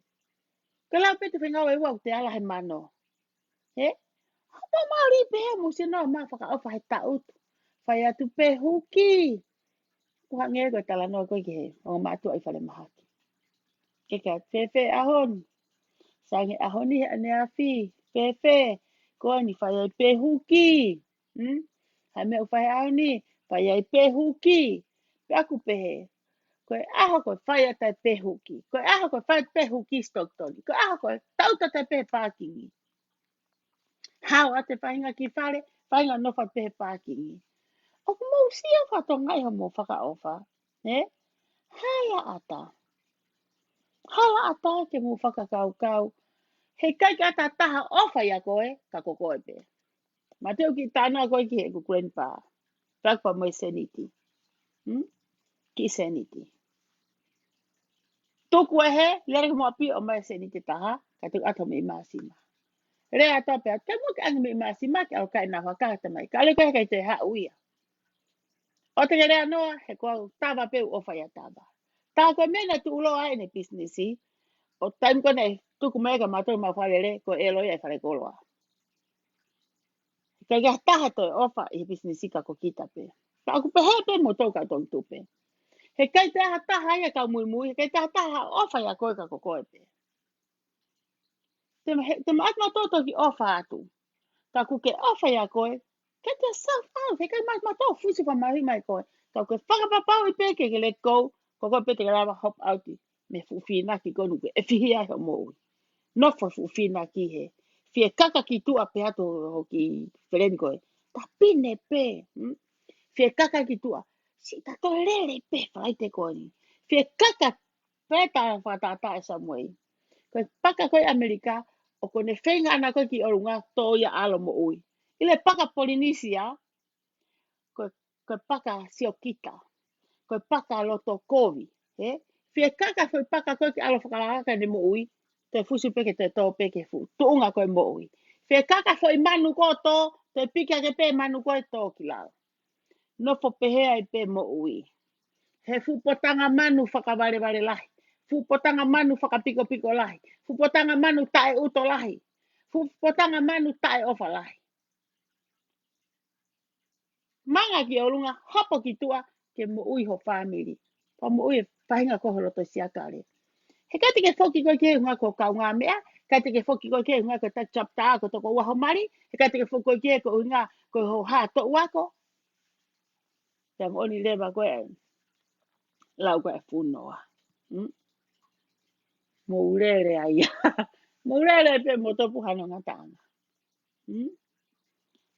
Ka lau pē te fengāue ua ʻoku te ala he mano. He? Hapa mali pē he mo sino ma fakaʻofa he taʻutu. Fai atu pē huki. ʻOku hangē ko e talanoa ko ē ki he ʻo mātuʻa ʻi Falemahaki. Ke ka fēfē ʻaho ni. Sange ʻaho ni he ʻaneafi. Fēfē. Ko eni fai ai pē huki. Hmm? Hai meʻa ʻoku fai ʻaho ni. Fai ai pē huki. Pea ʻoku pehē. Ko e ʻaho ko e fai atu ai pē huki. Ko e ʻaho ko e fai pē huki Stockton. Ko e ʻaho ko e tau atu ai pē pākingi. Hao atu e faʻahinga ki fale, faʻahinga nofo atu pē he pākingi. ʻOku mou sio fatongia ʻi hoʻomou fakaʻofa. Ē? Hala ʻatā. Hala ʻatā ke mou fakakaukau. He ʻikai ke ʻi ai ha taha ʻofa ia koe, ka ko koe pē. Mateu ki tana koe ki he ʻeku grandpa. Fakapa mo e seniti. Hmm? Ki seniti. Tuku e he, lele ki muʻa pē ʻo ʻomai e seniti ʻe taha, ka tuku atu mei māsima. Lea atu pē, te mo ke angi mei māsima, ke ʻalu kai na haka te mai. Ka lele ko e he ʻikai te haʻu ia. ʻO te ke lea noa, he ko au tava pē u ʻofa ia tava. Tā ko e meʻa naʻe tuʻuloa ai ʻene pisinisi, ʻo taimi ko ē naʻe tuku mai ka mātou ma fale lele, ko e ʻelo ia e fale koloa. He ʻikai ke ʻi ai ha taha toe ʻofa ʻi he pisinisi ka ko kita pē. Ka ʻoku pehē pē mo tau ka tau tupe. He ʻikai te ʻi ai ha taha ia ka muimui, he ʻikai te ʻi ai ha taha ʻofa ia koe ka ko koe pē. Te ma, he, te ma atu ma tō toki ʻofa atu. Ka ʻoku ke ʻofa ia koe, ke te self out, he ʻikai ma, ma tō fusi fa mahi mai koe. Ka ʻoku ke fakapapau ʻi pē ke ke let go, ko koe pē te ke lava hop out ʻi. Mei he fuʻu fīnaki ko ē ʻoku ke ʻefihia he moʻui. Nofo fuʻu fīnaki he. Fie kaka ki tuʻa pē atu hoki feleni ko ē. Ka pine pē. Hmm? Fie kaka ki tuʻa. Siʻi ta toe lele pē Falaite ko eni. Fie kaka pē ta fakatātā e Samuei. Ko e paka ko ē ʻAmelika, ʻoku ne feinga ʻana ko ē ki ʻolunga tō ia ʻalo moʻui. ʻI he paka Polinisia, ko, ko e paka siokita. Ko e paka loto kovi. He? Fie kaka foʻi paka ko ē ki ʻalo fakalaka ne moʻui. Te fusi pē ke te tō pē ke fuʻu. Tuʻunga ko e moʻui. Fie kaka foʻi manu ko tō, te piki ake pē manu ko ē tō ki lalo. Nofo pehē ai pē moʻui. He fuʻu potanga manu fakavalevale lahi. Fuʻu potanga manu fakapikopiko lahi. Fuʻu potanga manu taʻe ʻuto lahi. Fuʻu potanga manu taʻe ʻofa lahi. Manga ki ʻolunga, hopo ki tuʻa, ke moʻui ho fāmili. Pea moʻui e faʻahinga ko ho loto siakale. He ʻikai te ke foki koe ki he ʻuhinga ko e kaungāmeʻa, ʻikai te ke foki koe ki he ʻuhinga ko e taki chapter ko e tokoua ho mali, he ʻikai te ke foki koe ki he ko e ʻuhinga ko ho hā toʻu ako. Te moʻoni leva ko e lau ko e funoa. Mm? Mou lele ai. Mou lele pē mo topu hano ngataʻanga. Mm?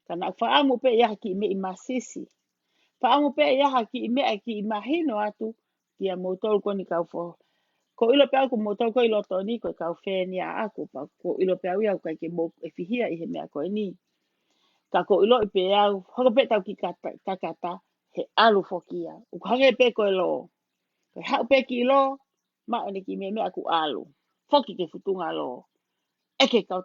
Ka naʻa faʻamu pē ia ha kiʻi meʻi masisi. Faʻamu pē ia ha kiʻi meʻa kiʻi mahino atu kia moutolu ko eni kau fo. Ko ʻilo pē au ko moutolu ko ʻi loto ni ko e kau fēnia ʻaʻaku, pea ko ʻilo pē au ia ʻoku ʻikai ke mou ʻefihia ʻi he meʻa ko eni. Ka ko ʻiloʻi pē au, hoko pē tau kiʻi kata, kakata, he ʻalu foki ia. ʻOku hangē pē ko e lō. Ko e haʻu pē kiʻi lō, maʻu ʻene kiʻi meʻa meʻa kuo ʻalu. Foki ki he futunga lō. ʻEke kau